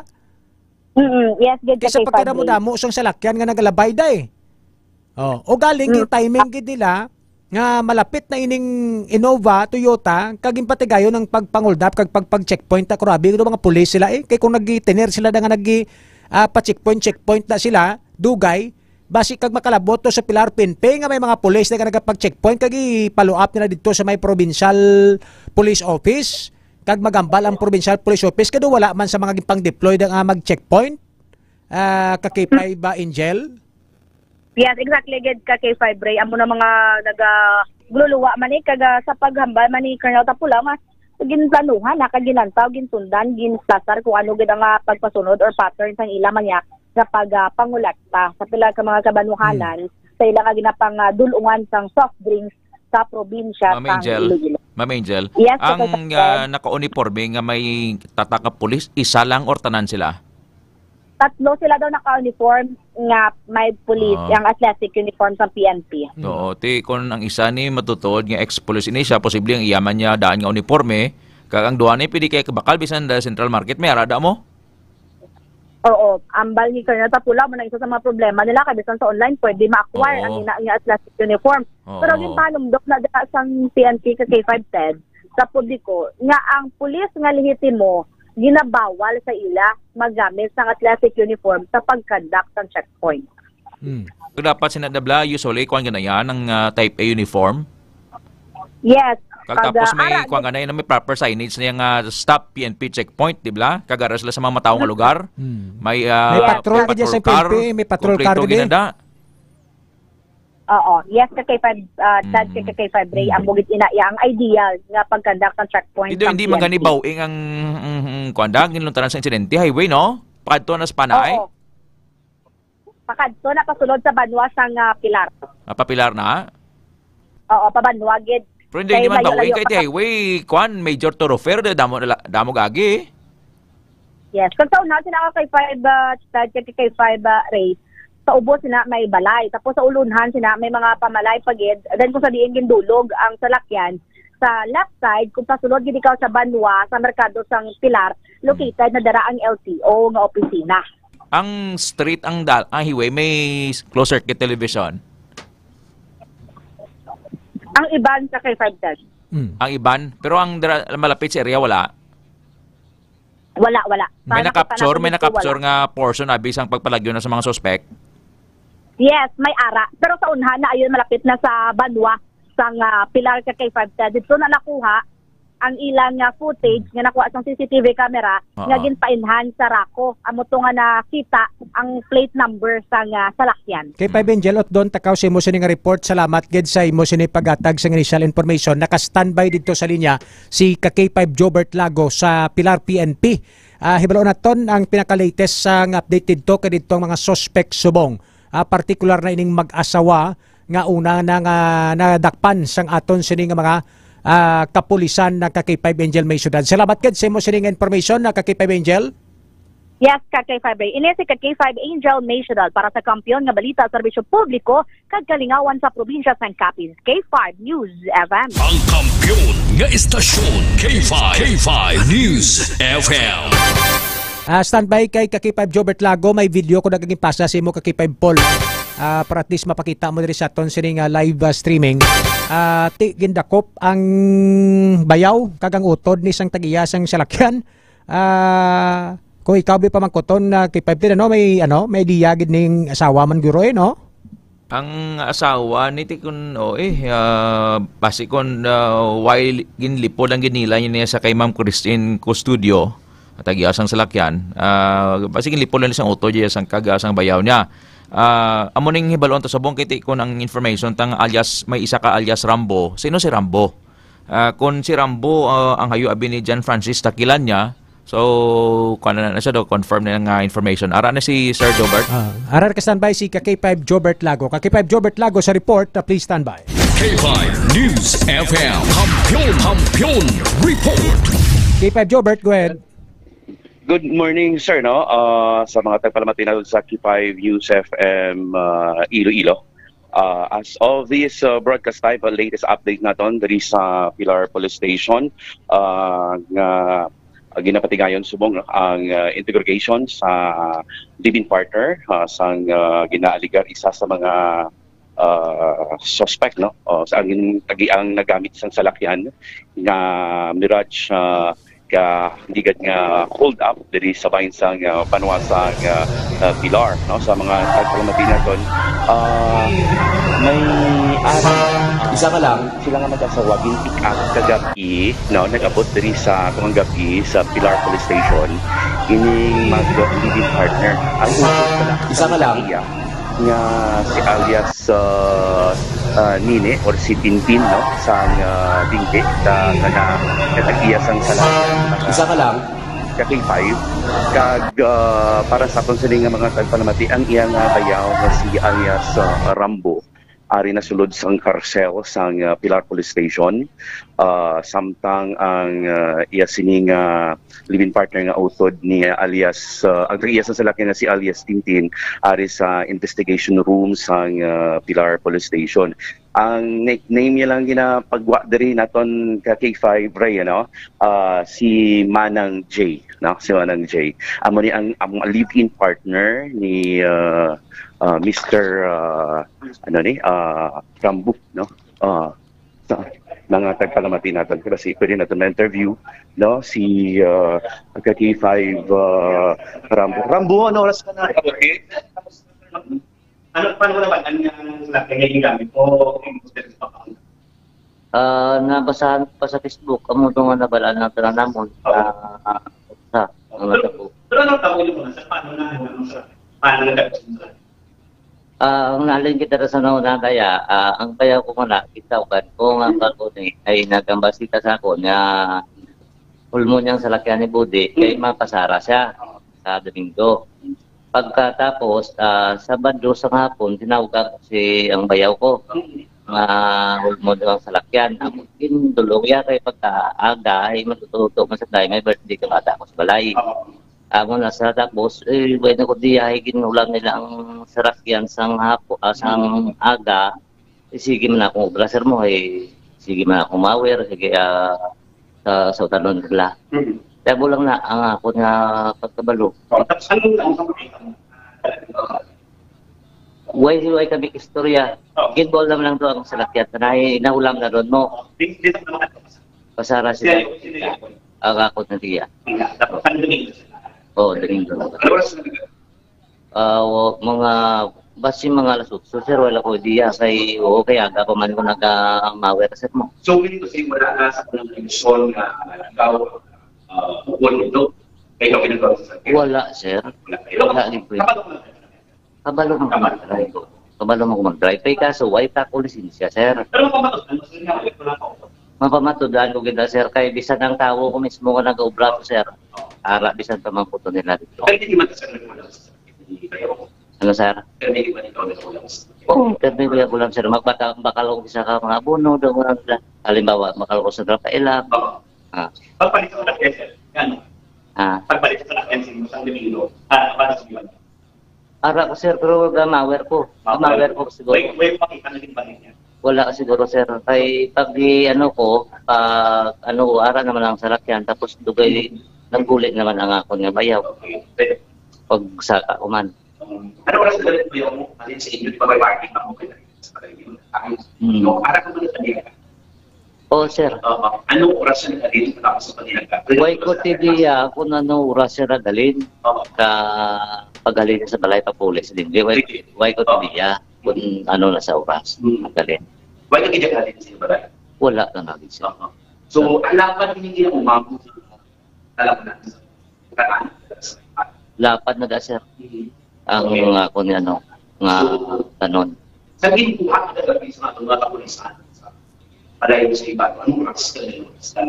Mm, yes, gid Kaysa ka, K five. Pagkadamo-damo sang salakyan nga nagalabay day. Oh, o galing Mm. yung timing gid nila nga malapit na ining Innova, Toyota, kag impatigayon ang pagpang-hold up kag pagpag-checkpoint. Ako, grabe, yung mga pulis sila eh. Kay kung nagitiner sila na nga nag ah, pa-checkpoint, checkpoint na sila, dugay, basi kag makalabot to sa Pilar P N P nga may mga pulis na nagapag-checkpoint kag i-follow up nila dito sa may provincial police office. Kag magambal ang provincial police office kado wala man sa mga pang-deploy na nga mag-checkpoint. Ah, ka K five ba, Angel? Yes, exactly gid ka K five Ray. Amo na mga naga gluluwa man eh, kag, ah, sa paghambal man ni Colonel Tapulaw nga ginplanuhan na kag ginlantaw, ginsundan, ginplastar kung ano gid ang, ah, pagpasunod or pattern sang ila man niya nga pag, ah, pangolekta sa pila ka mga kabanwahanan Hmm. sa ila nga ginapang, ah, dulungan sang soft drinks sa probinsya Ma'am sang Angel, Iloilo. Ma'am Angel, Yes, ang, Secretary. Ah, naka-uniforme nga may tatak nga pulis, isa lang or tanan sila? Tatlo sila daw naka-uniform nga may police, Ah. ang athletic uniform sa P N P. Oo, ti kon ang isa ni matutuod nga ex-police ini siya, posible ang iya man niya daan nga uniforme, kag ang duha ni pwede kay kabakal bisan da Central Market, may arada mo? Oo, ambal ni Colonel Tapulaw mo na isa sa mga problema nila kay bisan sa online pwede ma-acquire Oo. ang ina nga athletic uniform. Oo. Pero ginpanumdok na dira sang P N P ka K five Ted sa publiko nga ang pulis nga lehitimo ginabawal sa ila magamit sang athletic uniform sa pag-conduct sang checkpoint. Hmm. So, dapat sina dabla, usually, kuwan ganayan ang, ah, type A uniform. Yes. Kag Kag, tapos ah, may ara, kuwan ganayan, may proper signage na yung, ah, stop P N P checkpoint, di ba? Kag ara sila sa mga matawo nga lugar. Hmm. May, ah, May patrol gid patrol sa car, P N P, may patrol car kompleto gid eh. Ginada. Oo. Yes, ka K five, ah, Chad, Mm. ka K five Ray, Mm. ang bugit ina iya ang idea nga pag-conduct ng checkpoint Hindi, sa hindi man gani P N P. Bawing ang, mm, mm, kuwan da, ginluntaran sa insidente, highway, no? Pakadto na sa Panay? Oo. Pakadto na pasulod sa banwa sang, ah, Pilar. Ah, pa Pilar na? Oo, pabanwa gid. Pero hindi, kay hindi man layo-layo bawing kay pa sa highway, kuwan, major thoroughfare, da-, damo na la-, damo gagi. Yes. Kag sa una, sina ka K five, ah, Chad, ka K five, ah, Ray, sa ubos sina may balay. Tapos sa ulunhan sina may mga pamalay pa gid. Then kung sa diin gindulog ang salakyan, sa left side, kung pasulod gid ikaw sa banwa, sa merkado sang Pilar, located na dara ang L T O nga opisina. Ang street, ang dal-, ang highway, may s-, closed circuit television? Ang iban sa K five, Chad. Mm. Ang iban? Pero ang dira-, malapit sa area, wala? Wala, wala. May Sa nakita nakapture, natin may dito, nakapture wala. nga portion abi sang pagpalagyo na sa mga suspect? Yes, may ara. Pero sa unhan na, ayun, malapit na sa banwa sang, ah, Pilar ka K five ta. Dito na nakuha ang ilang, ah, footage nga nakuha sang C C T V camera Oo. nga ginpainhan sa Raco. Amo to nga nakita ang plate number sang, ah, salakyan. K five Angel, Otdon, takaw sa imo sini nga report. Salamat gid sa imo sini paghatag sang initial information. Naka-standby didto sa linya si ka K five Jobert Lago sa Pilar P N P. Ah, hibalo naton ang pinaka-latest sang update didto kay didto ang mga suspect subong. Ah, partikular na ining mag-asawa nga una na nga nadakpan sang aton sini nga mga, ah, kapulisan na ka K five Angel May Syudad. Salamat gid sa imo sini nga information na ka K five Angel. Yes, ka K five Ray. Ini si ka K five Angel May Syudad para sa Kampiyon nga Balita, Serbisyo Publiko, kag Kalingawan sa Probinsya sang Capiz. K five News F M. Ang kampiyon nga istasyon, K five, K five News F M. Ah, standby kay ka K five Jobert Lago, may video ko nagagipasa sa imo ka K five Paul. Ah, para at least mapakita mo diri sa aton sini nga live, ah, streaming. Ah, ti gindakop ang bayaw kag ang utod ni sang tag-iya sang salakyan. Ah, kung ikaw bi pamangkuton na K five, ano, may, ano, may idea gid ning asawa man guro, eh, no? Ang asawa ni ti kun, o, eh, ah, basi kun, ah, why li-, ginlipod ang ginila niya sa kay Ma'am Christine Custodio, at ag-iya sang salakyan, ah, basi ginlipod lang sang utod niya sang kag-iya sang bayaw niya. Ah, amo ning hibaluan ta subong kay ti kun ang information tang alias, may isa ka alias Rambo. Sino si Rambo? Ah, kun si Rambo, ah, ang hayo abi ni John Francis Taquilania, so, kuwan na, na siya daw, confirm na nga information. Ara na si Sir Jobert. Ah, ara ka standby si ka K five Jobert Lago. Ka K five Jobert Lago sa report, ah, please standby. K five News F M, Kampiyon, Kampiyon Report. K five Jobert, go ahead. Good morning, sir, no? Ah, sa mga tagpalamati na sa K five News F M, ah, Iloilo. Ah, as of this, ah, broadcast time, ang latest update naton diri sa Pilar Police Station, ah, nga ginapatigayon subong, no, ang, ah, interrogation sa live-in partner, ah, sang, ah, ginaaligar isa sa mga, ah, suspect, no? O, sa ang, agi-, ang nagamit sang salakyan nga Mirage, ah, ka hindi gid nga hold up diri sa bahin sang, ah, banwa sang, ah, ah, Pilar, no, sa mga tagpalamati naton. Ah, may ari, ah, Isa ka lang. Sila nga mag-asawa gin-pick up kagabi, no, nag-abot diri sa, kung ang gabi sa Pilar Police Station, ining mag-live-in partner. Ang utot pala Isa ka lang. Iya nga si alias, ah, ah, Nini or si Tintin, no, sang, ah, Dingge, ka, ka na, katag-iya sang sala. Isa ka lang. Ka K five. Kag, ah, para sa aton sini nga mga tagpalamati, ang iya nga bayaw nga si alias, ah, Rambo, ari na sulod sang karsel sang, ah, Pilar Police Station. Ah, samtang ang, ah, iya sini nga live-in partner nga utod ni alias, ah, ang tag-iya sa salakyan nga si alias Tintin, ari sa investigation room sang, ah, Pilar Police Station. Ang nickname niya lang ginapagwa diri naton ka K five Ray, ano? Ah, si Manang J, no? Si Manang J. Amo ni ang, ang live-in partner ni, ah, ah, Mister, ah, ano ni? Ah, Rambo, no? Ah, sa, mga tagpalamati naton, kasi pwede naton ma-interview, no, si, ah, ka K five, ah, Rambo. Rambo, ano oras ka na? Okay. Ano, paano mo naman ang, ang sila kaya gigamit o yung sa Pampanga? Ah, nabasa pa sa Facebook, amo to nga nabalaan ng tanan namon. Oo. Ah, sa, ang Pero, natabo. Pero anong tawag yung mga sa paano na, ano, sa, paano na, Ah, ang nalin kita sa nauna daya, ah, ang bayaw ko nga na, gitawgan ko nga ako ni, ay nagambasita sa ako nga ulmo niyang salakyan ni Budi, kay mapasara siya sa Domingo. Pagkatapos, ah, Sabado sa hapon, tinawag ako si ang bayaw ko nga ulmo daw ang salakyan. Ako, gindulong iya kay pagkaaga, ay matututo man sa day, may birthday kang ata ako sa balay. Amo na sa tapos, eh, bueno ko diya, ay ginulam nila ang sarakyan sang hapo, ah, sang aga. Eh, sige man akong obra, sir mo, eh, sige man akong mawer, sige, ah, sa, sa utanon nila. Mhm. Kaya mo lang na ang ako nga pagkabalo. Oh, tapos ano lang ang makita mo? Way, way kami istorya. Oh. Ginbol naman lang to ang salakyan. Tanay, naulam na doon mo. Oh, di, di na naman. Pasara Siya sila. Yung, sino yung Ang ako na diya. Nga, tapos ano din? Oo, dali doon. Ano oras na nila? Ah, o, mga, basi mga alas otso, sir, wala ko idea. Kay, oo, kay aga pa man ko nag-, ah, mawer, sir, mo. So, meaning to say, wala na sa unang relasyon na, ah, ikaw, ah, ukol nito? Kay ikaw pinagawa sa sakit? Wala, sir. Wala. Wala, libre. Kapag Kabalo man ko mag-drive. Kabalo man ko mag-drive. Kay kaso, way pa ako lisensya, sir. Pero mapamatud-an mo, sir, nga wala pa ako. Mapamatud-an ko gid, sir, kay bisan ang tawo ko mismo nga nag-obra ko, sir. Ara, bisan pa man ko to nila dito. Pero hindi man, sir, nagkulang sa sakit. Hindi kayo. Ano, sir? Pero hindi man ikaw nagkulang sa sakit. Oo, pero hindi ako lang, sir. Magbata-, bakal ko sa ka mga abono, daw mga, halimbawa, bakal ko sa Rafaela. Oo. Ah. Pagpalit ko na, sir. Ano? Ah. Pagpalit ko na, sir, sa Domingo. Ah, para sa Domingo. Ara ko, sir, pero gamawer ko. Gamawer ko siguro. Way, way makita na din ba niya? Wala siguro, sir. Kay pag i-, ano ko, pag ano, ara naman ang salakyan, tapos dugay, naguli naman ang akon nga bayaw. Okay. Pwede. Pag sa kauman. Um, ano oras na galit mo yung, ano sa inyo, di ba may parking ako? Kaya sa pala yun. Ang, Hmm. No, ara ko muna sa nila. Oh, sir. Oo. Anong oras siya naghalin pagkatapos sa paghinagkapit? Way ko tidiya kung ano oras siya naghalin Oo. Ka paghalin sa balay pa pulis din. Di, way, Sige. Way ko Oo. Tidiya kung ano na sa oras Hmm. Naghalin. Way ka tidiya halin sa balay? Wala na lagi, sir. Oo. So, alapan hindi nila umabot sa alam na. Lapad na da, sir. Mhm. Ang Okay. Mga kuan niya, no, nga So, tanon. Sa ginkuha ka talaga sa mga, mga kapulisan sa palayo sa iba, anong oras ka na yun? Sa,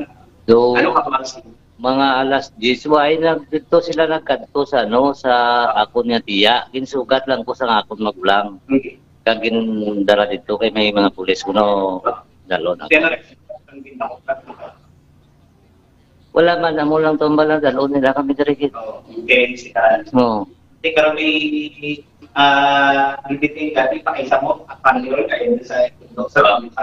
So, ano ka ba sa mga alas diyes, wa, ay nag-, dito sila nagkadto sa, ano, sa akon nga tiya. Ginsugat lang ko sa akon magulang. Okay. Kag gindara dito kay may mga pulis kuno dalon ako. Kaya na, ang ginagawa. Wala man, amo lang tumbal lang, dalon nila kami diri gid. Oh, okay, sila. Oo. Di karon may, ah, bibiting ka, di pa kay sa mo, ang panyo, kay sa, sa, sa,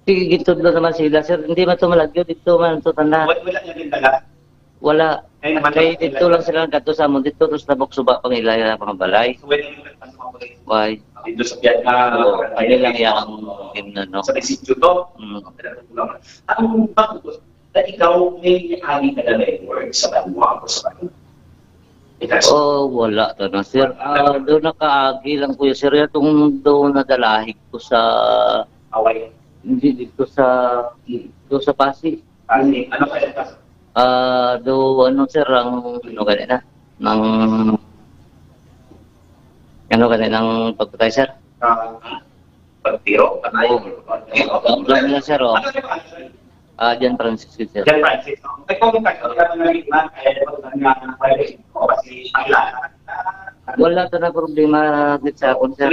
Sige, gitudlo naman sila, sir. Hindi man to malagyo, dito man to tanda. Wala, wala niya din dala. Wala. Ay, naman Kay lang dito sila. Lang sila nagkadto sa amon, dito, tapos nabok suba pang ila, ila mga balay. So, wala yung nagpas mga balay. Why? Dito sa Piat na, Oo, ano lang yan ang, yung ano. Sa sitio to? Mm. Ang bakit na ikaw may agi ka na network sa banwa o sa banwa? Ikaw? Oh, wala to na, sir. Ah, doon nakaagi lang, kuya, sir. Itong doon nadalahig ko sa Away. Hindi, dito sa, dito sa Pasig. Pasig. Ano kaya ka? Ah, do, ano, sir, ang, ano, gani na? Nang, ano, gani, nang pagpatay, sir? Ah, pagtiro? Patay? Oo. Pagtiro? Ang plan na, sir, oh. Ano yung pangalan? Ah, John Francisco, sir. John Francisco. Ay, kung ka, kaya nga, kaya nga, kaya nga, kaya nga, kasi ang lahat. Wala to na problema gid sa akon, sir.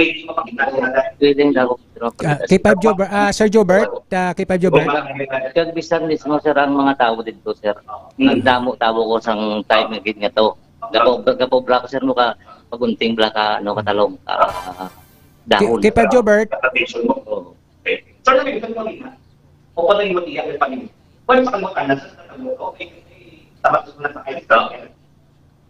Pwede na ako, sir. Ah, K five Jobert, ah, Sir Jobert, ah, K five Jobert. Kag bisan mismo, sir, ang mga tawo dito, sir. Ang damo tawo ko sang time nga gid nga to. Gapo-, gapobra ko, sir, mo ka pagunting bala ka, ano, katalong, ah, dahon. K-, K five Jobert. Oo. Sir, nabigyan mo nila. O pa rin mo tiyak ng pamilya. Pwede sa kamot-anak, sa kamot-, okay, okay. Tapat na sa kayo.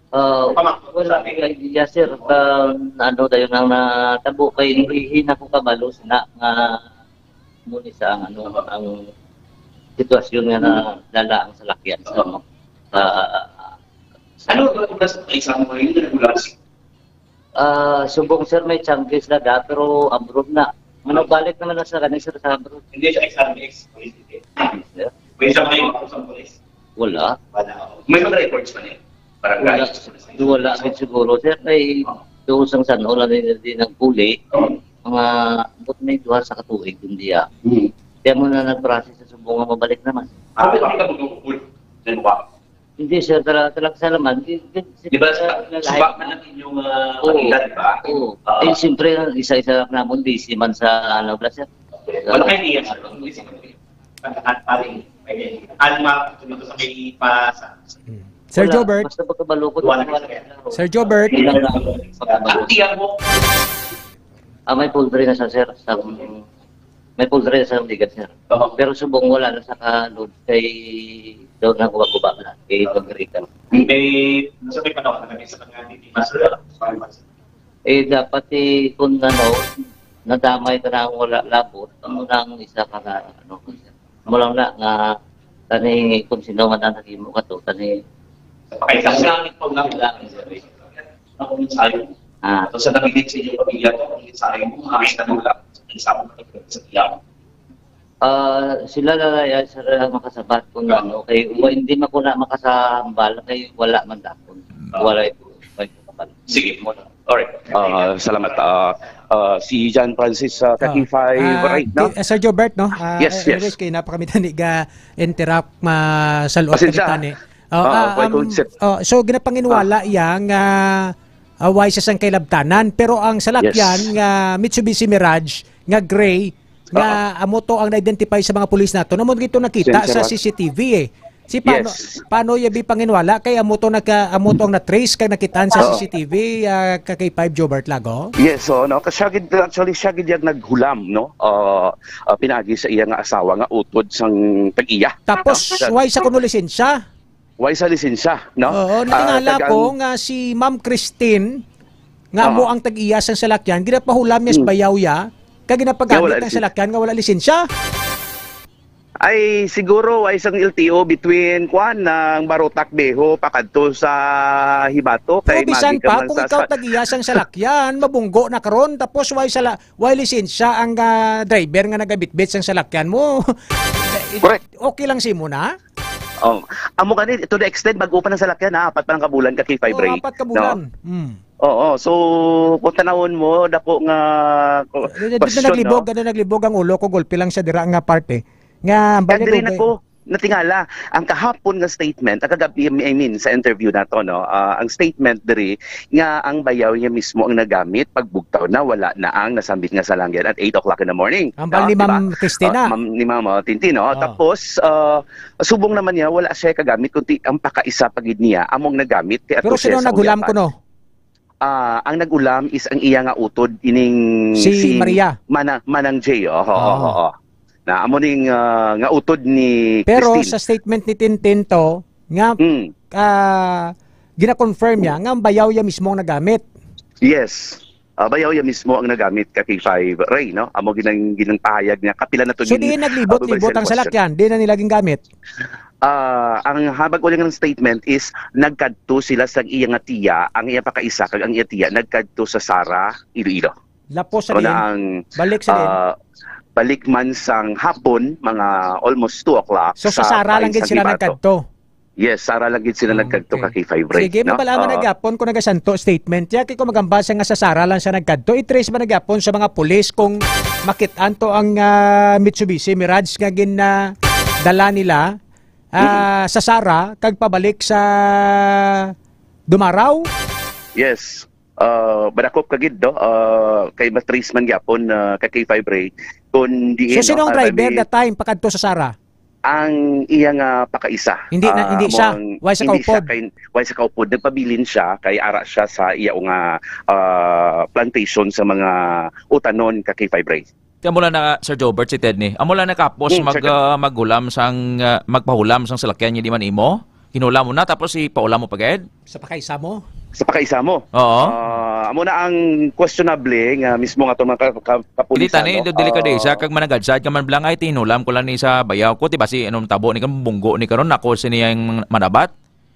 Ah, Pamangkot wala sa akin. Kay iya, sir, ka, ano dayon ang natabo kay hindi na ko kabalo sina nga mo ni sa ang, ano, ang sitwasyon nga nadala ang salakyan sa, ano, sa, sa Ano ang oras ng exam mo ngayon na regular? Ah, subong, sir, may changes na da, pero abroad na. Ano, balik naman na sa kani, sir, sa abroad. Hindi siya exam, ex-, police. Sir? May siya may sa police? Wala. Wala. May mga records pa niya? Barangay? Wala. Wala gid siguro, sir. Kay Oh. doon sang San Juan, din, din ang puli. Oh. Mga, but may duha sa katuig din diya. Hmm. Kaya mo na nag-process sa subong nga mabalik naman. Ah, pero hindi ka magkukulit. Ano ba? Hindi, sir. Tala-, talaga sa laman. Di, di, Di ba, sa, sa, sa lahat. Suba man ang inyong, ah, Oo. Pagkita, di ba? Oo. Ah. Eh, siyempre, isa-isa lang namon, busy man sa, ano, bla, sir. Okay. Wala kayo niya, sir. Busy man kayo. Pagkakat pa rin. Pwede. Alma, ito sa may pa sa Hmm. Sir Wala. Jobert. Basta pagkabalo ko, Wala. wala. Sir Jobert. Yun lang lang. Pagkabalo. Ang tiyan mo. Ah, may poultry na sa, sir. Sa, may poultry na sa Ligat, sir. Oo. Pero subong wala na sa ka-load kay daw na guba-guba na. Kay Pagkaritan. May, nasa may panahon na kami sa mga hindi mas Eh, dapat, eh, kung ano, nadamay ka na ang wala labot, amo na ang isa ka na, ano, mo lang na nga, tani, kung sino man ang nagimo ka to, tani, Sa pakailangan lang ito lang lang, sir. Ako yung sayo. Ah. Ito sa namilit sa inyong pamilya to, ang sayo mo, mga isa mo lang. Ang isa mo lang sa tiyan. Ah, sila na lang yan, sir, ang makasabat kung ano. Kay, wa-, hindi man ko na makasambal, kay wala man dapon. Ah. Wala ito. Wala ito. Sige. Mo na. Alright. Ah, salamat. Ah, ah, si John Francis, ah, Ah, Kakifay, ah, right, no? Ti-, ah, Sir Jobert, no? Ah, Yes, eh, yes. anyways, kay napakami tani ga interrupt ma-, sa loob Pasensya. kami tani. Oh, Ah, ah, quite um, concert. oh, so, ginapanginwala Ah. iya nga, ah, way sa sang kailabtanan, pero ang salakyan Yes. nga Mitsubishi Mirage nga gray, nga Oo. amo to ang na-identify sa mga pulis nato. Amo gito nakita Sensor sa ba? C C T V, eh. Si paano, Yes. paano yabi panginwala kay amo to nagka-, amo to ang na-trace kag nakitaan sa Oo. C C T V, ah, ka K five Jobert Lago? Yes, so, no, kasi siya gid, actually, siya gid yung naghulam, no? Ah, ah, pinagi sa iya nga asawa nga utod sang tag-iya. Tapos, Siya why sa kuno lisensya? Why sa lisensya, no? Oo, Ah, natingala tagang ko nga si Ma'am Christine, nga Oo. amo ang tag-iya sang salakyan, ginapahulam niya sa Hmm. bayaw ya, kag Nga wala ginapagamit ang lisensya. salakyan nga wala lisensya. Ay, siguro, ay sang L T O between, kuan, ang Barotac Viejo pakadto sa Hibato, Pero kay bisan magi ka pa, man kung sa ikaw sa tag-iya sang salakyan, mabunggo na karon, tapos way sala-, way lisensya ang, ah, driver nga nagabitbit sang salakyan mo. Correct. Okay lang simo na? Oh, amo gani, to the extent, bag-o pa ng salakyan, ha? Apat pa lang kabulan ka, K five Oh, Ray. apat ka No? bulan. Mm. Oo, so, kung tanawon mo, dako nga ko-, Eh, di na question, naglibog, no? ano, naglibog ang ulo ko, gulpi lang siya dira nga parte. Nga, Kag balik diri ko na kay ko, natingala, ang kahapon nga statement, ang kagabi, I mean, sa interview nato, no? Ah, ang statement diri nga ang bayaw niya mismo ang nagamit, pagbugtaw na, wala na ang nasambit nga salangyan at eight o'clock in the morning. Ang bal No? ni Di ba? Ma'am Christina. Ah, ma'am, ni Ma'am, oh, Tintin, no? Oh. Tapos, ah, subong naman niya, wala siya kagamit, kundi ang pakaisa pa gid niya, among nagamit, kay Pero ato siya sino sa naghulam uyab. kuno? Ah, ang nag-ulam is ang iya nga utod ining Si si Maria. Mana-, Manang J, oh, oo, Ah. oo. Na amo ning, ah, nga utod ni Pero Christine. sa statement ni Tintin to, nga, Mm. ah, gina-confirm niya nga ang bayaw niya mismo ang nagamit. Yes. Ah, bayaw niya mismo ang nagamit ka K five Ray, no? Amo ginang, ginang pahayag niya. Kapila na to So, gin-, diin ah, naglibot-libot ang question. salakyan? Di na nila gingamit? Ah, ang habag ulit ng statement is nagkadto sila sa iya nga tiya, ang iya pakaisa kag ang iya tiya nagkadto sa Sara, Iloilo. Lapos sa Ano na din? ang, Balik sa din? ah, balik man sang hapon, mga almost two o'clock So, sa sa Sara lang paisa gid sila Libato. nagkadto? Yes, Sara lang gid sila Ah, nagkadto ka okay. K five Ray, Sige, no? mabala nga Ah. nagyapon kung nagasanto statement. Ya, kay kung magambasa nga sa Sara lang siya nagkadto, i-trace ba nagyapon sa mga pulis kung makit-an to ang, ah, Mitsubishi Mirage nga gin, ah, dala nila, ah, Mm. sa Sara kag pabalik sa Dumaraw? Yes. Ah, madakop ka gid, no? Ah, kay matrace man gyapon, ah, kay K five Ray, kung diin So, sino ang ang driver kami that time pakadto sa Sara? Ang iya nga pakaisa. Hindi na, Ah, hindi siya. amo ang, Why sa hindi siya kaupod? kay, why sa kaupod? Nagpabilin siya kay ara siya sa iya nga, ah, plantation sa mga utanon ka K five Ray. Amo lang na, Sir Jobert, si Tedney. Amo lang nakapos Hmm, mag, Sir Ted. ah, maghulam sang, ah, magpahulam sang salakyan niya di man imo? Hinulam mo na, tapos ipahulam mo pa gid? Sa pakaisa mo? Sa pakaisa mo. Oo. Ah, Amo na ang questionable nga mismo nga itong mga ka- ka- Dili kapulisan, tani, no? do- delikado Ah, isa, kag managadsad ka man bala nga, "Ay, tinulam ko lang ni sa bayaw ko, ti basi anong tabo ni, kang bunggo ni karon, ako sini ang manabat."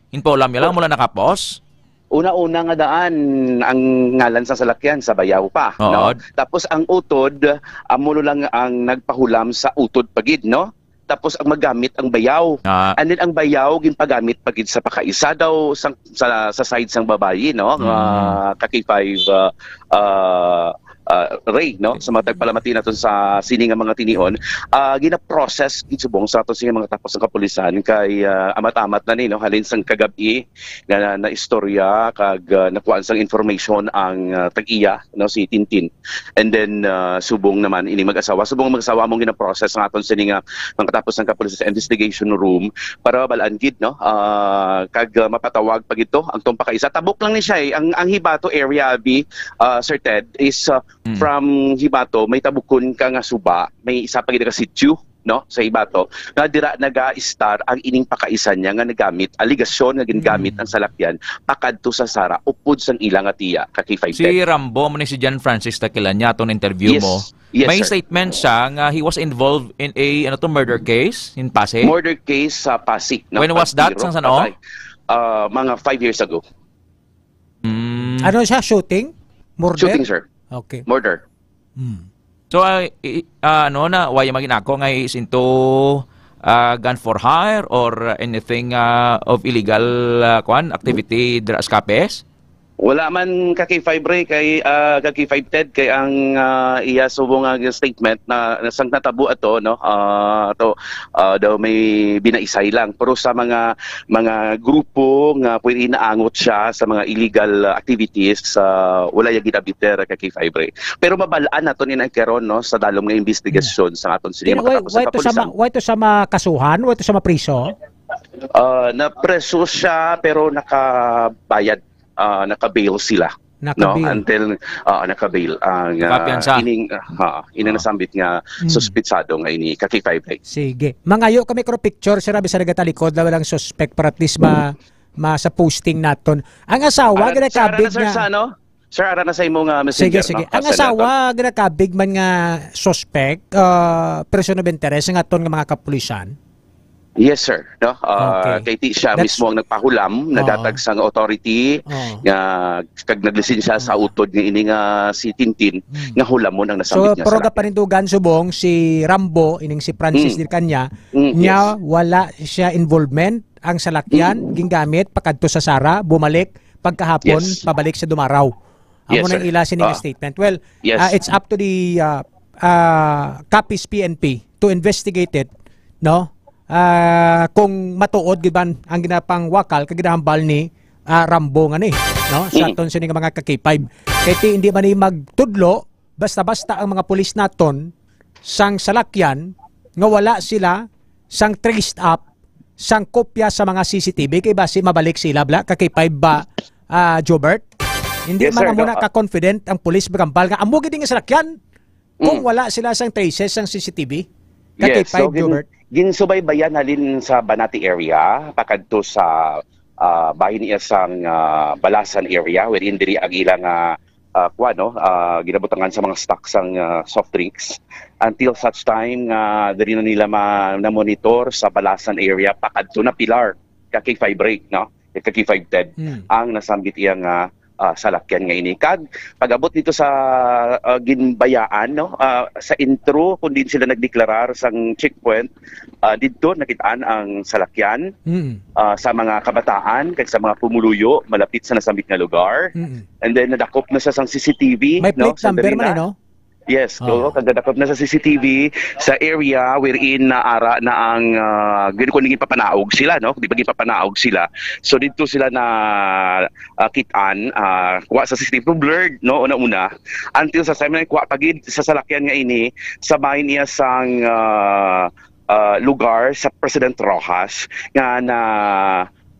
Inpaulam niya lang, mula nakapos. Una-una nga daan ang ngalan sa salakyan sa bayaw pa, Oo. no? Tapos ang utod, amo lang ang nagpahulam sa utod pa gid, no? Tapos ang magamit ang bayaw. Ah. And then ang bayaw ginpagamit pa gid sa pakaisa daw sang, sa, sa side sang babayi, no? Mm. Ah, ka K five, ah, ah, ah, Ray, no? Sa mga tagpalamati naton sa sini nga mga tinion, ah, gina-process gid subong sa aton sa mga tapos ang kapulisan kay, ah, amat-amat na ni, no? Halin sang kagabi nga na, naistorya kag, ah, nakuhaan sang information ang, ah, tag-iya, no, si Tintin. And then, ah, subong naman ini mag-asawa. Subong mag-asawa among gina-process ang aton sini nga mga katapos ng kapulisan sa investigation room para mabalaan gid, no? Ah, kag, ah, mapatawag pa gid to ang tong pakaisa. Tabok lang ni siya, eh. Ang, ang Hibato area, Abi, ah, Sir Ted, is, ah, Mm. from Hibato, may tabukon ka nga suba, may isa pa gid ka sitio, no, sa Hibato, nga dira naga-start ang ining pakaisa niya nga nagamit, aligasyon nga gingamit Mm. ang salakyan pakadto sa Sara, upod sang ila nga tiya, ka K five Si Rambo, mo ni si John Francis Taquilania, atong interview Yes. mo. Yes, May sir. statement siya nga he was involved in a, ano to, murder case in Pasig? Murder case sa Pasig, no? When was that? Pagtiro, Sang sano? patay. Ah, mga five years ago. Mm. Ano siya? Shooting? Murder? Shooting, sir. Okay. Murder. Hmm. So, ah, i- ah, ano na, why magin ako nga is into, ah, gun for hire or anything, ah, of illegal, ah, kwan, activity dira sa Capiz? Wala man ka K five Ray kay, ah, ka K five Ted kay ang, ah, iya subong nga statement na, na sang natabo ato, no? Ah, to, ah, daw may binaisay lang. Pero sa mga mga grupo nga pwede naangot siya sa mga illegal, ah, activities, ah, wala ya ginabiter ka K five Ray. Pero mabalaan nato ni ang karon, no, sa dalom nga investigasyon sa aton sini Pero why, makatapos sa why to sa ma, kapulisan. Why to sa makasuhan? Why to sa mapriso? Ah, napreso siya pero nakabayad, ah, naka-bail sila. No, Naka-bail. Until, ah, naka-bail ang, ah, Nakapiyansa. ining, ah, ha, ining Ah. nasambit nga Mm. suspitsado nga ini ka K five Ray. Sige. Mangayo kami kro picture, sir, abi sa nagatalikod na walang suspect para at least ma, ma sa posting naton. Ang asawa, Ara, sir, ara ginakabig na, sir, nga sa ano? Sir, ara na sa imo nga Sige, messenger, sige. no? Ang Ah, sa asawa, laptop. ginakabig man nga suspect, ah, person of interest nga aton nga mga kapulisan? Yes, sir. No? Ah, Okay. Kay ti siya That's mismo ang nagpahulam, Oo. naghatag sang authority Oo. nga kag naglisensya sa Oo. utod nga ini nga si Tintin Mm. nga hulamon ang So, nasambit nga pero salakyan. Kapanindugan subong si Rambo, ining si Francis Mm. Dircanya, Mm, niya yes. wala siya involvement, ang salakyan, Mm. gingamit, pakadto sa Sara, bumalik, pagkahapon, Yes. pabalik sa Dumaraw. Amo Yes, nang sir. ila sini nga Ah. statement. Well, Yes. ah, it's up to the, ah, ah, Capiz P N P to investigate it, no? Ah, kung matuod gid man ang ginapangwakal kag ginahambal ni, ah, Rambo nga ni, no? Sa Mm. aton sini nga mga ka K five. Kay ti hindi man ni magtudlo basta-basta ang mga pulis naton sang salakyan nga wala sila sang traced up sang kopya sa mga C C T V kay basi mabalik sila bla ka K five ba, ah, Jobert? Hindi Yes, man sir, amo no? na ka-confident ang pulis magambal nga amo gid nga salakyan kung Mm. wala sila sang traces sang C C T V. Ka Yes, K five, so gin-, Jobert? ginsubaybayan halin sa Banati area pakadto sa, ah, bahin niya sang, ah, Balasan area wherein diri ang ilang, ah, ah, kuwan, no, ah, ginabutangan sa mga stock sang, ah, soft drinks until such time nga diri na nila ma-, na-monitor sa Balasan area pakadto na Pilar, ka K five Ray, no? Ka K five Ted, Hmm. ang nasambit iya nga, ah, salakyan nga ini. Kag pag-abot dito sa, ah, Ginbayaan, no? Ah, sa intro, kung din sila nagdeklarar sang checkpoint, ah, didto nakitaan ang salakyan, Mm. ah, sa mga kabataan kag sa mga pumuluyo malapit sa nasambit nga lugar. Mm. And then nadakop na sa sang C C T V, May no, plate sa number man, Darina. eh, no? Yes, Ah. oo, kag nadakop na sa C C T V sa area wherein naara na ang, ah, gid ko naging papanaog sila, no? Di ba gipapanaog sila? So dito sila na, ah, kitaan, ah, kuha sa C C T V, blurred, no? Una-una. Until sa time na kuha pa gid sa salakyan nga ini, sa bahin niya sang, ah, ah, lugar sa President Roxas nga na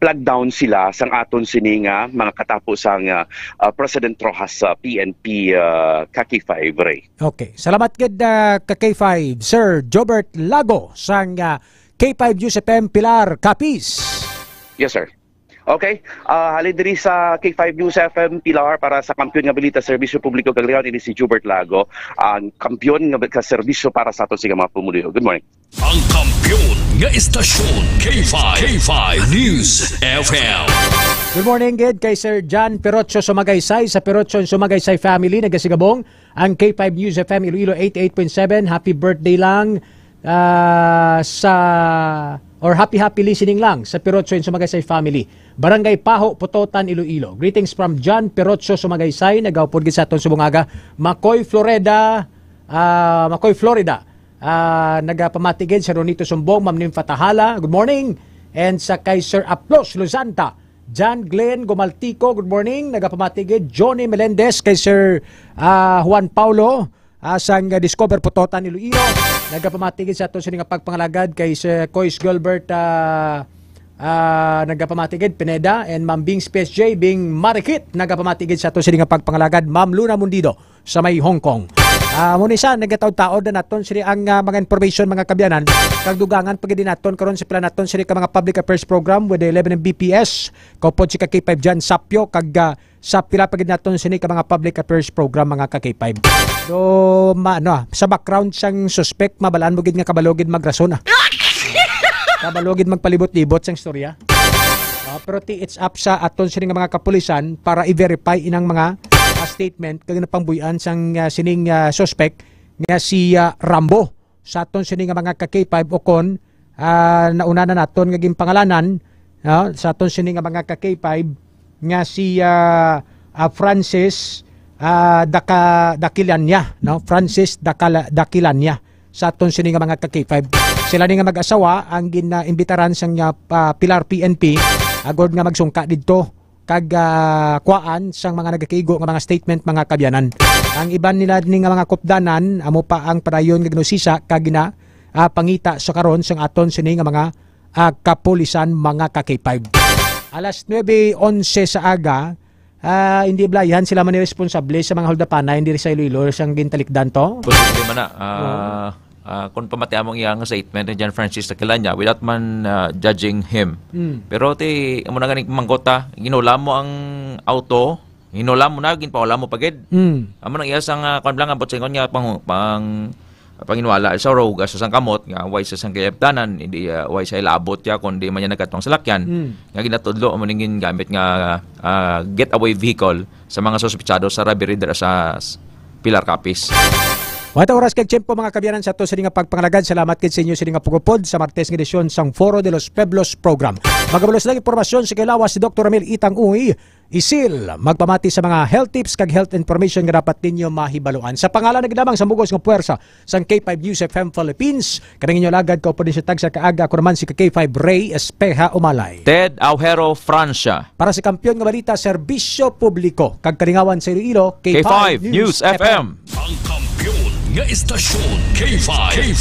flag down sila sang aton sini nga mga katapo sang, ah, ah, President Roxas sa P N P, ah, ka K five, Ray. Okay. Salamat gid, ah, ka K five, Sir Jobert Lago sang, ah, K five News F M Pilar, Capiz. Yes, sir. Okay, ah, halin diri sa K five News F M Pilar para sa Kampiyon nga Balita, Serbisyo Publiko kag Liwan, ini si Jubert Lago, ang kampiyon nga ka serbisyo para sa aton sa mga pumuluyo. Good morning. Ang kampiyon nga istasyon, K five, K five News F M. Good morning, gid kay Sir John Perocho Sumagaysay sa Perocho and Sumagaysay family, nagasigabong ang K five News F M Iloilo eighty-eight point seven. Happy birthday lang, ah, sa, or happy, happy listening lang sa Pirocho and Sumagaysay family. Barangay Paho, Pototan, Iloilo. Greetings from John Pirocho Sumagaysay, nagaupod gid sa aton subong aga. Macoy, Florida, ah, Macoy, Florida. Ah, nagapamati gid si Ronito Sumbong, Ma'am Nympha Tahala, good morning. And sa kay Sir Aplos Luzanta, John Glenn Gumaltico, good morning. Nagapamati gid Johnny Melendez, kay Sir, ah, Juan Paulo, ah, sang, ah, Discover Pototan, Iloilo. Nagapamati gid sa aton sini nga pagpangalagad kay Sir Kois Gilbert, ah, ah, nagapamati gid Pineda and Ma'am Bing Space J, Bing Marikit. Nagapamati gid sa aton sini nga pagpangalagad Ma'am Luna Mundido sa may Hong Kong. Ah, amo ni sa nagataod-taod na naton sini ang, ah, mga information, mga kabyanan. Kag dugangan pa gid naton karon sa pila naton sini ka mga public affairs program with the eleven M B P S. Kaupod si ka K five John Sapyo kag, ah, sa pila pa gid naton sini ka mga public affairs program, mga ka K five. So, ma-, ano, ah, sa background sang suspect, mabalaan mo gid nga kabalo gid magrason, ah. Kabalo gid magpalibot-libot sang istorya. Ah, pero ti, it's up sa aton sini nga mga kapulisan para i-verify inang mga, ah, statement kag napangbuy-an sang, ah, sining, ah, suspect nga si, ah, Rambo. Sa aton sini nga mga ka K five, o kon, ah, nauna na naton nga ginpangalanan, no, sa aton sini nga mga ka K five nga si, ah, ah, Francis, ah, Daca-, Daquilania, no? Francis Dacal-, Daquilania sa aton sini nga mga ka K five. Sila ni nga mag-asawa ang gin-, ah, imbitaran sang, ah, pa-, Pilar P N P agod nga magsungka didto kag, ah, kuhaan sang mga nagakaigo nga mga statement, mga kabyanan. Ang iban nila ni nga mga kupdanan amo pa ang padayon nga ginusisa kag gina-, ah, pangita sa karon sang aton sini nga mga, ah, kapulisan, mga ka K five. Alas nuebe onse sa aga, ah, hindi balayan sila man ni responsable sa mga holdapanay diri sa Iloilo sang gintalikdan to. Posible man na. Ah, ah, kung pamatian mo ang iyang statement ni John Francis Taquilania, without man, ah, judging him. Mm. Pero ti, amo na gani mangkot, ah, ginula mo ang auto, ginula mo na, ginpaula mo pa gid. Mm. Amo nang iya sang, ah, kwan lang, abot sa ingon nga pang, pang, panginwala sa roga sa sangkamot nga way sa sangkayaptanan, hindi, ah, way sa ilabot ya, kundi man niya nagkatong salakyan, Mm. nga ginatudlo amo ning gingamit nga, ah, getaway vehicle sa mga suspetsado sa robbery dira sa s-, Pilar, Capiz. Wata oras kag tiyempo, mga kabyanan, sa to sini nga pagpangalagad. Salamat gid sa inyo sini nga pagupod sa Martes nga edisyon sang Foro de los Pueblos program. Magabalos lang impormasyon sa kailawas si Doktor Ramil Itang Uy Isil. Magpamati sa mga health tips kag health information nga dapat ninyo mahibaluan. Sa pangalan na gid lamang sa mugos nga puwersa sang K five News F M Philippines, kanang inyo lagad ko po din sa tagsa kaaga, ako naman si ka K five Ray Espeha Umalay. Ted Aujero, Francia. Para sa Kampiyon nga Balita, Serbisyo Publiko, kag Kalingawan sa Iloilo, K five News F M. Ang kampiyon nga istasyon, K five.